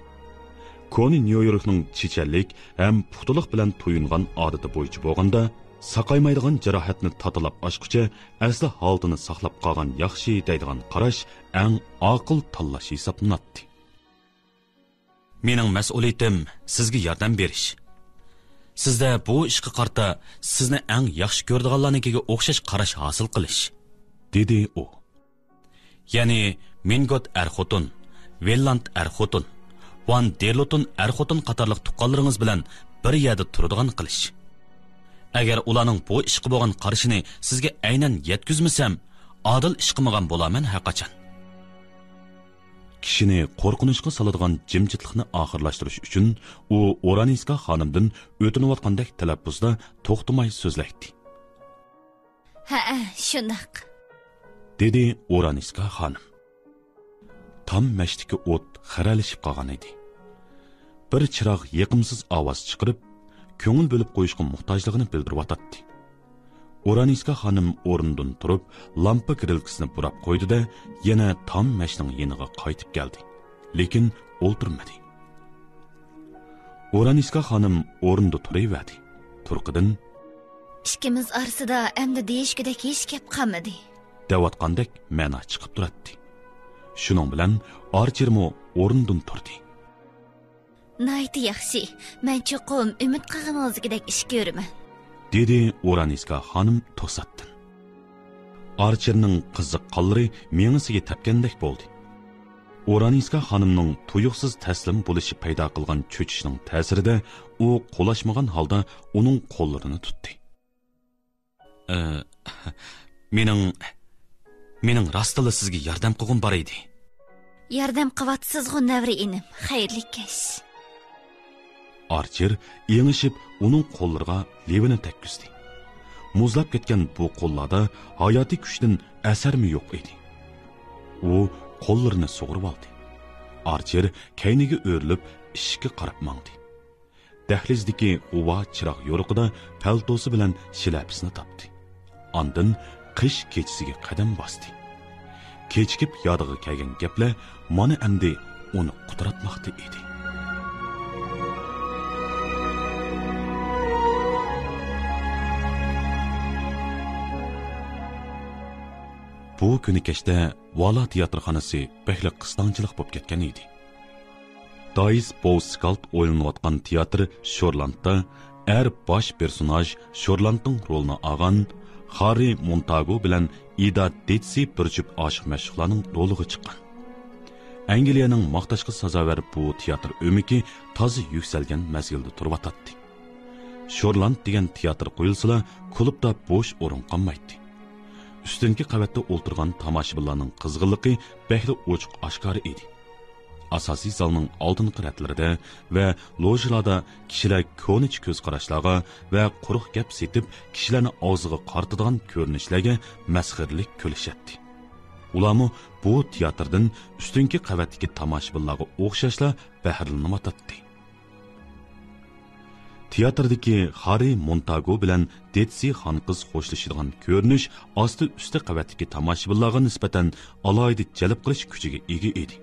كونا نيۇ يوركنىڭ چېچەنلىك ھەم پۇختىلىق بىلەن تويۇنغان ئادىتى بويىچە بولغاندا، ساقايمايدىغان جاراھەتنى تاتىلاپ ئاچقۇچە ئەسلى ھالىتىنى ساقلاپ قالغان ياخشى دەيدىغان قاراش ئەڭ ئاقىل تاللاش ھېسابلىناتتى. مېنىڭ مەسئۇلىيىتىم سىزگە ياردەم بېرىش. سىزدە بۇ ئىشقا قارىتا سىزنى ئەڭ ياخشى كۆرىدىغانلارنىڭكىگە ئوخشاش قاراش ھاسىل قىلىش، دېدى ئۇ. يەنى مىنگوت ئەر-خوتۇن، ۋېللاند ئەر-خوتۇن، ۋان دېرلوتون ئەر-خوتۇن قاتارلىق تۇغقانلىرىڭىز بىلەن بىر يەردە تۇرىدىغان قىلىش. ئەگەر ئۇلارنىڭ بۇ ئىشقا بولغان قارىشىنى سىزگە ئەينەن يەتكۈزمىسەم، ئادىل ئىش قىلمىغان بولارمەن ھەرقاچان. كىشىنى قورقۇنچقا سالىدىغان جىمجىتلىقنى ئاخىرلاشتۇرۇش ئۈچۈن ئۇ ئورانىسكا خانىمدىن ئۆتۈنۈۋاتقاندەك تەلەپپۇزدا توختىماي سۆزلەيتتى. ھەئە، شۇنداق، دېدى ئورانىسكا خانىم. تام مەشتىكى ئوت خىرەلىشىپ قالغان ئىدى. بىر چىراغ يېقىمسىز ئاۋاز چىقىرىپ، كۆڭۈل بۆلۈپ قويۇشقا موھتاجلىقىنى بىلدۈرۈۋاتاتتى. ئورانىسكا خانىم ئورنىدىن تۇرۇپ، لامپا گرىلكىسىنى بۇراپ قويدى-دە، يەنە تام مەشنىڭ يېنىغا قايتىپ كەلدى. لېكىن ئولتۇرمىدى. ئورانىسكا خانىم ئورنىدا تۇرۇۋەردى. تۇرقىدىن، ئىككىمىز ئارىسىدا ئەمدى دېيىشكۈدەك ھېچ گەپ قالمىدى، دەۋاتقاندەك مەنا چىقىپ تۇراتتى. شۇنىڭ بىلەن ئارچېرمۇ ئورنىدىن تۇردى. ناھايىتى ياخشى. مەن چوقۇم ئۈمىد قىلغىنىڭىزدىكىدەك ئىش كۆرىمەن، دېدى ئورانىسكا خانىم توساتتىن. ئارچېرنىڭ قىزىق قانلىرى مېڭىسىگە تەپكەندەك بولدى. ئورانىسكا خانىمنىڭ تۇيۇقسىز تەسلىم بولۇشى پەيدا قىلغان چۆچۈشنىڭ تەسىرىدە ئۇ قولاشمىغان ھالدا ئۇنىڭ قوللىرىنى تۇتتى. ئى، مېنىڭ، مېنىڭ راستلا سىزگە ياردەم قىلغۇم بار ئىدى. ياردەم قىلىۋاتىسىزغۇ، نەۋرە ئىنىم. خەيرلىك كەچ. ئارچېر ئېڭىشىپ ئۇنىڭ قوللىرىغا لېۋىنى تەگكۈزدى. مۇزلاپ كەتكەن بۇ قوللاردا ھاياتىي كۈچتىن ئەسەرمۇ يوق ئىدى. ئۇ قوللىرىنى سۇغۇرۇۋالدى. ئارچېر كەينىگە ئۆرۈلۈپ ئىشىككە قاراپ ماڭدى. دەھلىزدىكى غۇۋا چىراغ يورۇقىدا پەلتوسى بىلەن شىلەپىسىنى تاپتى. ئاندىن قىش كېچىسىگە قەدەم باستى. كېچىكىپ يادىغا كەلگەن گەپلەر مانا ئەمدى ئۇنى قۇتراتماقتا ئىدى. بۇ كۈنى كەچتە ۋالا تىياتىرخانىسى بەكلا قىستاڭچىلىق بولۇپ كەتكەن ئىدى. دايس بوۋ سكالت ئويلىنىۋاتقان تىياتىر شورلاندتا ئەر باش پېرسوناژ شورلاندنىڭ رولىنى ئالغان خاررى مونتاگو بىلەن ئىدا دېتسى بىر جۈپ ئاشىق مەشۇقلارنىڭ رولىغا چىققان. ئەنگلىيەنىڭ ماختاشقا سازاۋەر بۇ تىياتىر ئۆمىكى تازا يۈكسەلگەن مەزگىلدە تۇرۇۋاتاتتى. شورلاند دېگەن تىياتىر قويۇلسىلا، كۇلۇبتا بوش ئورۇن قالمايتتى. ئۈستۈنكى قەۋەتتە ئولتۇرغان تاماشىبىنلارنىڭ قىزغىنلىقى بەكلا ئوچۇق ئاشكارا ئىدى. ئاساسىي زالنىڭ ئالدىنقى رەتلىرىدە ۋە لوژىلاردا كىشىلەر كونىچە كۆز قاراشلارغا ۋە قۇرۇق گەپ سېتىپ، كىشىلەرنى ئاغزىغا قارىتىدىغان كۆرۈنۈشلەرگە مەسخىرىلىك كۈلۈشەتتى. ئۇلارمۇ بۇ تىياتىردىن ئۈستۈنكى قەۋەتتىكى تاماشىبىنلارغا ئوخشاشلا بەھرىلىنىۋاتاتتى. تىياتىردىكى خاررى مونتاگو بىلەن دېتسى خانقىز خوشلىشىدىغان كۆرۈنۈش ئاستى ئۈستى قەۋەتتىكى تاماشىبىنلارغا نىسبەتەن ئالاھىدە جەلپ قىلىش كۈچىگە ئىگە ئىدى.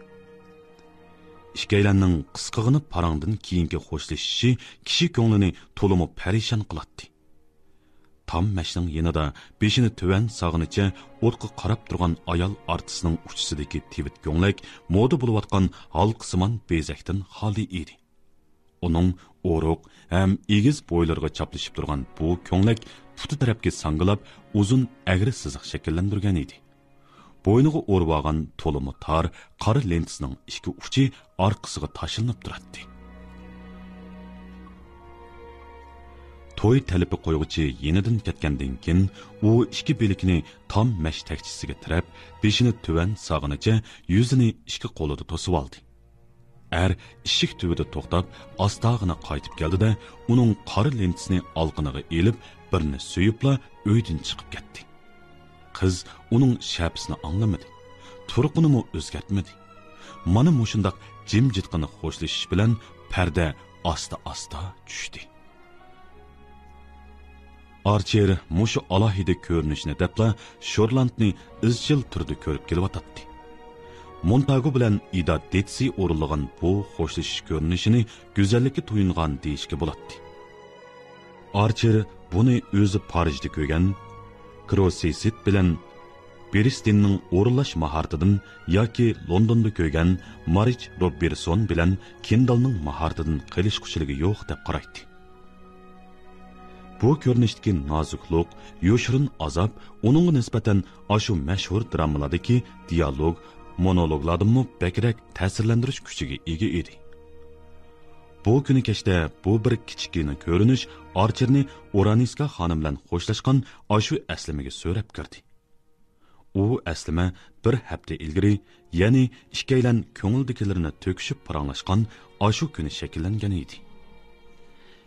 ئىككىيلەننىڭ قىسقىغىنە پاراڭدىن كېيىنكى خوشلىشىشى كىشى كۆڭلىنى تولىمۇ پەرىشان قىلاتتى. تام مەشنىڭ يېنىدا بېشىنى تۆۋەن ساغىنىچە ئوتقا قاراپ تۇرغان ئايال ئارتىسنىڭ ئۇچىسىدىكى تىۋىت كۆڭلەك مودا بولۇۋاتقان ھالقىسىمان بېزەكتىن خالىي ئىدى. ئۇنىڭ ئورۇق ھەم ئېگىز بويلىرىغا چاپلىشىپ تۇرغان بۇ كۆڭلەك پۇتى تەرەپكە ساڭگىلاپ، ئۇزۇن ئەگرى سىزىق شەكىللەندۈرگەن ئىدى. بوينىغا ئورىۋالغان تولىمۇ تار قارا لېنتىسىنىڭ ئىككى ئۇچى ئارقىسىغا تاشلىنىپ تۇراتتى. توي تەلىپى قويغۇچى يېنىدىن كەتكەندىن كېيىن، ئۇ ئىككى بىلىكىنى تام مەش تەكچىسىگە تىرەپ، بېشىنى تۆۋەن ساغىنىچە يۈزىنى ئىككى قولىدا توسۇۋالدى. ئەر ئىشىك تۈۋىدە توختاپ، ئاستاغىنا قايتىپ كەلدى-دە، ئۇنىڭ قارا لېنتىسىنى ئالىقىنىغا ئېلىپ، بىرنى سۆيۈپلا ئۆيدىن چىقىپ كەتتى. قىز ئۇنىڭ شەپىسىنى ئاڭلىمىدى، تۇرقىنىمۇ ئۆزگەرتمىدى. مانا مۇشۇنداق جىمجىتقىنا خوشلىشىش بىلەن پەردە ئاستا-ئاستا چۈشتى. ئارچېر مۇشۇ ئالاھىدە كۆرۈنۈشنى دەپلا شورلاندنى ئىزچىل تۈردە كۆرۈپ كېلىۋاتاتتى. مونتاگو بىلەن ئىدا دېتسى ئورۇنلىغان بۇ خوشلىشىش كۆرۈنۈشىنى گۈزەللىككە تويۇنغان دېيىشكە بولاتتى. ئارچېر بۇنى ئۆزى پارىژدا كۆرگەن كروسىسىت بىلەن بېرستىننىڭ ئورۇنلاش ماھارىتىدىن ياكى لوندوندا كۆرگەن مارىچ روبېرسون بىلەن كېندالنىڭ ماھارىتىدىن قېلىشقۇچىلىقى يوق دەپ قارايتتى. بۇ كۆرۈنۈشتىكى نازۇكلۇق، يوشۇرۇن ئازاب ئۇنىڭغا نىسبەتەن ئاشۇ مەشھۇر درامىلاردىكى دىيالوگ، مونولوگلاردىنمۇ بەكرەك تەسىرلەندۈرۈش كۈچىگە ئىگە ئىدى. بۇ كۈنى كەچتە بۇ بىر كىچىككىنە كۆرۈنۈش ئارچېرنى ئورانىسكا خانىم بىلەن خوشلاشقان ئاشۇ ئەسلىمىگە سۆرەپ كىردى. ئۇ ئەسلىمە بىر ھەپتە ئىلگىرى، يەنى ئىككىيلەن كۆڭلىدىكىلىرىنى تۆكۈشۈپ پاراڭلاشقان ئاشۇ كۈنى شەكىللەنگەن ئىدى.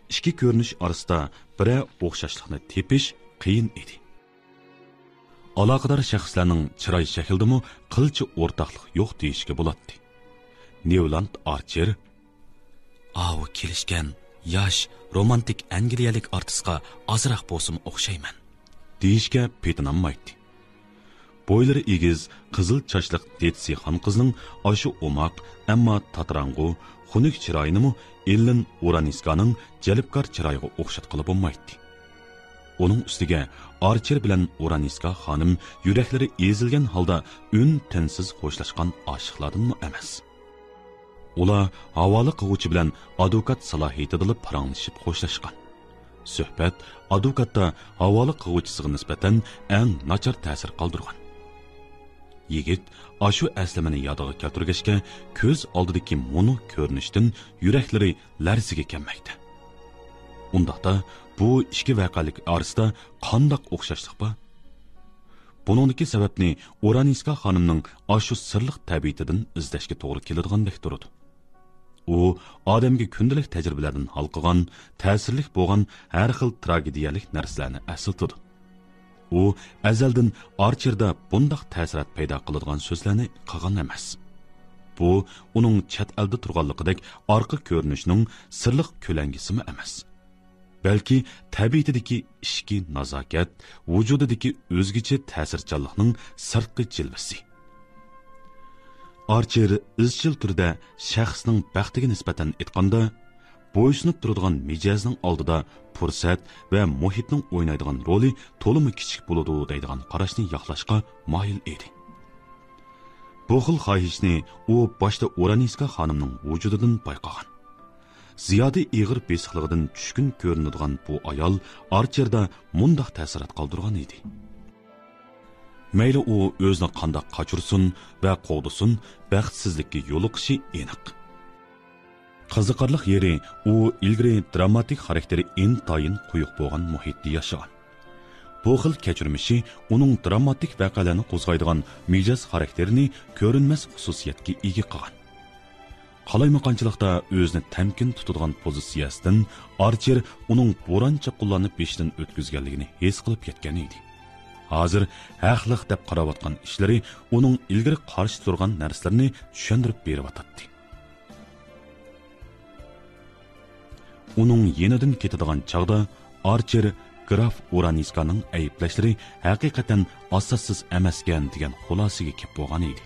ئىككى كۆرۈنۈش ئارىسىدا بىرەر ئوخشاشلىقنى تېپىش قىيىن ئىدى. ئالاقىدار شەخسلەرنىڭ چىراي شەكلىدىمۇ قىلچە ئورتاقلىق يوق دېيىشكە بولاتتى. نيۇلاند ئارچېر، «ئاۋۇ كېلىشكەن، ياش، رومانتىك ئەنگلىيەلىك ئارتىسقا ئازراق بولسىمۇ ئوخشايمەن» دېيىشكە پېتىنالمايتتى. بويلىرى ئېگىز، قىزىل چاچلىق دېتسى خانقىزنىڭ ئاشۇ ئوماق، ئەمما تاتىراڭغۇ، خۇنۈك چىرايىنىمۇ ئېللېن ئورانىسكانىڭ جەلپكار چىرايىغا ئوخشاتقىلى بولمايتتى. ئۇنىڭ ئۈستىگە ئارچېر بىلەن ئورانىسكا خانىم يۈرەكلىرى ئېزىلگەن ھالدا ئۈن-تىنسىز خوشلاشقان ئاشىقلاردىنمۇ ئەمەس. ئۇلار ھاۋالە قىلغۇچى بىلەن ئادۋوكات سالاھىيىتىدىلا پاراڭلىشىپ خوشلاشقان. سۆھبەت ئادۋوكاتتا ھاۋالە قىلغۇچىسىغا نىسبەتەن ئەڭ ناچار تەسىر قالدۇرغان. يىگىت ئاشۇ ئەسلىمىنى يادىغا كەلتۈرگەچكە، كۆز ئالدىدىكى مۇنۇ كۆرۈنۈشتىن يۈرەكلىرى لەرزىگە كەلمەكتە. ئۇنداقتا، بۇ ئىككى ۋەقەلىك ئارىسىدا قانداق ئوخشاشلىق بار؟ بۇنىڭدىكى سەۋەبنى ئورانىسكا خانىمنىڭ ئاشۇ سىرلىق تەبىئىتىدىن ئىزدەشكە توغرا كېلىدىغاندەك تۇرىدۇ. ئۇ ئادەمگە كۈندىلىك تەجرىبىلەردىن ھالقىغان، تەسىرلىك بولغان ھەر خىل تراگېدىيەلىك نەرسىلەرنى ئەسلىتىدۇ. ئۇ ئەزەلدىن ئارچېردا بۇنداق تەسىرات پەيدا قىلىدىغان سۆزلەرنى قىلغان ئەمەس. بۇ ئۇنىڭ چەت ئەلدە تۇرغانلىقىدەك ئارقا كۆرۈنۈشنىڭ سىرلىق كۆلەڭگىسىمۇ ئەمەس. بەلكى تەبىئىتىدىكى ئىچكى نازاكەت، ۋۇجۇدىدىكى ئۆزگىچە تەسىرچانلىقنىڭ سىرتقى جىلۋىسى. ئارچېر ئىزچىل تۈردە شەخسنىڭ بەختىگە نىسبەتەن ئېيتقاندا، بويسۇنۇپ تۇرىدىغان مىجەزنىڭ ئالدىدا پۇرسەت ۋە مۇھىتنىڭ ئوينايدىغان رولى تولىمۇ كىچىك بولىدۇ دەيدىغان قاراشنى ياقلاشقا مايىل ئىدى. بۇ خىل خاھىشنى ئۇ باشتا ئورانىسكا خانىمنىڭ ۋۇجۇدىدىن بايقىغان. زىيادە ئېغىر بېسىقلىقىدىن چۈشكۈن كۆرۈنىدىغان بۇ ئايال ئارچېردا مۇنداق تەسىرات قالدۇرغان ئىدى. مەيلى ئۇ ئۆزىنى قانداق قاچۇرسۇن ۋە قوغدىسۇن، بەختسىزلىككە يولۇقۇشى ئېنىق. قىزىقارلىق يېرى، ئۇ ئىلگىرى دراماتىك خاراكتېرى ئىنتايىن قويۇق بولغان مۇھىتتا ياشىغان. بۇ خىل كەچۈرمىشى ئۇنىڭ دراماتىك ۋەقەلەرنى قوزغايدىغان مىجەز خاراكتېرىنى كۆرۈنمەس خۇسۇسىيەتكە ئىگە قىلغان. قالايمىقانچىلىقتا ئۆزىنى تەمكىن تۇتىدىغان پوزىتسىيەسىدىن ئارچېر ئۇنىڭ بوران-چاپقۇنلارنى بېشىدىن ئۆتكۈزگەنلىكىنى ھېس قىلىپ يەتكەن ئىدى. ھازىر ھەقلىق دەپ قاراۋاتقان ئىشلىرى ئۇنىڭ ئىلگىرى قارشى تۇرغان نەرسىلىرىنى چۈشەندۈرۈپ بېرىۋاتاتتى. ئۇنىڭ يېنىدىن كېتىدىغان چاغدا ئارچېر گراف ئورانىسكانىڭ ئەيىبلەشلىرى ھەقىقەتەن ئاساسسىز ئەمەسكەن دېگەن خۇلاسىگە كەپ بولغان ئىدى.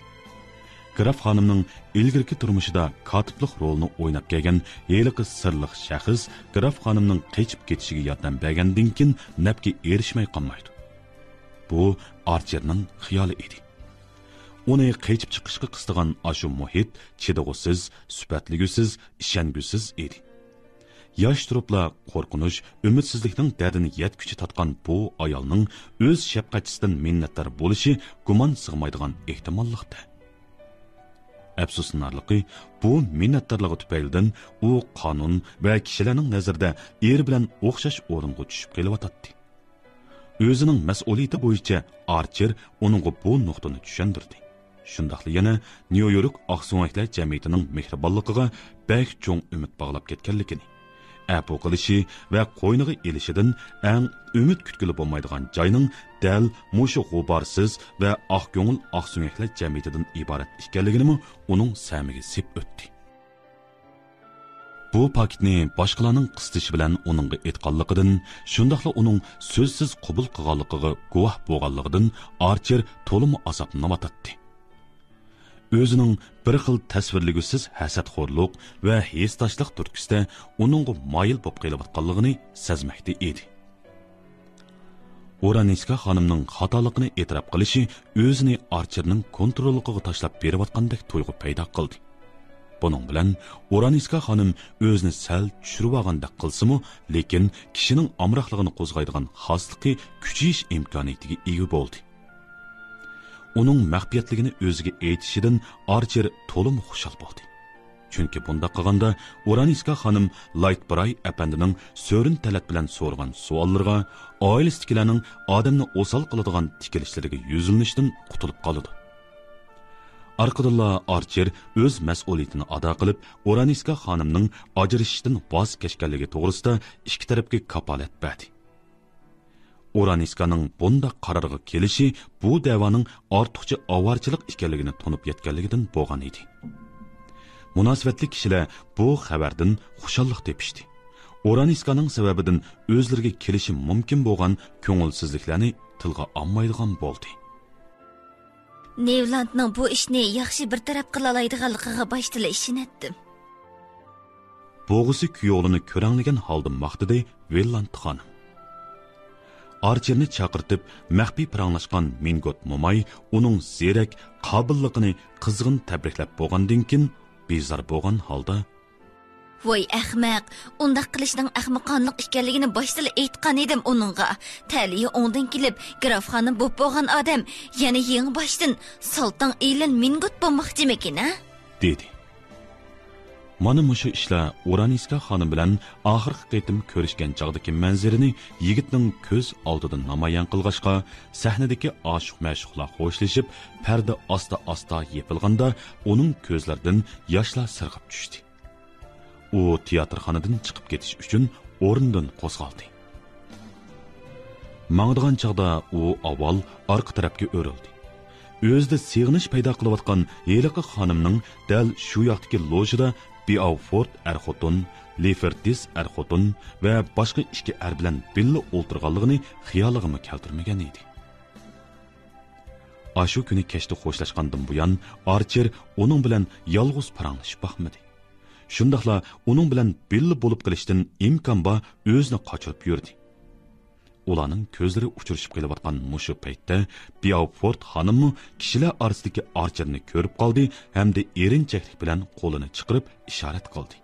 گراف خانىمنىڭ ئىلگىرىكى تۇرمۇشىدا كاتىپلىق رولىنى ئويناپ كەلگەن ھېلىقى سىرلىق شەخس گراف خانىمنىڭ قېچىپ كېتىشىگە ياردەم بەرگەندىن كېيىن نەپكە ئېرىشمەي قالمايدۇ. بۇ ئارچېرنىڭ خىيالى ئىدى. ئۇنى قېچىپ چىقىشقا قىستىغان ئاشۇ مۇھىت چىدىغۇسىز، سۈپەتلىگۈسىز، ئىشەنگۈسىز ئىدى. ياش تۇرۇپلا قورقۇنچ، ئۈمىدسىزلىكنىڭ دەردىنى يەتكۈچە تارتقان بۇ ئايالنىڭ ئۆز شەپقەتچىسىدىن مىننەتدار بولۇشى گۇمان سىغمايدىغان ئېھتىماللىقتا. ئەپسۇسلىنارلىقى، بۇ مىننەتدارلىقى تۈپەيلىدىن ئۇ قانۇن ۋە كىشىلەرنىڭ نەزىرىدە ئېرى بىلەن ئوخشاش ئورۇنغا چۈشۈپ قېلىۋاتاتتى. ئۆزىنىڭ مەسئۇلىيىتى بويىچە ئارچېر ئۇنىڭغا بۇ نۇقتىنى چۈشەندۈردى. شۇنداقلا يەنە نيۇ يورك ئاقسۆڭەكلەر جەمئىيىتىنىڭ مېھرىبانلىقىغا بەك چوڭ ئۈمىد باغلاپ كەتكەنلىكىنى، ئەپۇ قىلىشى ۋە قوينىغا ئېلىشىدىن ئەڭ ئۈمىد كۈتكىلى بولمايدىغان جاينىڭ دەل مۇشۇ غۇبارسىز ۋە ئاق كۆڭۈل ئاقسۆڭەكلەر جەمئىيىتىدىن ئىبارەت ئىكەنلىكىنىمۇ ئۇنىڭ سەمىگە سېپ ئۆتتى. بۇ پاكىتنى باشقىلارنىڭ قىستىشى بىلەن ئۇنىڭغا ئېيتقانلىقىدىن، شۇنداقلا ئۇنىڭ سۆزسىز قوبۇل قىلغانلىقىغا گۇۋاھ بولغانلىقىدىن ئارچېر تولىمۇ ئازابلىنىۋاتاتتى. ئۆزىنىڭ بىر خىل تەسۋىرلىگۈسىز ھەسەتخورلۇق ۋە ھېسداشلىق تۈرتكىسىدە ئۇنىڭغا مايىل بولۇپ قېلىۋاتقانلىقىنى سەزمەكتە ئىدى. ئورانىسكا خانىمنىڭ خاتالىقىنى ئېتىراپ قىلىشى ئۆزىنى ئارچېرنىڭ كونتروللۇقىغا تاشلاپ بېرىۋاتقاندەك تۇيغۇ پەيدا قىلدى. بۇنىڭ بىلەن ئورانىسكا خانىم ئۆزىنى سەل چۈشۈرۈۋالغاندەك قىلسىمۇ، لېكىن كىشىنىڭ ئامراقلىقىنى قوزغايدىغان خاسلىقى كۈچىيىش ئىمكانىيىتىگە ئىگە بولدى. ئۇنىڭ مەخپىيەتلىكىنى ئۆزىگە ئېيتىشىدىن ئارچېر تولىمۇ خۇشال بولدى. چۈنكى بۇنداق قىلغاندا ئورانىسكا خانىم لايتبراي ئەپەندىنىڭ سۆرۈن تەلەت بىلەن سورىغان سوئاللىرىغا، ئائىلىسىدىكىلەرنىڭ ئادەمنى ئوسال قىلىدىغان تىكىلىشلىرىگە يۈزلىنىشتىن قۇتۇلۇپ قالىدۇ. ئارقىدىنلا ئارچېر ئۆز مەسئۇلىيىتىنى ئادا قىلىپ، ئورانىسكا خانىمنىڭ ئاجرىشىشتىن ۋاز كەچكەنلىكى توغرىسىدا ئىككى تەرەپكە كاپالەت بەردى. ئورانىسكانىڭ بۇنداق قارارغا كېلىشى بۇ دەۋانىڭ ئارتۇقچە ئاۋارىچىلىق ئىكەنلىكىنى تونۇپ يەتكەنلىكىدىن بولغان ئىدى. مۇناسىۋەتلىك كىشىلەر بۇ خەۋەردىن خۇشاللىق تېپىشتى. ئورانىسكانىڭ سەۋەبىدىن ئۆزلىرىگە كېلىشى مۇمكىن بولغان كۆڭۈلسىزلىكلەرنى تىلغا ئالمايدىغان بولدى. نېۋلاندنىڭ بۇ ئىشنى ياخشى بىر تەرەپ قىلالايدىغانلىقىغا باشتىلا ئىشىنەتتىم. بوغىسى كۈيئوغلىنى كۆرەڭلىگەن ھالدا ماختىدى ۋىللاند خانىم. ئارچېرنى چاقىرتىپ، مەخپىي پاراڭلاشقان مىنگوت موماي ئۇنىڭ زېرەك قابىللىقىنى قىزغىن تەبرىكلەپ بولغاندىن كېيىن، بىزار بولغان ھالدا، ۋاي ئەخمەق، ئۇنداق قىلىشنىڭ ئەخمىقانىلىق ئىكەنلىكىنى باشتىلا ئېيتقان ئىدىم ئۇنىڭغا. تەلىيى ئوڭدىن كېلىپ، گراف خانىم بوپ بولغان ئادەم يەنە يېڭى باشتىن سالتاڭ ئېلەن مىنگوت بولماقچىمىكىن، ھە؟ دېدى. مانا مۇشۇ ئىشلار ئورانىسكا خانىم بىلەن ئاخىرقى قېتىم كۆرۈشكەن چاغدىكى مەنزىرىنى يىگىتنىڭ كۆز ئالدىدا نامايان قىلغاچقا، سەھنىدىكى ئاشىق-مەشۇقلار خوشلىشىپ، پەردە ئاستا-ئاستا يېپىلغاندا، ئۇنىڭ كۆزلىرىدىن ياشلار سىرغىپ چۈشتى. ئۇ تىياتىرخانىدىن چىقىپ كېتىش ئۈچۈن ئورنىدىن قوزغالدى. ماڭىدىغان چاغدا ئۇ ئاۋۋال ئارقا تەرەپكە ئۆرۈلدى. ئۆزىدە سېغىنىش پەيدا قىلىۋاتقان ھېلىقى خانىمنىڭ دەل شۇ ياقتىكى لوژىدا بىئاۋفورد ئەر-خوتۇن، لىفېرتىس ئەر-خوتۇن ۋە باشقا ئىككى ئەر بىلەن بىللە ئولتۇرغانلىقىنى خىيالىغىمۇ كەلتۈرمىگەن ئىدى. ئاشۇ كۈنى كەچتە خوشلاشقاندىن بۇيان، ئارچېر ئۇنىڭ بىلەن يالغۇز پاراڭلىشىپ باقمىدى. شۇنداقلا ئۇنىڭ بىلەن بىللە بولۇپ قېلىشتىن ئىمكان بار ئۆزىنى قاچۇرۇپ يۈردى. ئۇلارنىڭ كۆزلىرى ئۇچرىشىپ قېلىۋاتقان مۇشۇ پەيتتە بياۋفورت خانىممۇ كىشىلەر ئارىسىدىكى ئارچېرنى كۆرۈپ قالدى ھەمدە ئېرىنچەكلىك بىلەن قولىنى چىقىرىپ ئىشارەت قىلدى.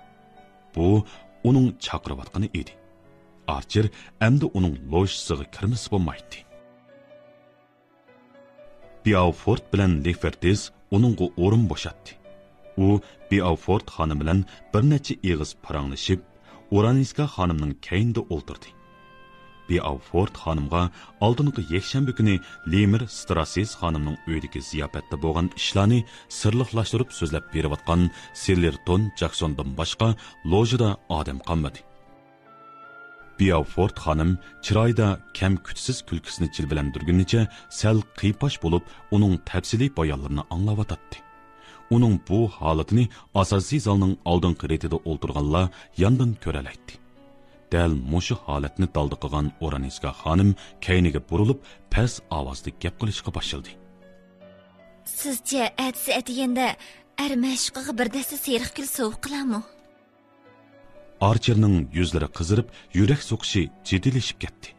بۇ ئۇنىڭ چاقىرىۋاتقىنى ئىدى. ئارچېر ئەمدى ئۇنىڭ لوژىسىغا كىرمىسە بولمايتتى. بياۋفورت بىلەن لېفېرتىس ئۇنىڭغا ئورۇن بوشاتتى. ئۇ بياۋفورت خانىم بىلەن بىر نەچچە ئېغىز پاراڭلىشىپ، ئورانىسكا خانىمنىڭ كەينىدە ئولتۇردى. بياۋفورت خانىمغا ئالدىنقى يەكشەنبە كۈنى لېمىر ستراسسېس خانىمنىڭ ئۆيىدىكى زىياپەتتە بولغان ئىشلارنى سىرلىقلاشتۇرۇپ سۆزلەپ بېرىۋاتقان سىللېرتون جاكسوندىن باشقا لوژىدا ئادەم قالمىدى. بياۋفورت خانىم چىرايىدا كەم-كۈتسىز كۈلكىسىنى جىلۋىلەندۈرگىنىچە سەل قىيپاش بولۇپ، ئۇنىڭ تەپسىلىي بايانلىرىنى ئاڭلاۋاتاتتى. ئۇنىڭ بۇ ھالىتىنى ئاساسىي زالنىڭ ئالدىنقى رېتىدە ئولتۇرغانلار ياندىن كۆرەلەيتتى. دەل مۇشۇ ھالەتنى دالدا قىلغان ئورانىسكا خانىم كەينىگە بۇرۇلۇپ، پەس ئاۋازدا گەپ قىلىشقا باشلىدى. سىزچە ئەتىسى ئەتىگەندە ئەر مەشۇقىغا بىر دەستە سېرىق گۈل سوۋغا قىلارمۇ؟ ئارچېرنىڭ يۈزلىرى قىزىرىپ، يۈرەك سوقۇشى جىددىيلىشىپ كەتتى.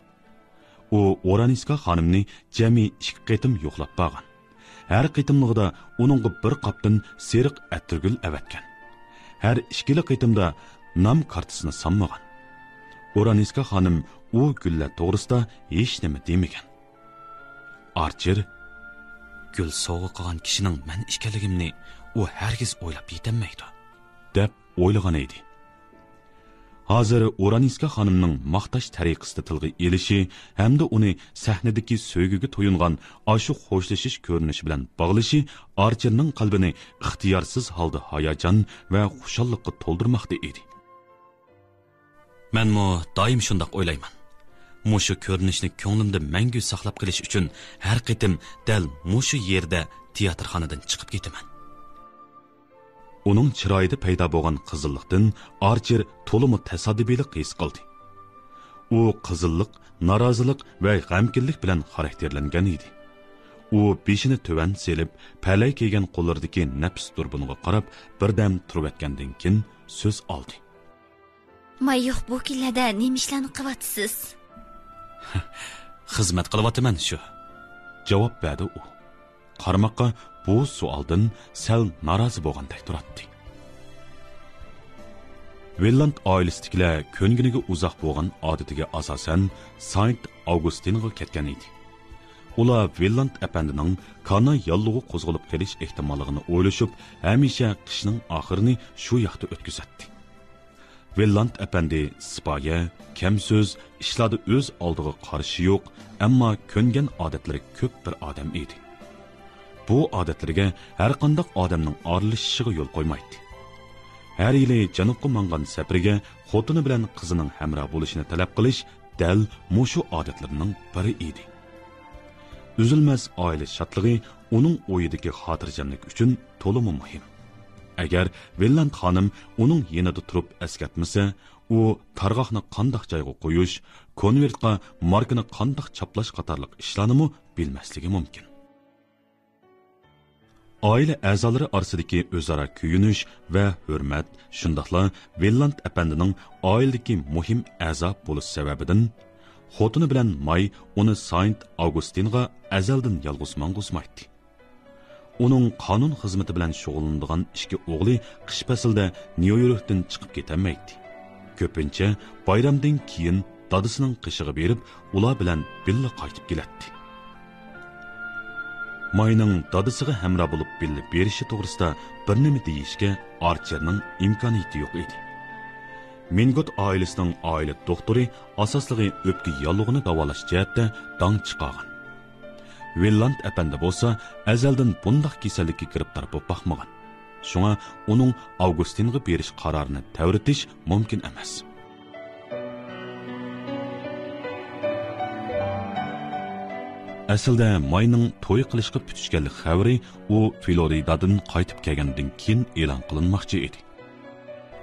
ئۇ ئورانىسكا خانىمنى جەمئىي ئىككى قېتىم يوقلاپ باققان. ھەر قېتىملىقىدا ئۇنىڭغا بىر قاپتىن سېرىق ئەتىرگۈل ئەۋەتكەن. ھەر ئىككىلا قېتىمدا نام كارتىسىنى سانمىغان. ئورانىسكا خانىم ئۇ گۈللەر توغرىسىدا ھېچنېمە دېمىگەن. ئارچېر، «گۈل سوۋغا قىلغان كىشىنىڭ مەن ئىكەنلىكىمنى ئۇ ھەرگىز ئويلاپ يېتەلمەيدۇ» دەپ ئويلىغان ئىدى. ھازىر ئورانىسكا خانىمنىڭ ماختاش تەرىقىسىدە تىلغا ئېلىشى ھەمدە ئۇنى سەھنىدىكى سۆيگۈگە تويۇنغان ئاشۇ خوشلىشىش كۆرۈنۈشى بىلەن باغلىشى ئارچېرنىڭ قەلبىنى ئىختىيارسىز ھالدا ھاياجان ۋە خۇشاللىققا تولدۇرماقتا ئىدى. مەنمۇ دائىم شۇنداق ئويلايمەن. مۇشۇ كۆرۈنۈشنى كۆڭلۈمدە مەڭگۈ ساقلاپ قېلىش ئۈچۈن ھەر قېتىم دەل مۇشۇ يەردە تىياتىرخانىدىن چىقىپ كېتىمەن. ئۇنىڭ چىرايىدا پەيدا بولغان قىزىللىقتىن ئارچېر تولىمۇ تاسادىپىيلىق ھېس قىلدى. ئۇ قىزىللىق، نارازىلىق ۋە غەمكىنلىك بىلەن خاراكتېرلەنگەن ئىدى. ئۇ بېشىنى تۆۋەن سېلىپ، پەلەي كىيگەن قوللىرىدىكى نەپىس دۇربۇنىغا قاراپ، بىردەم تۇرۇۋەتكەندىن كېيىن سۆز ئالدى. ماي يوق بۇ كۈنلەردە نېمە ئىشلارنى قىلىۋاتىسىز؟ خىزمەت قىلىۋاتىمەن شۇ، جاۋاب بەردى ئۇ. قارىماققا بۇ سوئالدىن سەل نارازى بولغاندەك تۇراتتى. ۋىللاند ئائىلىسىدىكىلەر كۆنگىنىگە ئۇزاق بولغان ئادىتىگە ئاساسەن ساينت ئاۋگۇستىنغا كەتكەن ئىدى. ئۇلار ۋىللاند ئەپەندىنىڭ كانا ياللۇغى قوزغىلىپ قېلىش ئېھتىماللىقىنى ئويلىشىپ، ھەمىشە قىشنىڭ ئاخىرىنى شۇ ياقتا ئۆتكۈزەتتى. ۋىللاند ئەپەندى سىپايە، كەمسۆز، ئىشلاردا ئۆز ئالدىغا قارىشى يوق، ئەمما كۆنگەن ئادەتلىرى كۆپ بىر ئادەم ئىدى. بۇ ئادەتلىرىگە ھەرقانداق ئادەمنىڭ ئارىلىشىشىغا يول قويمايتتى. ھەر يىلى جەنۇبقا ماڭغان سەپىرىگە خوتۇنى بىلەن قىزىنىڭ ھەمراھ بولۇشىنى تەلەپ قىلىش دەل مۇشۇ ئادەتلىرىنىڭ بىرى ئىدى. ئۈزۈلمەس ئائىلە شادلىقى ئۇنىڭ ئويىدىكى خاتىرجەملىك ئۈچۈن تولىمۇ مۇھىم. ئەگەر ۋىللاند خانىم ئۇنىڭ يېنىدا تۇرۇپ ئەسكەرتمىسە، ئۇ تارغاقنى قانداق جايغا قويۇش، كونۋېرتقا ماركىنى قانداق چاپلاش قاتارلىق ئىشلارنىمۇ بىلمەسلىكى مۇمكىن. ئائىلە ئەزالىرى ئارىسىدىكى ئۆزئارا كۆيۈنۈش ۋە ھۆرمەت، شۇنداقلا ۋىللاند ئەپەندىنىڭ ئائىلىدىكى مۇھىم ئەزا بولۇش سەۋەبىدىن، خوتۇنى بىلەن ماي ئۇنى ساينت ئاۋگۇستىنغا ئەزەلدىن يالغۇز ماڭغۇزمايتتى. ئۇنىڭ قانۇن خىزمىتى بىلەن شۇغۇللىنىدىغان ئىككى ئوغلى قىش پەسلىدە نيۇ يوركتىن چىقىپ كېتەلمەيتتى. كۆپىنچە بايرامدىن كېيىن دادىسىنىڭ قېشىغا بېرىپ، ئۇلار بىلەن بىللە قايتىپ كېلەتتى. ماينىڭ دادىسىغا ھەمراھ بولۇپ بىللە بېرىشى توغرىسىدا بىر نېمە دېيىشكە ئارچېرنىڭ ئىمكانىيىتى يوق ئىدى. مىنگوت ئائىلىسىنىڭ ئائىلە دوختۇرى ئاساسلىقى ئۆپكە ياللۇغىنى داۋالاش جەھەتتە داڭ چىقارغان. ۋىللاند ئەپەندى بولسا ئەزەلدىن بۇنداق كېسەللىككە گىرىپتار بولۇپ باقمىغان. شۇڭا ئۇنىڭ ئاۋگۇستىنغا بېرىش قارارىنى تەۋرىتىش مۇمكىن ئەمەس. ئەسلىدە ماينىڭ توي قىلىشقا پۈتۈشكەنلىك خەۋىرى ئۇ فلورىدادىن قايتىپ كەلگەندىن كېيىن ئېلان قىلىنماقچى ئىدى.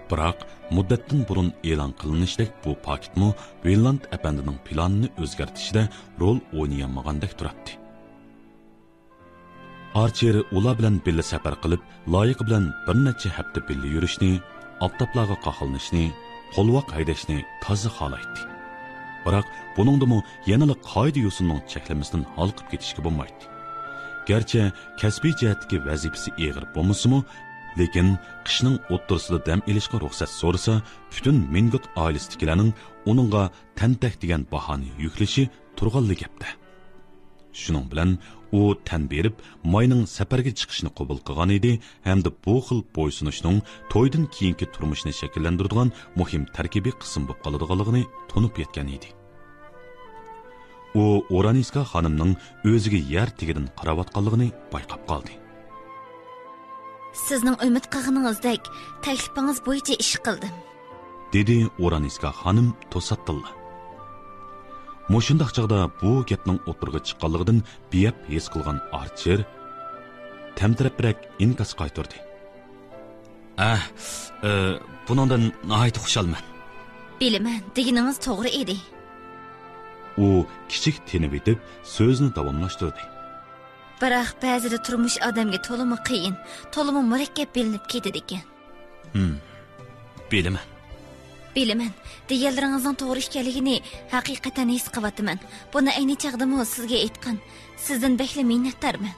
بىراق، مۇددەتتىن بۇرۇن ئېلان قىلىنىشتەك بۇ پاكىتمۇ ۋىنلاند ئەپەندىنىڭ پىلانىنى ئۆزگەرتىشىدە رول ئوينىيالمىغاندەك تۇراتتى. ئارچېر ئۇلار بىلەن بىللە سەپەر قىلىپ، لايىقى بىلەن بىر نەچچە ھەپتە بىللە يۈرۈشنى، ئاپتاپلارغا قاقلىنىشنى، قولۋاق ھەيدەشنى تازا خالايتتى. بىراق بۇنىڭدىمۇ يەنىلا قائىدە-يوسۇننىڭ چەكلىمىسىدىن ھالقىپ كېتىشكە بولمايتتى. گەرچە كەسپىي جەھەتتىكى ۋەزىپىسى ئېغىر بولمىسىمۇ، لېكىن قىشنىڭ ئوتتۇرىسىدا دەم ئېلىشقا رۇخسەت سورىسا، پۈتۈن مىنگوت ئائىلىسىدىكىلەرنىڭ ئۇنىڭغا تەنتەك دېگەن باھانى يۈكلىشى تۇرغانلا گەپتە. شۇنىڭ بىلەن ئۇ تەن بېرىپ، ماينىڭ سەپەرگە چىقىشىنى قوبۇل قىلغان ئىدى ھەمدە بۇ خىل بويسۇنۇشنىڭ تويدىن كېيىنكى تۇرمۇشىنى شەكىللەندۈرىدىغان مۇھىم تەركىبىي قىسىم بولۇپ قالىدىغانلىقىنى تونۇپ يەتكەن ئىدى. ئۇ ئورانىسكا خانىمنىڭ ئۆزىگە يەر تېگىدىن قاراۋاتقانلىقىنى بايقاپ قالدى. سىزنىڭ ئۈمىد قىلغىنىڭىزدەك، تەكلىپىڭىز بويىچە ئىش قىلدىم. دېدى ئورانىسكا خانىم توساتتىنلا. مۇشۇنداق چاغدا بۇ گەپنىڭ ئوتتۇرىغا چىققانلىقىدىن بىيەپ ھېس قىلغان ئارچېر تەمتىرەپرەك ئىنكاس قايتۇردى. ئە، ئە، بۇنىڭدىن ناھايىتى خۇشالمەن. بىلىمەن، دېگىنىڭىز توغرا ئىدى. ئۇ كىچىك تىنىۋېتىپ سۆزىنى داۋاملاشتۇردى. بىراق بەزىدە تۇرمۇش ئادەمگە تولىمۇ قىيىن، تولىمۇ مۇرەككەپ بىلىنىپ كېتىدىكەن. ھىم، بىلىمەن. بىلىمەن، دېگەنلىرىڭىزنىڭ توغرا ئىكەنلىكىنى ھەقىقەتەن ھېس قىلىۋاتىمەن. بۇنى ئەينى چاغدىمۇ سىزگە ئېيتقان. سىزدىن بەكلا مىننەتدارمەن.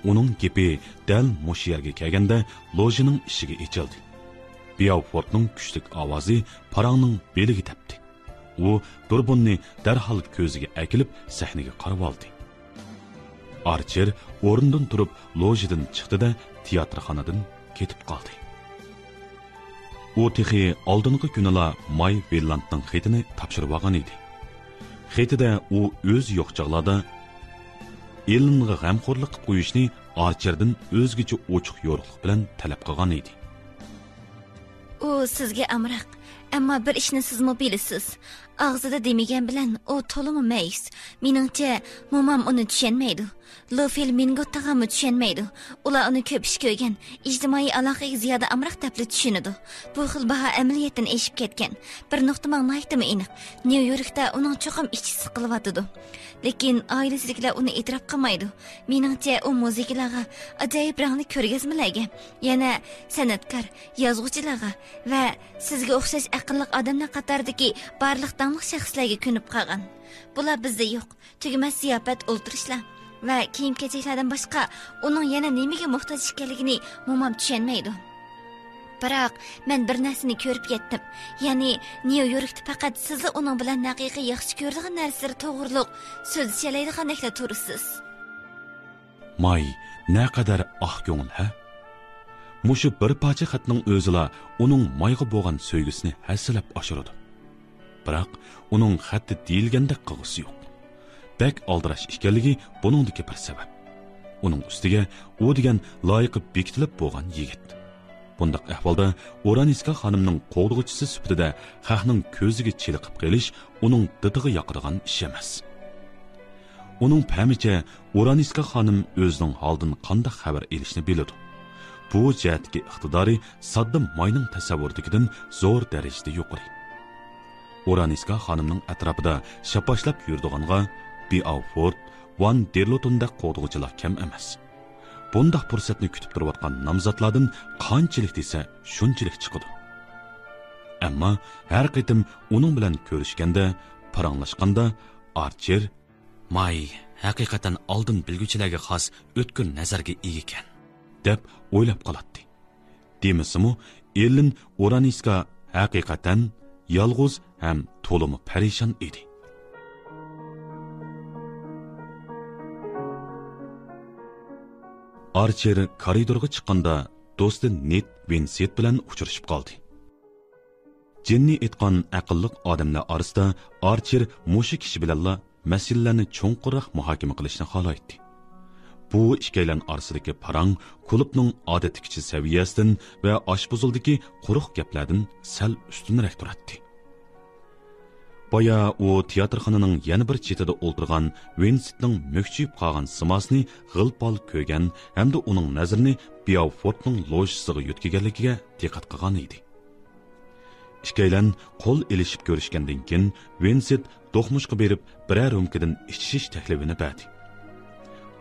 ئۇنىڭ گېپى دەل مۇشۇ يەرگە كەلگەندە، لوژىنىڭ ئىشىكى ئېچىلدى. بىئاۋفورتنىڭ كۈچلۈك ئاۋازى پاراڭنىڭ بېلىگە تەپتى. ئۇ دۇربۇننى دەرھال كۆزىگە ئەكېلىپ، سەھنىگە قارىۋالدى. ئارچېر ئورنىدىن تۇرۇپ، لوژىدىن چىقتى-دە، تىياتىرخانىدىن كېتىپ قالدى. ئۇ تېخى ئالدىنقى كۈنىلا ماي ۋىللاندنىڭ خېتىنى تاپشۇرۇۋالغان ئىدى. خېتىدە ئۇ ئۆزى يوق چاغلاردا ئېللېنغا غەمخورلۇق قىلىپ قويۇشنى ئارچېردىن ئۆزگىچە ئوچۇق يورۇقلۇق بىلەن تەلەپ قىلغان ئىدى. ئۇ سىزگە ئامراق، ئەمما بىر ئىشنى سىزمۇ بىلىسىز. ئاغزىدا دېمىگەن بىلەن ئۇ تولىمۇ مەيۈس. مېنىڭچە، مومام ئۇنى چۈشەنمەيدۇ. لوفېل مىنگوتتىغامۇ چۈشەنمەيدۇ. ئۇلار ئۇنى كۆپ ئىش كۆرگەن، ئىجتىمائىي ئالاقىگە زىيادە ئامراق دەپلا چۈشىنىدۇ. بۇ خىل باھا ئەمەلىيەتتىن ئېشىپ كەتكەن. بىر نۇقتا ماڭا ناھايىتىمۇ ئېنىق، نيۇ يوركتا ئۇنىڭ چوقۇم ئىچى سىقىلىۋاتىدۇ. لېكىن ئائىلىسىدىكىلەر ئۇنى ئېتىراپ قىلمايدۇ. مېنىڭچە، ئۇ مۇزېيلارغا، ئاجايىپ رەڭلىك كۆرگەزمىلەرگە، يەنە سەنئەتكار، يازغۇچىلارغا ۋە سىزگە ئوخشاش ئەقىللىق ئادەملەر قاتارىدىكى بارلىق داڭلىق شەخسلەرگە كۆنۈپ قالغان. بۇلار بىزدە يوق. تۈگىمەس زىياپەت، ئولتۇرۇشلار ۋە كىيىم-كېچەكلەردىن باشقا ئۇنىڭ يەنە نېمىگە موھتاج ئىكەنلىكىنى مومام چۈشەنمەيدۇ. بىراق، مەن بىر نەرسىنى كۆرۈپ يەتتىم. يەنى، نيۇ يوركتا پەقەت سىزلا ئۇنىڭ بىلەن ھەقىقىي ياخشى كۆرىدىغان نەرسىلىرى توغرۇلۇق سۆزلىشەلەيدىغاندەكلا تۇرىسىز. ماي نەقەدەر ئاق كۆڭۈل، ھە؟ مۇشۇ بىر پارچە خەتنىڭ ئۆزىلا ئۇنىڭ مايغا بولغان سۆيگۈسىنى ھەسسىلەپ ئاشۇرىدۇ. بىراق ئۇنىڭ خەتتە دېيىلگەندەك قىلغۇسى يوق. بەك ئالدىراش ئىكەنلىكى بۇنىڭدىكى بىر سەۋەب. ئۇنىڭ ئۈستىگە ئۇ دېگەن لايىقى بېكىتىلىپ بولغان يىگىت. بۇنداق ئەھۋالدا ئورانىسكا خانىمنىڭ قوغدىغۇچىسى سۈپىتىدە خەقنىڭ كۆزىگە چېلىقىپ قېلىش ئۇنىڭ دىتىغا ياقىدىغان ئىش ئەمەس. ئۇنىڭ پەمىچە، ئورانىسكا خانىم ئۆزىنىڭ ھالىدىن قانداق خەۋەر ئېلىشنى بىلىدۇ. بۇ جەھەتتىكى ئىقتىدارى ساددا ماينىڭ تەسەۋۋۇرىدىكىدىن زور دەرىجىدە يۇقىرى. ئورانىسكا خانىمنىڭ ئەتراپىدا شاپاشلاپ يۈرىدىغانغا بىئاۋفورت، ۋان دېرلوتوندەك قوغدىغۇچىلار كەم ئەمەس. بۇنداق پۇرسەتنى كۈتۈپ تۇرۇۋاتقان نامزاتلاردىن قانچىلىك دېسە، شۇنچىلىك چىقىدۇ. ئەمما ھەر قېتىم ئۇنىڭ بىلەن كۆرۈشكەندە، پاراڭلاشقاندا، ئارچېر، ماي ھەقىقەتەن ئالدىن بىلگۈچىلەرگە خاس ئۆتكۈر نەزەرگە ئىگىكەن، دەپ ئويلاپ قالاتتى. دېمىسىمۇ، ئېللېن ئورانىسكا ھەقىقەتەن يالغۇز ھەم تولىمۇ پەرىشان ئىدى. ئارچېر كارىدورغا چىققاندا، دوستى نېت ۋىنسېت بىلەن ئۇچرىشىپ قالدى. جېننى ئېيتقان ئەقىللىق ئادەملەر ئارىسىدا ئارچېر مۇشۇ كىشى بىلەنلا مەسىلىلەرنى چوڭقۇرراق مۇھاكىمە قىلىشنى خالايتتى. بۇ ئىككىيلەن ئارىسىدىكى پاراڭ كۇلۇبنىڭ ئادەتتىكىچە سەۋىيەسىدىن ۋە ئاشپۇزۇلدىكى قۇرۇق گەپلەردىن سەل ئۈستۈنرەك تۇراتتى. بايا ئۇ تىياتىرخانىنىڭ يەنە بىر چېتىدە ئولتۇرغان ۋىنسېتنىڭ مۈكچىيىپ قالغان سىماسىنى غىل-پال كۆرگەن ھەمدە ئۇنىڭ نەزىرىنى بىئاۋفورتنىڭ لوژىسىغا يۆتكىگەنلىكىگە دىققەت قىلغان ئىدى. ئىككىيلەن قول ئېلىشىپ كۆرۈشكەندىن كېيىن، ۋىنسېت دوقمۇشقا بېرىپ، بىرەر رومكىدىن ئىچىشىش تەكلىپىنى بەردى.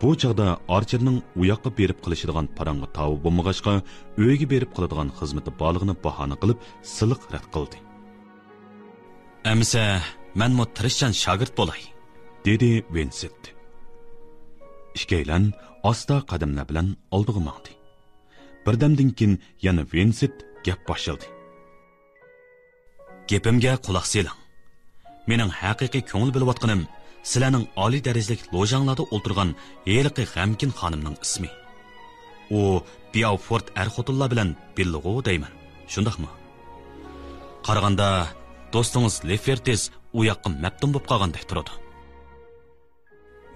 بۇ چاغدا ئارچېرنىڭ ئۇ ياققا بېرىپ قىلىشىدىغان پاراڭغا تاۋى بولمىغاچقا، ئۆيىگە بېرىپ قىلىدىغان خىزمىتى بارلىقىنى باھانە قىلىپ، سىلىق رەت قىلدى. ئەمىسە مەنمۇ تىرىشچان شاگىرت بولاي، دېدى ۋىنسېنت. ئىككىيلەن ئاستا قەدەملەر بىلەن ئالدىغا ماڭدى. بىردەمدىن كېيىن يەنە ۋىنسېنت گەپ باشلىدى. گېپىمگە قۇلاق سېلىڭ. مېنىڭ ھەقىقىي كۆڭۈل بۆلۈۋاتقىنىم سىلەرنىڭ ئالىي دەرىجىلىك لوژاڭلاردا ئولتۇرغان ھېلىقى غەمكىن خانىمنىڭ ئىسمى. ئۇ بياۋفورت ئەر-خوتۇنلار بىلەن بىللىغۇ دەيمەن، شۇنداقمۇ؟ قارىغاندا، دوستىڭىز لېفېرتىس ئۇ ياققا مەپتۇن بولۇپ قالغاندەك تۇرىدۇ.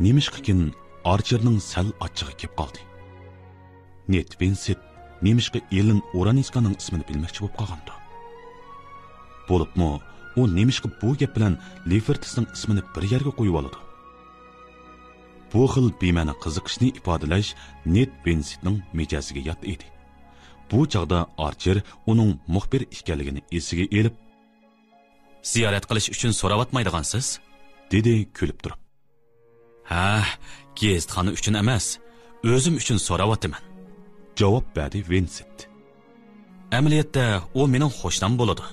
نېمىشقىكىن ئارچېرنىڭ سەل ئاچچىقى كېلىپ قالدى. نېت ۋىنسېنت نېمىشقا ئېللېن ئورانىسكانىڭ ئىسمىنى بىلمەكچى بولۇپ قالغاندۇ؟ بولۇپمۇ ئۇ نېمىشقا بۇ گەپ بىلەن لېفېرتىسنىڭ ئىسمىنى بىر يەرگە قويۇۋالىدۇ؟ بۇ خىل بىمەنە قىزىقىشنى ئىپادىلەش نېت ۋىنسېنتنىڭ مىجەزىگە يات ئىدى. بۇ چاغدا ئارچېر ئۇنىڭ مۇخبىر ئىكەنلىكىنى ئېسىگە ئېلىپ، زىيارەت قىلىش ئۈچۈن سوراۋاتمايدىغانسىز؟ دېدى كۈلۈپ تۇرۇپ. ھە، گېزىتخانا ئۈچۈن ئەمەس، ئۆزۈم ئۈچۈن سوراۋاتىمەن، جاۋاب بەردى ۋىنسېنت. ئەمەلىيەتتە ئۇ مېنىڭ قوشنام بولىدۇ.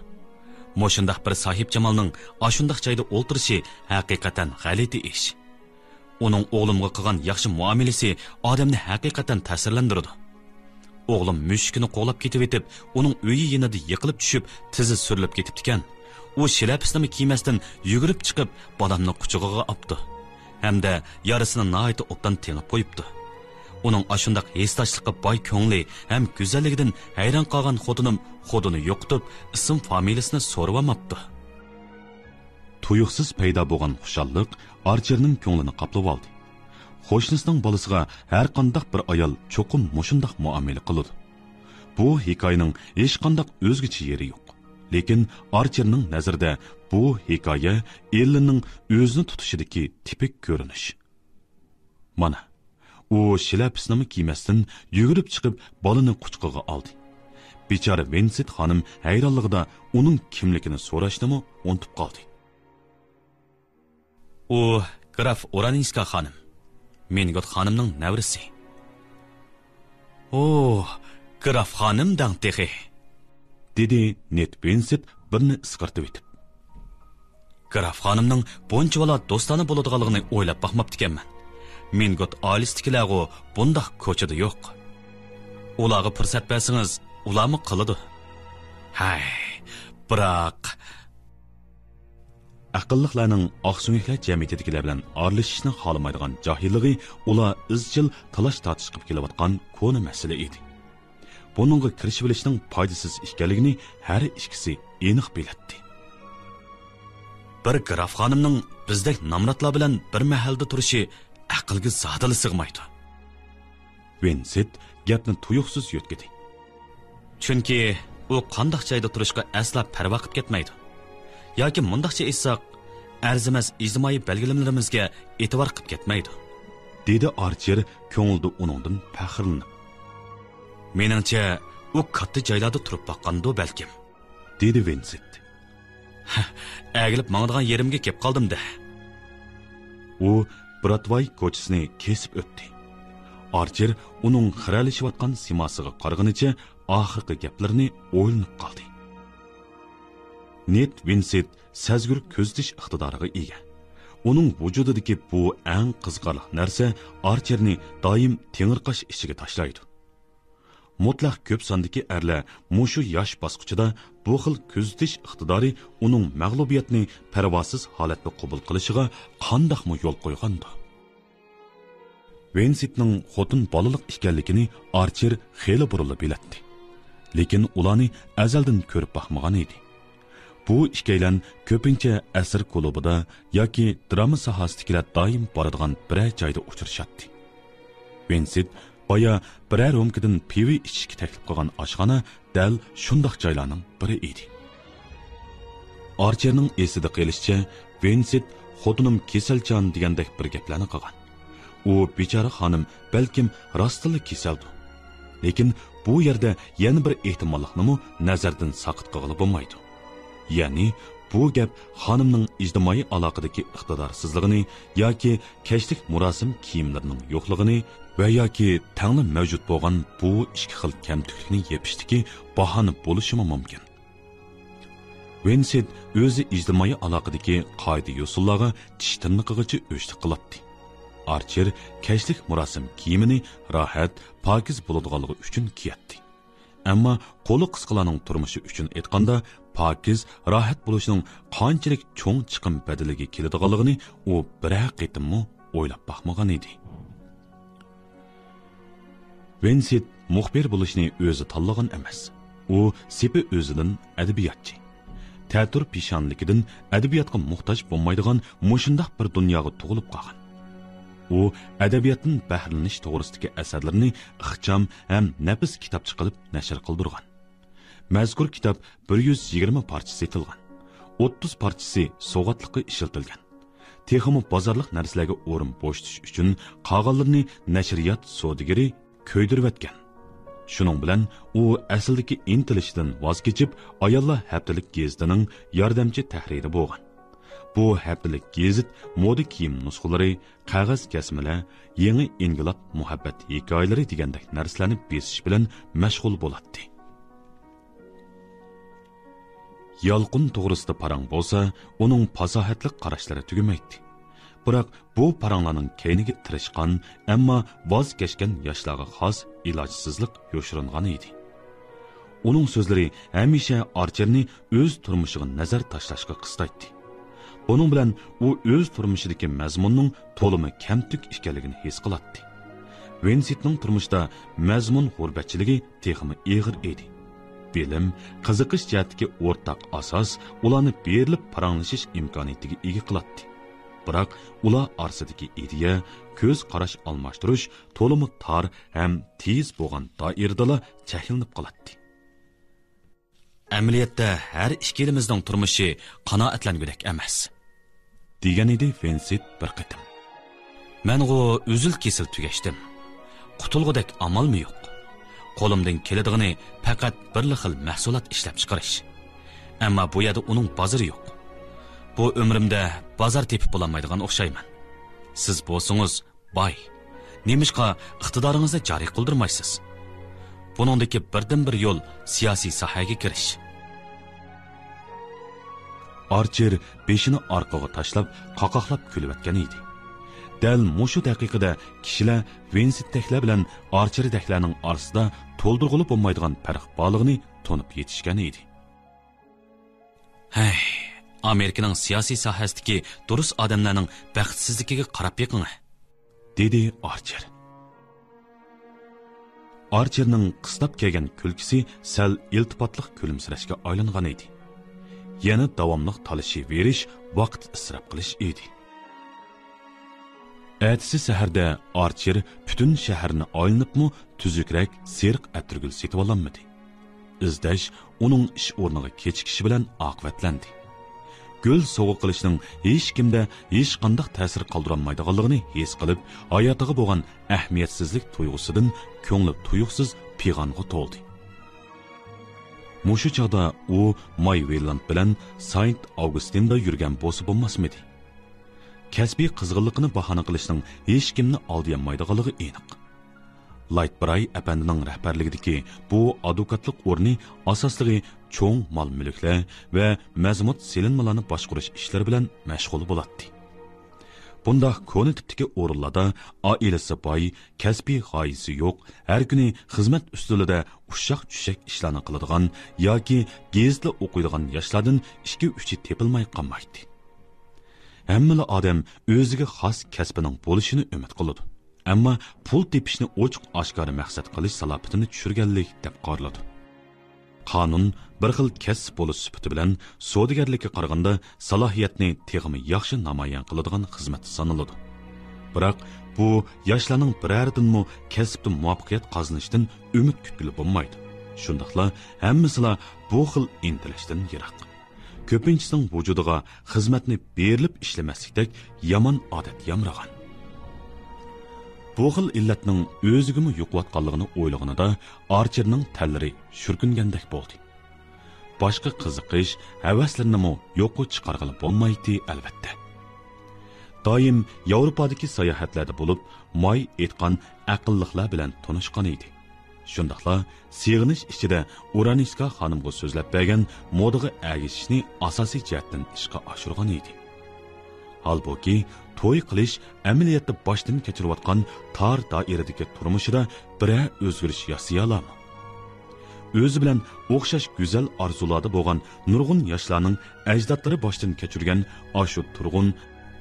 مۇشۇنداق بىر ساھىبجامالنىڭ ئاشۇنداق جايدا ئولتۇرۇشى ھەقىقەتەن غەلىتە ئىش. ئۇنىڭ ئوغلۇمغا قىلغان ياخشى مۇئامىلىسى ئادەمنى ھەقىقەتەن تەسىرلەندۈرىدۇ. ئوغلۇم مۈشۈكىنى قوغلاپ كېتىۋېتىپ، ئۇنىڭ ئۆيى يېنىدا يىقىلىپ چۈشۈپ، تىزى سۈرۈلۈپ كېتىپتىكەن. ئۇ شىلەپىسىنىمۇ كىيمەستىن يۈگۈرۈپ چىقىپ، بالامنى قۇچىقىغا ئاپتۇ ھەمدە يارىسىنى ناھايىتى ئوبدان تېڭىپ قويۇپتۇ. ئۇنىڭ ئاشۇنداق ھېسداشلىققا باي كۆڭلى ھەم گۈزەللىكىدىن ھەيران قالغان خوتۇنۇم خۇدىنى يوقىتىپ، ئىسىم-فامىلىسىنى سورىۋالماپتۇ. تۇيۇقسىز پەيدا بولغان خۇشاللىق ئارچېرنىڭ كۆڭلىنى قاپلىۋالدى. قوشنىسىنىڭ بالىسىغا ھەرقانداق بىر ئايال چوقۇم مۇشۇنداق مۇئامىلە قىلىدۇ. بۇ ھېكايىنىڭ ھېچقانداق ئۆزگىچە يېرى يوق. لېكىن ئارچېرنىڭ نەزىرىدە بۇ ھېكايە ئېللېننىڭ ئۆزىنى تۇتۇشىدىكى تىپىك كۆرۈنۈش. مانا، ئۇ شىلەپىسىنىمۇ كىيمەستىن يۈگۈرۈپ چىقىپ بالىنى قۇچىقىغا ئالدى. بىچارە ۋىنسېنت خانىم ھەيرانلىقىدا ئۇنىڭ كىملىكىنى سوراشنىمۇ ئۇنتۇپ قالدى. ئۇ گراف ئورانىسكا خانىم، مىنگوت خانىمنىڭ نەۋرىسى. ئۇ، گراف خانىم دەڭ تېخى، دېدى نېت ۋىنسېنت بىرنى ئىسقىرتىۋېتىپ. گراف خانىمنىڭ بۇنچىۋالا دوستانە بولىدىغانلىقىنى ئويلاپ باقماپتىكەنمەن. مىنگوت ئائىلىسىدىكىلەرغۇ بۇنداق كوچىدا يوق. ئۇلارغا پۇرسەت بەرسىڭىز، ئۇلارمۇ قىلىدۇ. ھەي، بىراق. ئەقىللىقلارنىڭ ئاقسۆڭەكلەر جەمئىيىتىدىكىلەر بىلەن ئارىلىشىشنى خالىمايدىغان جاھىللىقى ئۇلار ئىزچىل تالاش-تارتىشقا كېلىۋاتقان كونا مەسىلە ئىدى. بۇنىڭغا كىرىشىۋېلىشنىڭ پايدىسىز ئىكەنلىكىنى ھەر ئىككىسى ئېنىق بىلەتتى. بىر گراف خانىمنىڭ بىزدەك نامراتلار بىلەن بىر مەھەلدە تۇرۇشى ئەقىلگە زادىلا سىغمايدۇ. ۋىنسېنت گەپنى تۇيۇقسىز يۆتكىدى. چۈنكى ئۇ قانداق جايدا تۇرۇشقا ئەسلا پەرۋا قىپ كەتمەيدۇ. ياكى مۇنداقچە ئېيتساق، ئەرزىمەس ئىجتىمائىي بەلگىلىمىلىرىمىزگە ئېتىبار قىپ كەتمەيدۇ. دېدى ئارچېر كۆڭلىدە ئۇنىڭدىن پەخىرلىنىپ. مېنىڭچە، ئۇ كاتتا جايلاردا تۇرۇپ باققاندۇ بەلكىم. دېدى ۋىنسېنت. ئەگىلىپ ماڭىدىغان يېرىمگە كېلىپ قالدىم-دە. ئۇ برودۋاي كوچىسىنى كېسىپ ئۆتتى. ئارچېر ئۇنىڭ خىرەلىشىۋاتقان سىيماسىغا قارىغىنىچە ئاخىرقى گەپلىرىنى ئويلىنىپ قالدى. نېت ۋىنسېنت سەزگۈر كۆزىتىش ئىقتىدارىغا ئىگە. ئۇنىڭ ۋۇجۇدىدىكى بۇ ئەڭ قىزىقارلىق نەرسە ئارچېرنى دائىم تېڭىرقاش ئىچىگە تاشلايدۇ. مۇتلەق كۆپ ساندىكى ئەرلەر مۇشۇ ياش باسقۇچىدا بۇ خىل كۆزىتىش ئىقتىدارى ئۇنىڭ مەغلۇبىيەتنى پەرۋاسىز ھالەتتە قوبۇل قىلىشىغا قانداقمۇ يول قويغاندۇ؟ ۋىنسېنتنىڭ خوتۇن بالىلىق ئىكەنلىكىنى ئارچېر خېلى بۇرۇنلا بىلەتتى. لېكىن ئۇلارنى ئەزەلدىن كۆرۈپ باقمىغان ئىدى. بۇ ئىككىيلەن كۆپىنچە ئەسىر كۇلۇبىدا ياكى دىراما ساھەسىدىكىلەر دائىم بارىدىغان بىرەر جايدا ئۇچرىشاتتى. ۋىنسېنت بايا بىرەر رومكىدىن پىۋا ئىچىشكە تەكلىپ قىلغان ئاشخانا دەل شۇنداق جايلارنىڭ بىرى ئىدى. ئارچېرنىڭ ئېسىدە قېلىشىچە، ۋىنسېنت «خوتۇنۇم كېسەلچان» دېگەندەك بىر گەپلەرنى قىلغان. ئۇ بىچارە خانىم بەلكىم راستتىنلا كېسەلدۇ. لېكىن بۇ يەردە يەنە بىر ئېھتىماللىقنىمۇ نەزەردىن ساقىت قىلغىلى بولمايدۇ. يەنى بۇ گەپ خانىمنىڭ ئىجتىمائىي ئالاقىدىكى ئىقتىدارسىزلىقىنى ياكى كەچلىك مۇراسىم كىيىملىرىنىڭ يوقلۇقىنى ۋە ياكى تەڭلا مەۋجۇت بولغان بۇ ئىككى خىل كەمتۈكلۈكنى يېپىشتىكى باھانە بولۇشىمۇ مۇمكىن. ۋىنسېنت ئۆزى ئىجتىمائىي ئالاقىدىكى قائىدە-يوسۇنلارغا چىش تىرنىقىغىچە ئۆچلۈك قىلاتتى. ئارچېر كەچلىك مۇراسىم كىيىمىنى راھەت، پاكىز بولىدىغانلىقى ئۈچۈن كىيەتتى. ئەمما قولى قىسقىلارنىڭ تۇرمۇشى ئۈچۈن ئېيتقاندا، پاكىز، راھەت بولۇشنىڭ قانچىلىك چوڭ چىقىم بەدىلىگە كېلىدىغانلىقىنى ئۇ بىرەر قېتىممۇ ئويلاپ باقمىغان ئىدى. ۋىنسېنت مۇخبىر بولۇشنى ئۆزى تاللىغان ئەمەس. ئۇ سېپى ئۆزىدىن ئەدەبىياتچى. تەتۈر پېشانىلىكىدىن ئەدەبىياتقا موھتاج بولمايدىغان مۇشۇنداق بىر دۇنياغا تۇغۇلۇپ قالغان. ئۇ ئەدەبىياتتىن بەھرىلىنىش توغرىسىدىكى ئەسەرلىرىنى ئىخچام ھەم نەپىس كىتابچە قىلىپ نەشر قىلدۇرغان. مەزكۇر كىتاب بىر يۈز يىگىرمە پارچە سېتىلغان، ئوتتۇز پارچىسى سوۋغاتلىققا ئىشلىتىلگەن. تېخىمۇ بازارلىق نەرسىلەرگە ئورۇن بوشىتىش ئۈچۈن قالغانلىرىنى نەشرىيات سودىگىرى كۆيدۈرۈۋەتكەن. شۇنىڭ بىلەن ئۇ ئەسلىدىكى ئىنتىلىشىدىن ۋاز كېچىپ، ئاياللار ھەپتىلىك گېزىتىنىڭ ياردەمچى تەھرىرى بولغان. بۇ ھەپتىلىك گېزىت مودا كىيىم نۇسخىلىرى، قەغەز كەسمىلەر، يېڭى ئىنقىلاب مۇھەببەت ھېكايىلىرى دېگەندەك نەرسىلەرنى بېسىش بىلەن مەشغۇل بولاتتى. يالقۇن توغرىسىدا پاراڭ بولسا، ئۇنىڭ پاساھەتلىك قاراشلىرى تۈگىمەيتتى. بىراق بۇ پاراڭلارنىڭ كەينىگە تىرىشقان، ئەمما ۋاز كەچكەن ياشلارغا خاس ئىلاجسىزلىق يوشۇرۇنغان ئىدى. ئۇنىڭ سۆزلىرى ھەمىشە ئارچېرنى ئۆز تۇرمۇشىغا نەزەر تاشلاشقا قىستايتتى. بۇنىڭ بىلەن ئۇ ئۆز تۇرمۇشىدىكى مەزمۇننىڭ تولىمۇ كەمتۈك ئىكەنلىكىنى ھېس قىلاتتى. ۋىنسېنتنىڭ تۇرمۇشىدا مەزمۇن غۇربەتچىلىكى تېخىمۇ ئېغىر ئىدى. بىلىم، قىزىقىش جەھەتتىكى ئورتاق ئاساس ئۇلارنى بېرىلىپ پاراڭلىشىش ئىمكانىيىتىگە ئىگە قىلاتتى. بىراق ئۇلار ئارىسىدىكى ئىدىيە، كۆز قاراش ئالماشتۇرۇش تولىمۇ تار ھەم تېيىز بولغان دائىرىدىلا چەكلىنىپ قالاتتى. ئەمەلىيەتتە ھەر ئىككىلىمىزنىڭ تۇرمۇشى قانائەتلەنگۈدەك ئەمەس، دېگەن ئىدى ۋىنسېنت بىر قېتىم. مەنغۇ ئۈزۈل-كېسىل تۈگەشتىم. قۇتۇلغۇدەك ئامالمۇ يوق. قولۇمدىن كېلىدىغىنى پەقەت بىرلا خىل مەھسۇلات ئىشلەپچىقىرىش. ئەمما بۇ يەردە ئۇنىڭ بازىرى يوق. بۇ ئۆمرۈمدە بازار تېپىپ بولالمايدىغان ئوخشايمەن. سىز بولسىڭىز باي. نېمىشقا ئىقتىدارىڭىزنى جارى قىلدۇرمايسىز؟ بۇنىڭدىكى بىردىنبىر يول سىياسىي ساھەگە كىرىش. ئارچېر بېشىنى ئارقىغا تاشلاپ، قاقاقلاپ كۈلۈۋەتكەن ئىدى. دەل مۇشۇ دەقىقىدە كىشىلەر ۋىنسېنتتەكلەر بىلەن ئارچېردەكلەرنىڭ ئارىسىدا تولدۇرغىلى بولمايدىغان پەرق بارلىقىنى تونۇپ يېتىشكەن ئىدى. ھەي، ئامېرىكىنىڭ سىياسىي ساھەسىدىكى دۇرۇس ئادەملەرنىڭ بەختسىزلىكىگە قاراپ بېقىڭە، دېدى ئارچېر. ئارچېرنىڭ قىستاپ كەلگەن كۈلكىسى سەل ئىلتىپاتلىق كۈلۈمسىرەشكە ئايلانغان ئىدى. يەنە داۋاملىق تالىشىۋېرىش ۋاقىت ئىسراپ قىلىش ئىدى. ئەتىسى سەھەردە ئارچېر پۈتۈن شەھەرنى ئايلىنىپمۇ تۈزۈكرەك سېرىق ئەتىرگۈل سېتىۋالالمىدى. ئىزدەش ئۇنىڭ ئىش ئورنىغا كېچىكىشى بىلەن ئاقىۋەتلەندى. گۈل سوۋغا قىلىشنىڭ ھېچكىمدە ھېچقانداق تەسىر قالدۇرالمايدىغانلىقىنى ھېس قىلىپ، ھاياتىغا بولغان ئەھمىيەتسىزلىك تۇيغۇسىدىن كۆڭلى تۇيۇقسىز پىغانغا تولدى. مۇشۇ چاغدا ئۇ ماي ۋېيلاند بىلەن ساينت ئاۋگۇستىندا يۈرگەن بولسا بولماسمىدى؟ كەسپىي قىزغىنلىقىنى باھانە قىلىشنىڭ ھېچكىمنى ئالدىيالمايدىغانلىقى ئېنىق. لايتبراي ئەپەندىنىڭ رەھبەرلىكىدىكى بۇ ئادۋوكاتلىق ئورنى ئاساسلىقى چوڭ مال-مۈلۈكلەر ۋە مەزمۇت سېلىنمىلارنى باشقۇرۇش ئىشلىرى بىلەن مەشغۇل بولاتتى. بۇنداق كونا تىپتىكى ئورۇنلاردا ئائىلىسى باي، كەسپىي غايىسى يوق، ھەر كۈنى خىزمەت ئۈستىلىدە ئۇششاق-چۈششەك ئىشلارنى قىلىدىغان ياكى گېزىتلا ئوقۇيدىغان ياشلاردىن ئىككى-ئۈچى تېپىلماي قالمايتتى. ھەممىلا ئادەم ئۆزىگە خاس كەسپىنىڭ بولۇشىنى ئۈمىد قىلىدۇ. ئەمما پۇل تېپىشنى ئوچۇق-ئاشكارا مەقسەت قىلىش سالاپىتىنى چۈشۈرگەنلىك دەپ قارىلىدۇ. قانۇن بىر خىل كەسىپ بولۇش سۈپىتى بىلەن سودىگەرلىككە قارىغاندا سالاھىيەتنى تېخىمۇ ياخشى نامايان قىلىدىغان خىزمەت سانىلىدۇ. بىراق بۇ ياشلارنىڭ بىرەرىدىنمۇ كەسىپتە مۇۋەپپەقىيەت قازىنىشتىن ئۈمىد كۈتكىلى بولمايدۇ. شۇنداقلا ھەممىسىلا بۇ خىل ئىنتىلىشتىن يىراق. كۆپىنچىسىنىڭ ۋۇجۇدىغا خىزمەتنى بېرىلىپ ئىشلىمەسلىكتەك يامان ئادەت يامرىغان. بۇ خىل ئىللەتنىڭ ئۆزىگىمۇ يۇقۇۋاتقانلىقىنى ئويلىغىنىدا ئارچېرنىڭ تەنلىرى شۈركۈنگەندەك بولدى. باشقا قىزىقىش، ھەۋەسلىرىنىمۇ يوققا چىقارغىلى بولمايتتى، ئەلۋەتتە. دائىم ياۋروپادىكى ساياھەتلەردە بولۇپ، ماي ئېيتقان ئەقىللىقلار بىلەن تونۇشقان ئىدى. شۇنداقلا سېغىنىش ئىچىدە ئۇرانىسكا خانىمغا سۆزلەپ بەرگەن مودىغا ئەگىشىشنى ئاساسىي جەھەتتىن ئىشقا ئاشۇرغان ئىدى. ھالبۇكى، توي قىلىش ئەمەلىيەتتە باشتىن كەچۈرۈۋاتقان تار دائىرىدىكى تۇرمۇشىدا بىرەر ئۆزگىرىش ياسىيالامۇ؟ ئۆزى بىلەن ئوخشاش گۈزەل ئارزۇلاردا بولغان نۇرغۇن ياشلارنىڭ ئەجدادلىرى باشتىن كەچۈرگەن ئاشۇ تۇرغۇن،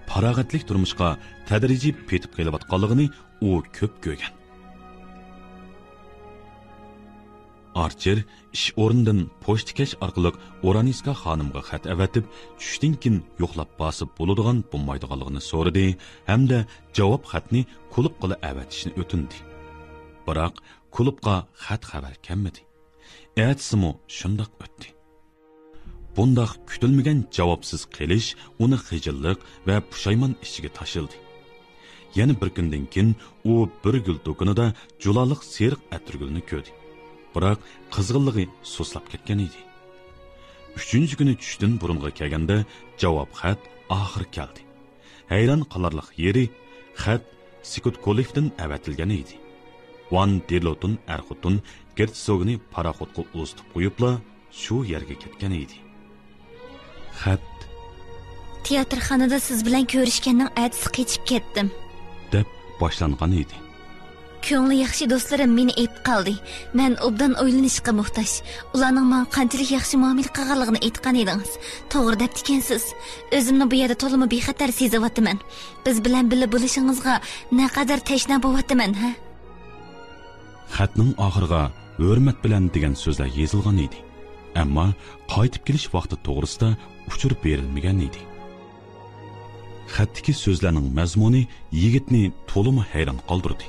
پاراغەتلىك تۇرمۇشقا تەدرىجىي پېتىپ قېلىۋاتقانلىقىنى ئۇ كۆپ كۆرگەن. ئارچېر ئىش ئورنىدىن پوچتىكەش ئارقىلىق ئورانىسكا خانىمغا خەت ئەۋەتىپ، چۈشتىن كېيىن يوقلاپ بارسا بولىدىغان بولمايدىغانلىقىنى سورىدى ھەمدە جاۋاب خەتنى كۇلۇبقىلا ئەۋەتىشنى ئۆتۈندى. بىراق، كۇلۇبقا خەت خەۋەر كەلمىدى. ئەتىسىمۇ شۇنداق ئۆتتى. بۇنداق كۈتۈلمىگەن جاۋابسىز قېلىش ئۇنى خىجىللىق ۋە پۇشايمان ئىچىگە تاشلىدى. يەنە بىر كۈندىن كېيىن ئۇ بىر گۈل دۇكىنىدا جۇلالىق سېرىق ئەتىرگۈلنى كۆردى. بىراق قىزغىنلىقى سۇسلاپ كەتكەن ئىدى. ئۈچىنچى كۈنى چۈشتىن بۇرۇنغا كەلگەندە جاۋاب خەت ئاخىرى كەلدى. ھەيران قالارلىق يېرى، خەت سكوت كولىفتىن ئەۋەتىلگەن ئىدى. ۋان دېرلوتون ئەر-خوتۇن گېرتسوگنى پاراخوتقا ئۇزىتىپ قويۇپلا، شۇ يەرگە كەتكەن ئىدى. خەت. تىياتىرخانىدا سىز بىلەن كۆرۈشكەننىڭ ئەتىسى قېچىپ كەتتىم. دەپ باشلانغان ئىدى. كۆڭلى ياخشى دوستلىرىم مېنى ئېلىپ قالدى. مەن ئوبدان ئويلىنىشقا موھتاج. ئۇلارنىڭ ماڭا قانچىلىك ياخشى مۇئامىلە قىلغانلىقىنى ئېيتقان ئىدىڭىز. توغرا دەپتىكەنسىز. ئۆزۈمنى بۇ يەردە تولىمۇ بىخەتەر سېزىۋاتىمەن. بىز بىلەن بىللە بولۇشىڭىزغا نەقەدەر تەشنا بولۇۋاتىمەن، ھە؟ خەتنىڭ ئاخىرىغا «ھۆرمەت بىلەن» دېگەن سۆزلەر يېزىلغان ئىدى. ئەمما قايتىپ كېلىش ۋاقتى توغرىسىدا ئۇچۇر بېرىلمىگەن ئىدى. خەتتىكى سۆزلەرنىڭ مەزمۇنى يىگىتنى تولىمۇ ھەيران قالدۇردى.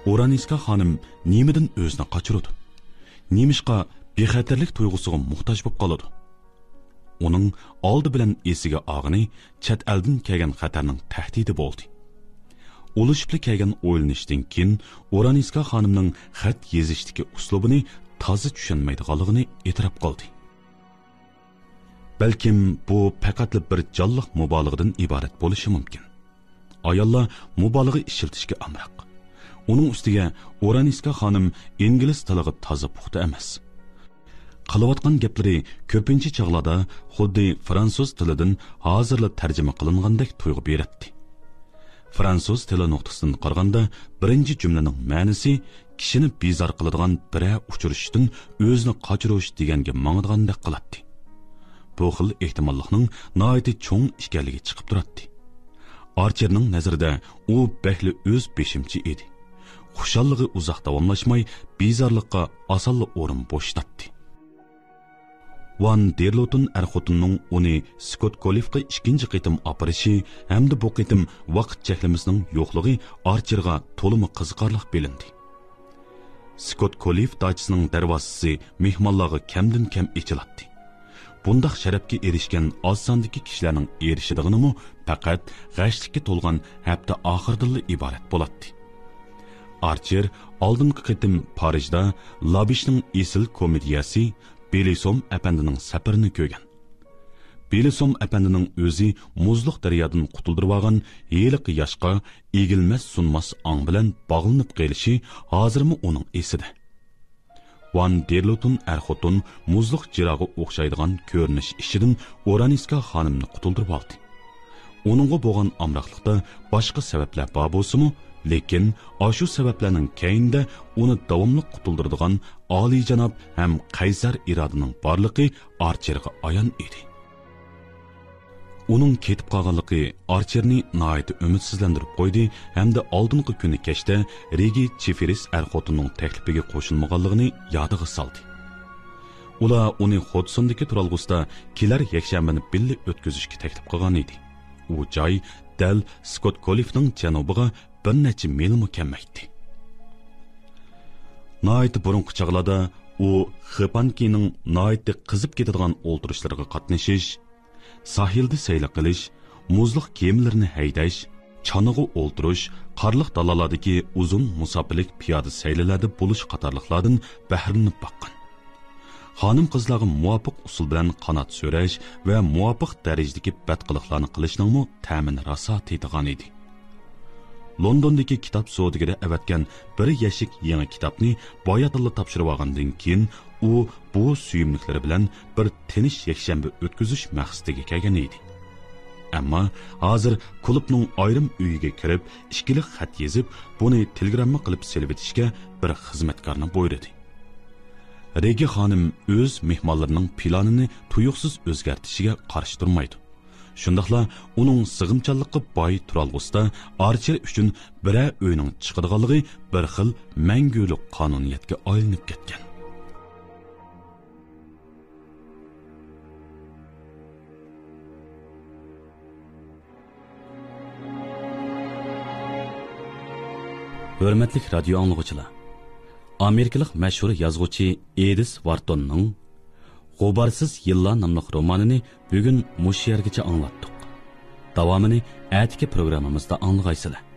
ئورانىسكا خانىم نېمىدىن ئۆزىنى قاچۇرىدۇ؟ نېمىشقا بىخەتەرلىك تۇيغۇسىغا موھتاج بولۇپ قالىدۇ؟ ئۇنىڭ ئالدى بىلەن ئېسىگە ئالغىنى چەت ئەلدىن كەلگەن خەتەرنىڭ تەھدىتى بولدى. ئۇلىشىپلا كەلگەن ئويلىنىشتىن كېيىن، ئورانىسكا خانىمنىڭ خەت يېزىشتىكى ئۇسلۇبىنى تازا چۈشەنمەيدىغانلىقىنى ئېتىراپ قىلدى. بەلكىم بۇ پەقەتلا بىر جانلىق مۇبالىغىدىن ئىبارەت بولۇشى مۇمكىن. ئاياللار مۇبالىغە ئىشلىتىشكە ئامراق. ئۇنىڭ ئۈستىگە ئورانىسكا خانىم ئىنگلىز تىلىغا تازا پۇختا ئەمەس. قىلىۋاتقان گەپلىرى كۆپىنچە چاغلاردا خۇددى فرانسۇز تىلىدىن ھازىرلا تەرجىمە قىلىنغاندەك تۇيغۇ بېرەتتى. فرانسۇز تىلى نۇقتىسىدىن قارىغاندا، بىرىنچى جۈملىنىڭ مەنىسى كىشىنى بىزار قىلىدىغان بىرەر ئۇچرىشىشتىن ئۆزىنى قاچۇرۇش دېگەنگە ماڭىدىغاندەك قىلاتتى. بۇ خىل ئېھتىماللىقنىڭ ناھايىتى چوڭ ئىكەنلىكى چىقىپ تۇراتتى. ئارچېرنىڭ نەزىرىدە ئۇ بەكلا ئۆز بېشىمچى ئىدى. خۇشاللىقى ئۇزاق داۋاملاشماي، بىزارلىققا ئاسانلا ئورۇن بوشىتاتتى. ۋان دېرلوتون ئەر-خوتۇننىڭ ئۇنى سكوت كولىفقا ئىككىنچى قېتىم ئاپىرىشى ھەمدە بۇ قېتىم ۋاقىت چەكلىمىسىنىڭ يوقلۇقى ئارچېرغا تولىمۇ قىزىقارلىق بىلىندى. سكوت كولىف داچىسىنىڭ دەرۋازىسى مېھمانلارغا كەمدىن-كەم ئېچىلاتتى. بۇنداق شەرەپكە ئېرىشكەن ئاز ساندىكى كىشىلەرنىڭ ئېرىشىدىغىنىمۇ پەقەت غەشلىككە تولغان ھەپتە ئاخىرىدىنلا ئىبارەت بولاتتى. ئارچېر ئالدىنقى قېتىم پارىژدا لابىشنىڭ ئېسىل كومېدىيەسى بېلىسوم ئەپەندىنىڭ سەپىرىنى كۆرگەن. بېلىسوم ئەپەندىنىڭ ئۆزى مۇزلۇق دەريادىن قۇتۇلدۇرۇۋالغان ھېلىقى ياشقا ئېگىلمەس-سۇنماس ئاڭ بىلەن باغلىنىپ قېلىشى ھازىرمۇ ئۇنىڭ ئېسىدە. ۋان دېرلوتون ئەر-خوتۇن مۇزلۇق جىراغا ئوخشايدىغان كۆرۈنۈش ئىچىدىن ئورانىسكا خانىمنى قۇتۇلدۇرۇۋالدى. ئۇنىڭغا بولغان ئامراقلىقتا باشقا سەۋەبلەر بار بولسىمۇ، لېكىن ئاشۇ سەۋەبلەرنىڭ كەينىدە ئۇنى داۋاملىق قۇتۇلدۇرىدىغان ئالىيجاناب ھەم قەيسەر ئىرادىنىڭ بارلىقى ئارچېرغا ئايان ئىدى. ئۇنىڭ كېتىپ قالغانلىقى ئارچېرنى ناھايىتى ئۈمىدسىزلەندۈرۈپ قويدى ھەمدە ئالدىنقى كۈنى كەچتە رېگى چىفېرىس ئەر-خوتۇننىڭ تەكلىپىگە قوشۇلمىغانلىقىنى يادىغا سالدى. ئۇلار ئۇنى خودسوندىكى تۇرالغۇسىدا كېلەر يەكشەنبىنى بىللە ئۆتكۈزۈشكە تەكلىپ قىلغان ئىدى. ئۇ جاي دەل سكوت كولىفنىڭ جەنۇبىغا بىر نەچچە مىلمۇ كەلمەيتتى. ناھايىتى بۇرۇنقى چاغلاردا ئۇ خېپانكىنىڭ ناھايىتى قىزىپ كېتىدىغان ئولتۇرۇشلىرىغا قاتنىشىش، ساھىلدا سەيلە قىلىش، مۇزلۇق كېمىلىرىنى ھەيدەش، چانىغا ئولتۇرۇش، قارلىق دالالاردىكى ئۇزۇن مۇساپىلىك پىيادە سەيلىلەردە بولۇش قاتارلىقلاردىن بەھرىلىنىپ باققان. خانىم-قىزلارغا مۇۋاپىق ئۇسۇل بىلەن قانات سۆرەش ۋە مۇۋاپىق دەرىجىدىكى بەتقىلىقلارنى قىلىشنىڭمۇ تەمىنى راسا تېتىغانىدى. لوندوندىكى كىتاب سودىگىرى ئەۋەتكەن بىر يەشىك يېڭى كىتابنى باياتىنلا تاپشۇرۇۋالغاندىن كېيىن، ئۇ بۇ سۆيۈملۈكلىرى بىلەن بىر تىنچ يەكشەنبە ئۆتكۈزۈش مەقسىتىگە كەلگەن ئىدى. ئەمما ھازىر كۇلۇبنىڭ ئايرىم ئۆيىگە كىرىپ، ئىككىلىك خەت يېزىپ، بۇنى تېلېگرامما قىلىپ سېلىۋېتىشكە بىر خىزمەتكارنى بۇيرۇدى. رېگى خانىم ئۆز مېھمانلىرىنىڭ پىلانىنى تۇيۇقسىز ئۆزگەرتىشىگە قارشى تۇرمايدۇ. شۇنداقلا ئۇنىڭ سىغىمچانلىققا باي تۇرالغۇسىدا ئارچېر ئۈچۈن بىرەر ئۆينىڭ چىقىدىغانلىقى بىر خىل مەڭگۈلۈك قانۇنىيەتكە ئايلىنىپ كەتكەن. ھۆرمەتلىك رادىيو ئاڭلىغۇچىلار، ئامېرىكىلىق مەشھۇر يازغۇچى ئېدىس ۋارتوننىڭ غۇبارسىز يىللار ناملىق رومانىنى بۈگۈن مۇشۇ يەرگىچە ئاڭلاتتۇق. داۋامىنى ئەتىكى پروگراممىمىزدا ئاڭلىغايسىلەر.